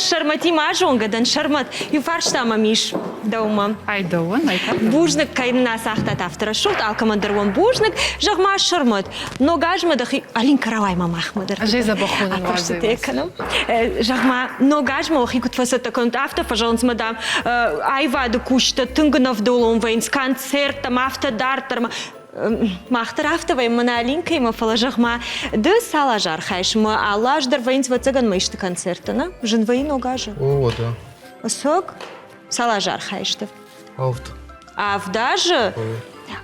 Сӕрмӕтимӕ зонгӕ дӕн, Сӕрмӕт. Иу фарста мӕм ис дӕумӕ. Ай дӕуӕн, ай та. Бузныг, кӕй нын ацагътат афтӕ рӕсугъд, алкӕмӕн дӕр уӕм бузныг. Зӕгъ-ма, Сӕрмӕт, ног азмӕ дӕхи Алинка рауай ма махмӕ дӕр. Ӕз ӕй дзӕбӕх хонын Афӕрстытӕ кӕнӕм. Зӕгъ-ма, ног азмӕ уӕхи куыд фӕцӕттӕ кӕнут, афтӕ фӕзӕгъынц мӕ, дам, аивады кусджытӕ тынг ӕнӕвдӕлон вӕййынц концерттӕм, афтӕ дарддӕр. Мах дӕр афтӕ вӕййӕм мӕнӕ Алинкӕимӕ, фӕлӕ зӕгъ-ма, ды цал азы архайыс мӕ алы аз дӕр вӕййынц, ӕвӕццӕгӕн, мӕ исты концерттӕ, нӕ? Зын вӕййы ног азы? О, уӕдӕ. Сог? Цал азы архайыс ты? Авд. Авд азы?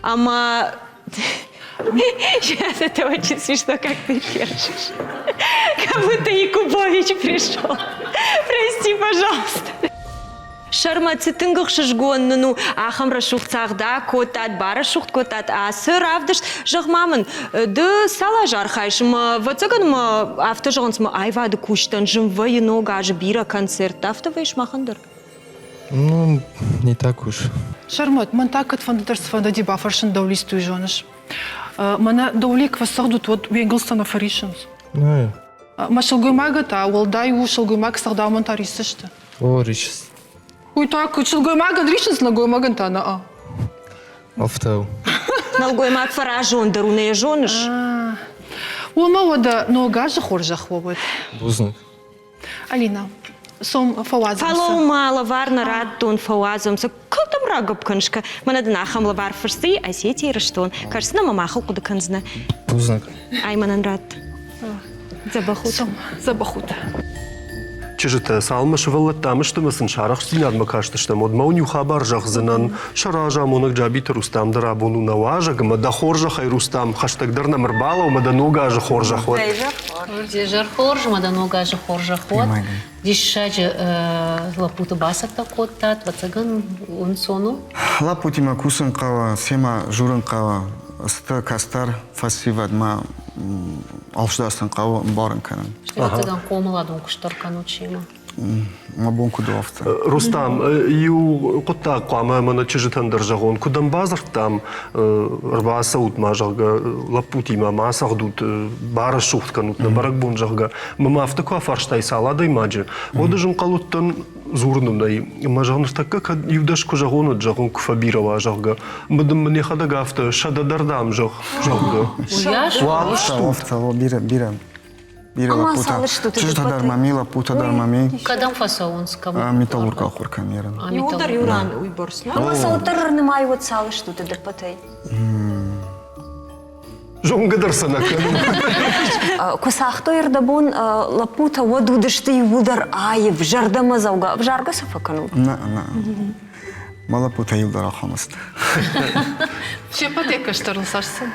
Ӕмӕ Сейчас это очень смешно, как ты держишь. Как будто Якубович пришел. Прости, пожалуйста. Сӕрмӕт цы тынг ӕхсызгон нын у, ахӕм рӕсугъд цагъд акодтат, барӕсугъд кодтат ацы равдыст. Зӕгъ-ма мын, ды цал азы архайыс ӕмӕ, ӕвӕццӕгӕн мӕ афтӕ зӕгъынц, мӕ аивады кусджытӕн зын вӕййы ног азы бирӕ концерттӕ, афтӕ вӕййыс махӕн дӕр? Ну, не так уж. Сӕрмӕт, мӕн та кӕдфӕнды дӕр цыфӕнды ди бафӕрсын дӕу листуй зоныс. Мӕнӕ Доулек фӕцӕгъдут, уӕд уе нгуылдзтӕ нӕ фӕрисынц? Нӕ. Мӕ сылгоймагы та уӕлдай у сылгоймаг цӕгъдаумӕн та рисдзысты? О, рисынц. Уый та куыд сылгоймагӕн рисынц, нӕлгоймагӕн та нӕ. Афтӕ у. Нӕлгоймаг фӕразондӕр у, нӕ йӕ зоныс? Уымӕ уӕдӕ ног азы хорзӕх уӕ уӕд. Бузныг. Алина, сом фӕуадзӕм. Фӕлӕуу-ма, лӕвар нӕ радтон, фӕуадзӕм сӕ. Кӕдӕм рагӕпп кӕныс? Мӕнӕ дын ахӕм лӕвар фыссы Осетия Ирыстон. Кӕсдзынӕ мӕ махыл хъуыды кӕндзынӕ. Бузныг. Ай мӕнӕн ратт. Дзӕбӕх ут. Дзӕбӕх ут. Чызджытӕ, цалынмӕ сывӕллӕттӕ ам сты ӕмӕ сын сӕ арӕхстдзинадмӕ кастыстӕм, уӕдмӕ уын иу хабар зӕгъдзынӕн. Сӕ разамонӕг Джабиты Рустам дӕр абон у нӕ уазӕг ӕмӕ дӕ хорзӕхӕй, Рустам, хӕстӕгдӕр нӕм ӕрбалӕу ӕмӕ дӕ ног азы хорзӕх уӕд. Изӕр хорз ӕмӕ дӕ ног азы хорзӕх уӕд. Диссаджы лӕппуты бацӕттӕ кодтат, ӕвӕццӕгӕн, ӕнцон у? Лӕппутимӕ кусын хъӕуы, семӕ журын хъӕуы, сты кӕстӕр фӕсивӕдмӕ алчидӕр сын хъӕуы ӕмбарын кӕнын. Ӕвӕццӕгӕн, хъомыладон куыст дӕр кӕнут семӕ. Мӕ бон куыд у, афтӕ. Рустам, иу хъуыддаг хъуамӕ мӕнӕ чызджытӕн дӕр зӕгъон. Куыд ӕм бадзырдтам, ӕрбацӕут ма, зӕгъгӕ, лӕппутимӕ ма цӕгъдут, барӕсугъд кӕнут нӕ бӕрӕгбон, зӕгъгӕ. Мӕ ма афтӕ куы афарстай цал адӕймаджы, уӕд ӕз ӕнхъӕл уыдтӕн дзурын ын ӕй. Ӕмӕ зӕгъ, ныртӕккӕ кӕд иу дӕс куы зӕгъон, уӕд зӕгъын куы фӕбирӕ уа, зӕгъгӕ. Мӕ дын мын йӕхӕдӕг афтӕ, 100 дӕр дам, зӕгъ, зӕгъгӕ. Уал стут? Бирӕ, бирӕ. Бирӕ лӕппутӕ. Чызджытӕ дӕр мӕм и, лӕппутӕ дӕр мӕм и. Кӕдӕм фӕцӕуынц? Кӕм? Металлург ахуыр кӕнерын. Иуылдӕр иу ран уыйбӕрц. Ӕмӕ сӕ уӕддӕр ӕрнымай, уӕд цал стут ӕдӕппӕтӕй? Зонгӕ дӕр сӕ нӕ кӕнын. Куы цагътой ӕрдӕбон лӕппутӕ, уӕд уыдысты иууылдӕр аив, зӕрдӕмӕдзӕугӕ. Ӕвзаргӕ сӕ фӕкӕнут? Нӕ, нӕ. Мӕ лӕппутӕ иуылдӕр ахӕм сты. Се ппӕтӕй кӕстӕрыл цас сын?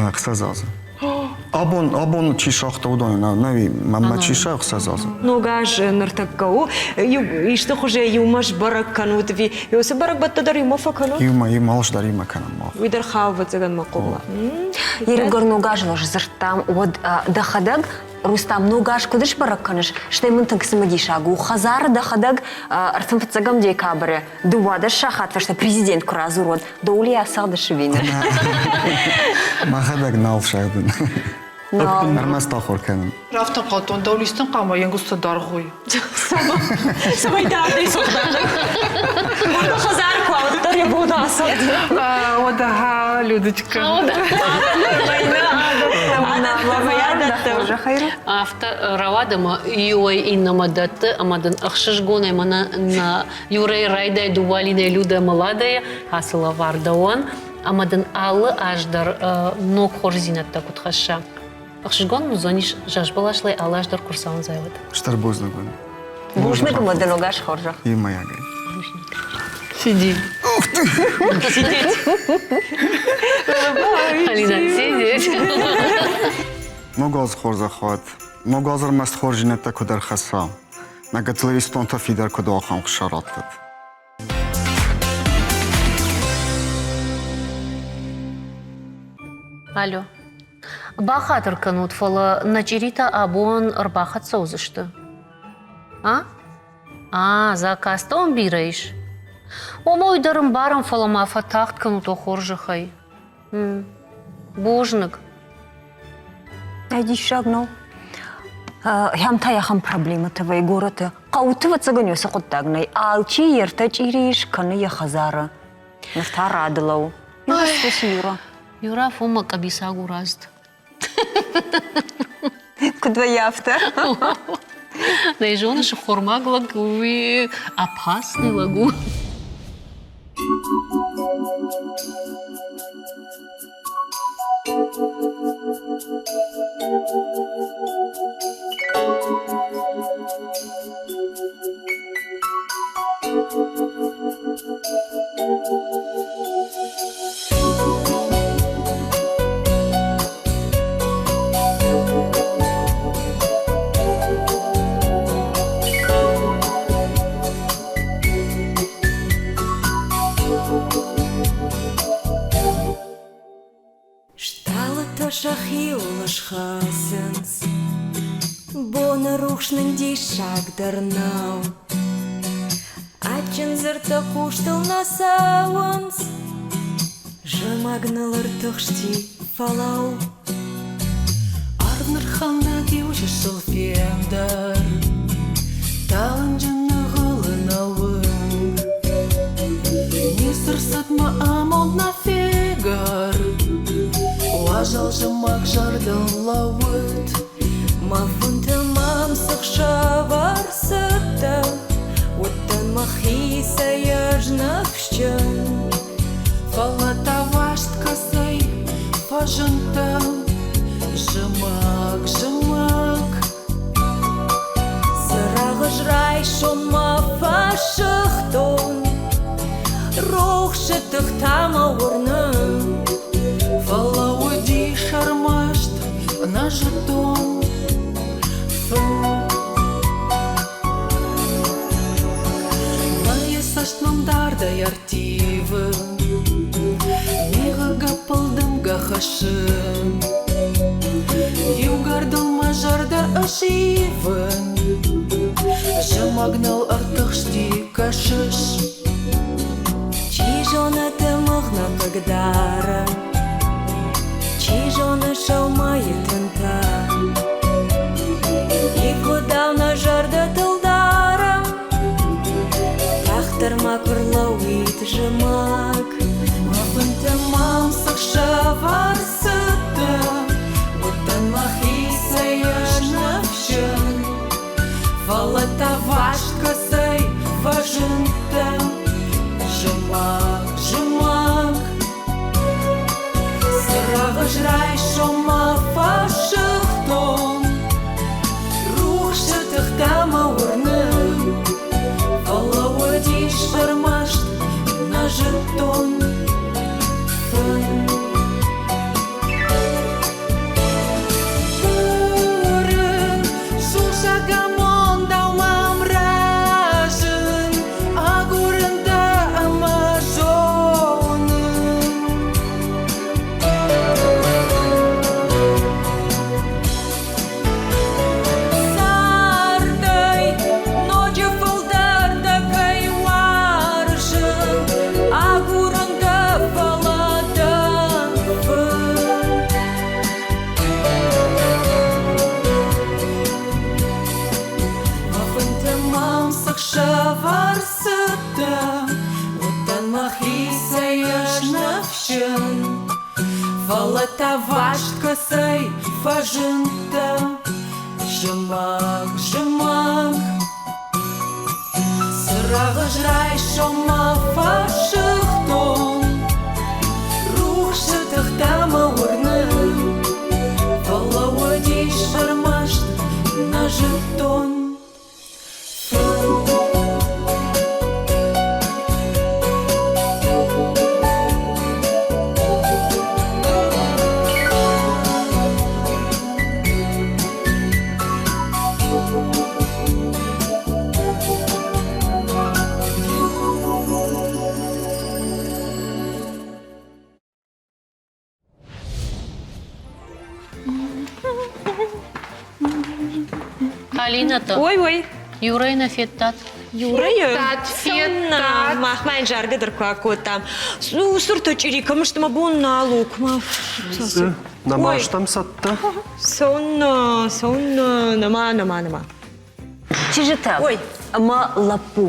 Ӕхсӕз азы. Абон, абон чи сагъта, уыдон нӕ, мӕнмӕ чи сагъ ӕхсӕз азы. Ног аз ныртӕккӕ у. Исты хуызӕй иумӕ сбӕрӕг кӕнут ӕви уыцы бӕрӕгбӕттӕ дӕр иумӕ фӕкӕнут? Иумӕ, иумӕ, алцы дӕр иумӕ кӕнӕм мах. Уый дӕр хауы, ӕвӕццӕгӕн, мӕ хъомла. Иругӕр ног азыл сдзырдтам, уӕд дӕхӕдӕг Рустам, ног аз куыд сбӕрӕг кӕныс, стӕй мын тынг цымыдисаг у, хӕдзары дӕхӕдӕг ӕртын фыццӕгӕм декабры 12 сахат фӕстӕ президент куы радзурод, Доулийӕ цӕгъдыс ӕви нӕ? Мӕхӕдӕг нал сӕгъдын. Ӕрмӕст ахуыр кӕнын. Рафтӕн хъалтон, Даулистӕн хъама йе нгуылдзтӕ даргъ уой. Цӕмӕй дардӕй цӕгъдӕг. Уӕдӕ хӕдзар куы ауыдта, йӕ бон ацӕгъд. Уӕдӕ Людочка. Афтӕ рауад ӕмӕ иуӕй иннӕмӕ дӕтты ӕмӕ дын ӕхсызгонӕй мӕнӕ нӕ Юрӕй райдай дыууӕлинӕй Людӕ Младайы ацы лӕвар дӕуӕн ӕмӕ дын алы аз дӕр ног хорздзинӕдтӕ куыд хӕсса. Ӕхсызгон уыдзӕнис зазбӕласлӕй алы аз дӕр куы рцӕуындзай, уӕд. Стыр бузныг уын. Бузныг ӕмӕ дӕ ног аз хорзӕх. Иумӕйагӕй. Сиди. Ух ты! Сидеть. Алина, сидеть. Ног аз хорзӕх уӕд. Ног аз ӕрмӕст хорздзинӕдтӕ куыд ӕрхӕсса. Нӕ артиллеристонтӕ фидар куыд ахӕм хуызӕ раттӕд. Алло. Бахатыр кӕнут, фӕлӕ нӕ чъиритӕ абон ӕрбахӕццӕ уыдзысты. А? А, заказтӕ уын бирӕ ис? Омӕ уый дӕр ӕмбарӕм, фӕлӕ ма фӕтагъд кӕнут уӕ хорзӕхӕй. Бузныг. Ай диссаг нӕу. Ахӕм та ахӕм проблемӕтӕ вӕййы горӕты. Хъӕуты ӕвӕццӕгӕн уыцы хъуыддаг нӕй. Алчи йе ртӕ чъирийы скӕны йӕ хӕдзары. Ныр та рады лӕуу. Юра. Юра, фома къӕбицагур азд. Куыд вӕййы афтӕ? Нӕ зоныс, хормаг лӕг уый опасный лӕг у. Стъалытӕ сӕхиуыл схӕцынц, Боны рухс нын диссаг дӕр нӕу. Адджын дзырдтӕ хъустыл нӕ цӕуынц. Зымӕг ныл ӕртыхсти, фӕлӕуу. Арв нырхӕндӕг иу чысыл фендӕр, Талынджы ныгъуылы нӕ уынг. Ницы рцыд мӕ амонд нӕ фегӕр, Уазал зымӕг зӕрдыл лӕууыд. Мӕ фынты мӕм цы хсӕв ӕрцыдтӕ, Уыдтӕн мӕхицӕй ӕз ныфсджын. Фӕлӕ та васт кӕцӕй фӕзындтӕ зымӕг, зымӕг. Цырагъ райсоммӕ фӕсыгътон, Рухсы тых та мӕ уырны. Фӕлӕ уыдис ӕрмӕст нӕ зыдтон фын. Мӕйы цӕст мӕм дардӕй ӕрттивы, Мигъы гӕппыл дымгӕ хӕссы. Иугӕр дыл мӕ зӕрдӕ ысивы, Зымӕг ныл ӕртыхсти, кӕсыс. Чи зоны, тымыгъ нӕ хъыгдары, Чи зоны, сӕумӕйы тынтӕ. Ивгъуыдау нӕ зӕрдӕтыл дарӕм, Тагъддӕр ма куы рлӕууид зымӕг. Мӕ фынты мӕм цы хсӕв ӕрцыдтӕ, Уыдтӕн мӕхицӕй ӕз ныфсджын. Фӕлӕ та васт кӕцӕй фӕзындтӕ Зымӕг, зымӕг. Цырагъ ӕз райсоммӕ фӕсыгътон, Рухсы тыхтӕ мӕ уырны. Фӕлӕ уыдис ӕрмӕст нӕ зыдтон фын. Курын, сусӕг амондау мӕм рӕзын, Агурын дӕ ӕмӕ зонын. Цардӕй ноджы фылдӕр дӕ кӕй уарзын, Агурын дӕ, фӕлӕ дӕ фын. Мӕ фынты мӕм цы хсӕв ӕрцыдтӕ, Уыдтӕн мӕхицӕй ӕз ныфсджын. Фӕлӕ та васт кӕцӕй фӕзындтӕ Зымӕг, зымӕг. Цырагъ ӕз райсоммӕ фӕсыгътон, Рухсы тыхтӕ мӕ уырны. Фӕлӕ уыдис ӕрмӕст нӕ зыдтон. Алина-то. Ой, ой. Юрӕйы нӕ федтат? Юрӕйы? Федтат. Махмӕ йын заргӕ дӕр куы акодтам. Усуртӕ чъири кӕм сты, мӕ бон нал у. Куы Нӕма стӕм цӕттӕ? Цӕуыннӕ, цӕуыннӕ, нӕма, нӕма, нӕма. Чызджытӕ ӕмӕ лӕппу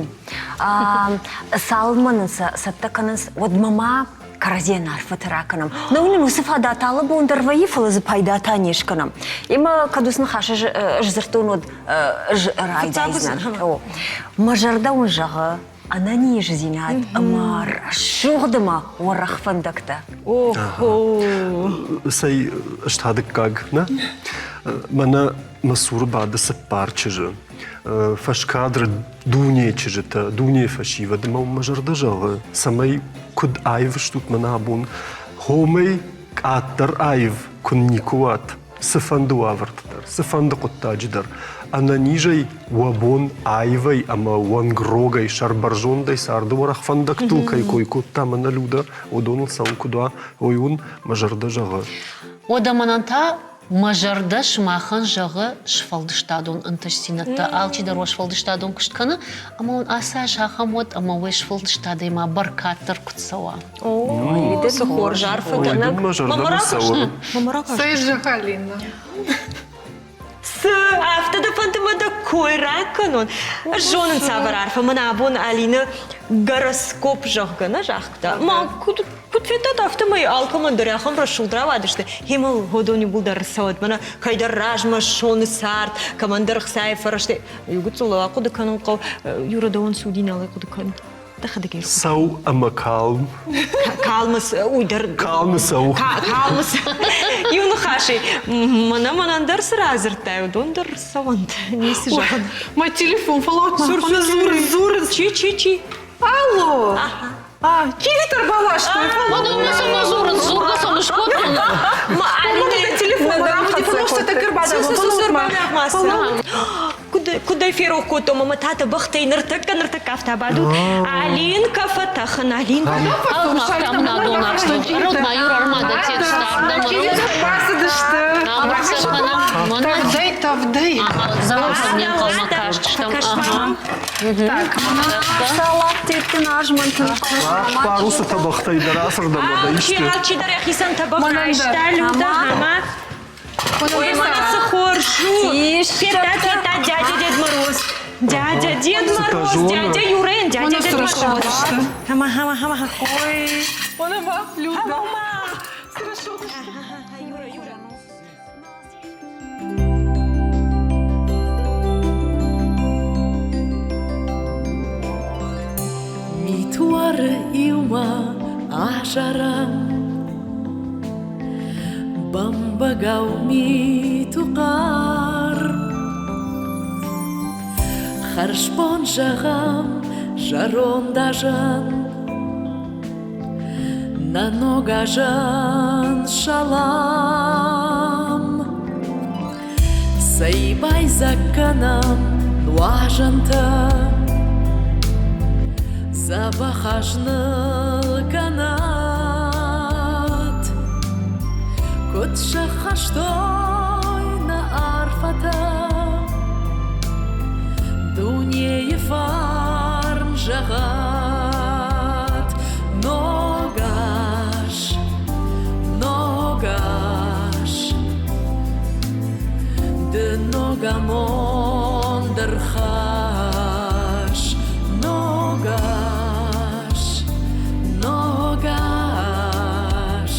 цалынмӕ нын сӕ цӕттӕ кӕнынц, уӕдмӕ ма кӕрӕдзийӕн арфӕтӕ ракӕнӕм. Нӕ уынын уыцы фадат алы бон дӕр вӕййы, фӕлӕ дзы пайда та не скӕнӕм. Ӕмӕ кӕд уыцы ныхас ӕз сдзырдтон, уӕд ӕз райдайдзынӕн. Мӕ зӕрдӕ уын зӕгъы ӕнӕниздзинад ӕмӕ рӕсугъд ӕмӕ уӕрӕх фӕндӕгтӕ. Цӕй, ӕз та дыккаг, нӕ? Мӕнӕ мӕ цуры бады цыппар чызджы. Фӕскадры дунейы чызджытӕ, дунейы фӕсивӕд ӕмӕ мӕ зӕрдӕ зӕгъы, цӕмӕй куыд аив стут мӕнӕ абон, хомӕй къаддӕр аив куы никуы уат, цыфӕнды уавӕрты дӕр, цыфӕнды хъуыддаджы дӕр, ӕнӕнизӕй уӕ бон аивӕй ӕмӕ уӕнгрогӕй, сӕрбӕрзондӕй царды уӕрӕх фӕндӕгтыл кӕй кой кодта мӕнӕ Людӕ, уыдоныл цӕуын куыд уа, уый уын мӕ зӕрдӕ зӕгъы. Уӕдӕ мӕнӕн та Мӕ зӕрдӕ сымахӕн зӕгъы сфӕлдыстадон ӕнтыстдзинӕдтӕ. Алчидӕр уӕ сфӕлдыстадон куыст кӕны, ӕмӕ уын ацы аз ахӕм уӕд, ӕмӕ уе сфӕлдыстадӕй ма бӕркад дӕр куыд цӕуа. О, цы хорз арфӕгӕнӕг. Цӕй зӕгъ, Алина. Цы, афтӕ дӕ фӕнды мӕ дӕ кой ракӕнон? Ӕз зонын цавӕр арфӕ мын абон Алина гороскоп, зӕгъгӕ, нӕ загъта. Ма куыд куыд федтат, афтӕмӕй алкӕмӕн дӕр ахӕм рӕсугъд рауадысты. Хемыл уыдон иууылдӕр ӕрцӕуӕд, мӕнӕ кӕйдӕр размӕ ссоны цард, кӕмӕндӕр ӕхцайы фӕрӕзтӕ. Иу гыццыл ахъуыды кӕнын хъӕуы. Юра, дӕуӕн цы нал хъуыды кӕн. Дӕхӕдӕг ӕй Сау ӕмӕ калм. Калмы уый дӕр Калмы сау. Калмы Иу ныхасӕй, мӕнӕ мӕнӕн дӕр цы радзырдтай, уыдон дӕр цӕуӕнт. Ницы зӕгъын. Мӕ телефон фӕлӕуут, дзуры, дзуры. Чи, чи, чи? Алло! А, кивитӕ рбаластой. Уыдонмӕ цӕмӕ дзурынц, дзургӕ сӕм скодтон. Телефон Куыдӕй ферох кодтон, ӕмӕ та тӕбӕгътӕй ныртӕккӕ ныртӕккӕ афтӕ бадут. Алинка фӕтӕхын, Алинка. Бацыдысты. Тӕвдӕй, тӕвдӕй. Салаттеттін азмантын. Парусы тӕбӕгътӕй дӕр ацырдӕм уӕдӕ исты. Алчидӕр йӕхицӕн тӕбӕгъ райста, Люда, ӕмӕ Ой, мӕнӕ цы хорз у! Федта, федта, дядя Дед Мороз. Дядя Дед Мороз, дядя Юрен, дядя Дед Мороз. Хама, хама, хама. Ой, Она Люда. Митуары иумӕ азарӕм, Бӕмбӕгау мит у хъарм. Хӕрзбон зӕгъӕм зӕронд азӕн, Нӕ ног азӕн салам. Цӕй байдзаг кӕнӕм нуазӕнтӕ, Дзӕбӕх аз ныл кӕнӕд. Куыд сӕххӕстой нӕ арфӕтӕ, Дунейы фарн зӕгъӕд. Ног аз, ног аз, ды ног амонд ӕрхӕсс. Ног аз, ног аз,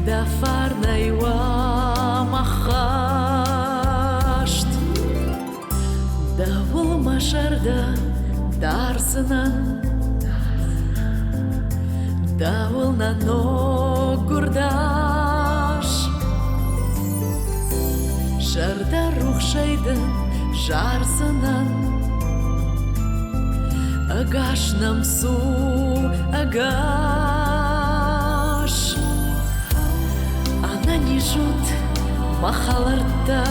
дӕ фарнӕй уӕм ӕххӕст. Дӕуыл мӕ зӕрдӕ дардзынӕн, Дӕуыл нӕ ноггуырд аз. Зӕрдӕрухсӕй дын зардзынӕн, Ӕгас нӕм цу, ӕгас. Ӕнӕниз ут, мӕ хӕлӕрттӕ,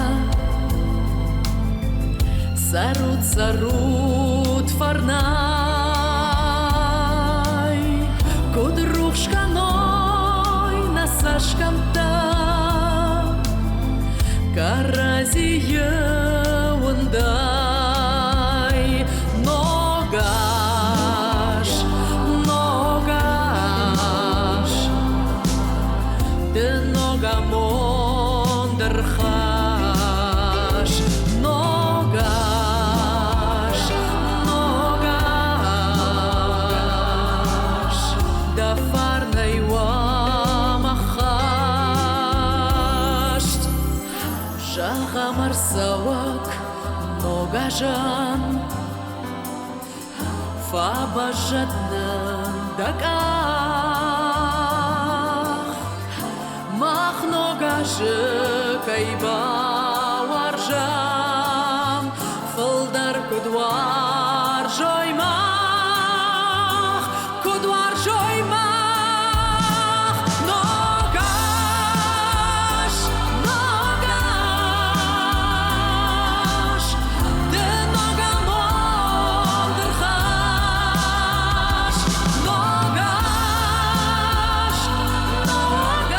Цӕрут, цӕрут фӕрнӕй, Куыд рухс кӕной нӕ цӕсгӕмттӕ, Кӕрӕдзийы уындӕй. Ног аз, ног аз, ды ног амонд ӕрхӕсс. Ног аз, ног аз, дӕ фарнӕй уӕм ӕххӕст. Зӕгъӕм, ӕрцӕуӕг ног азӕн Фӕбӕззӕд нын дӕ къах. Мах ног азы кӕй бауарзӕм, Фылдӕр куыд уарзой мах, куыд уарзой мах. Ног аз, ног аз, ды ног амонд ӕрхӕсс. Ног аз, ног аз,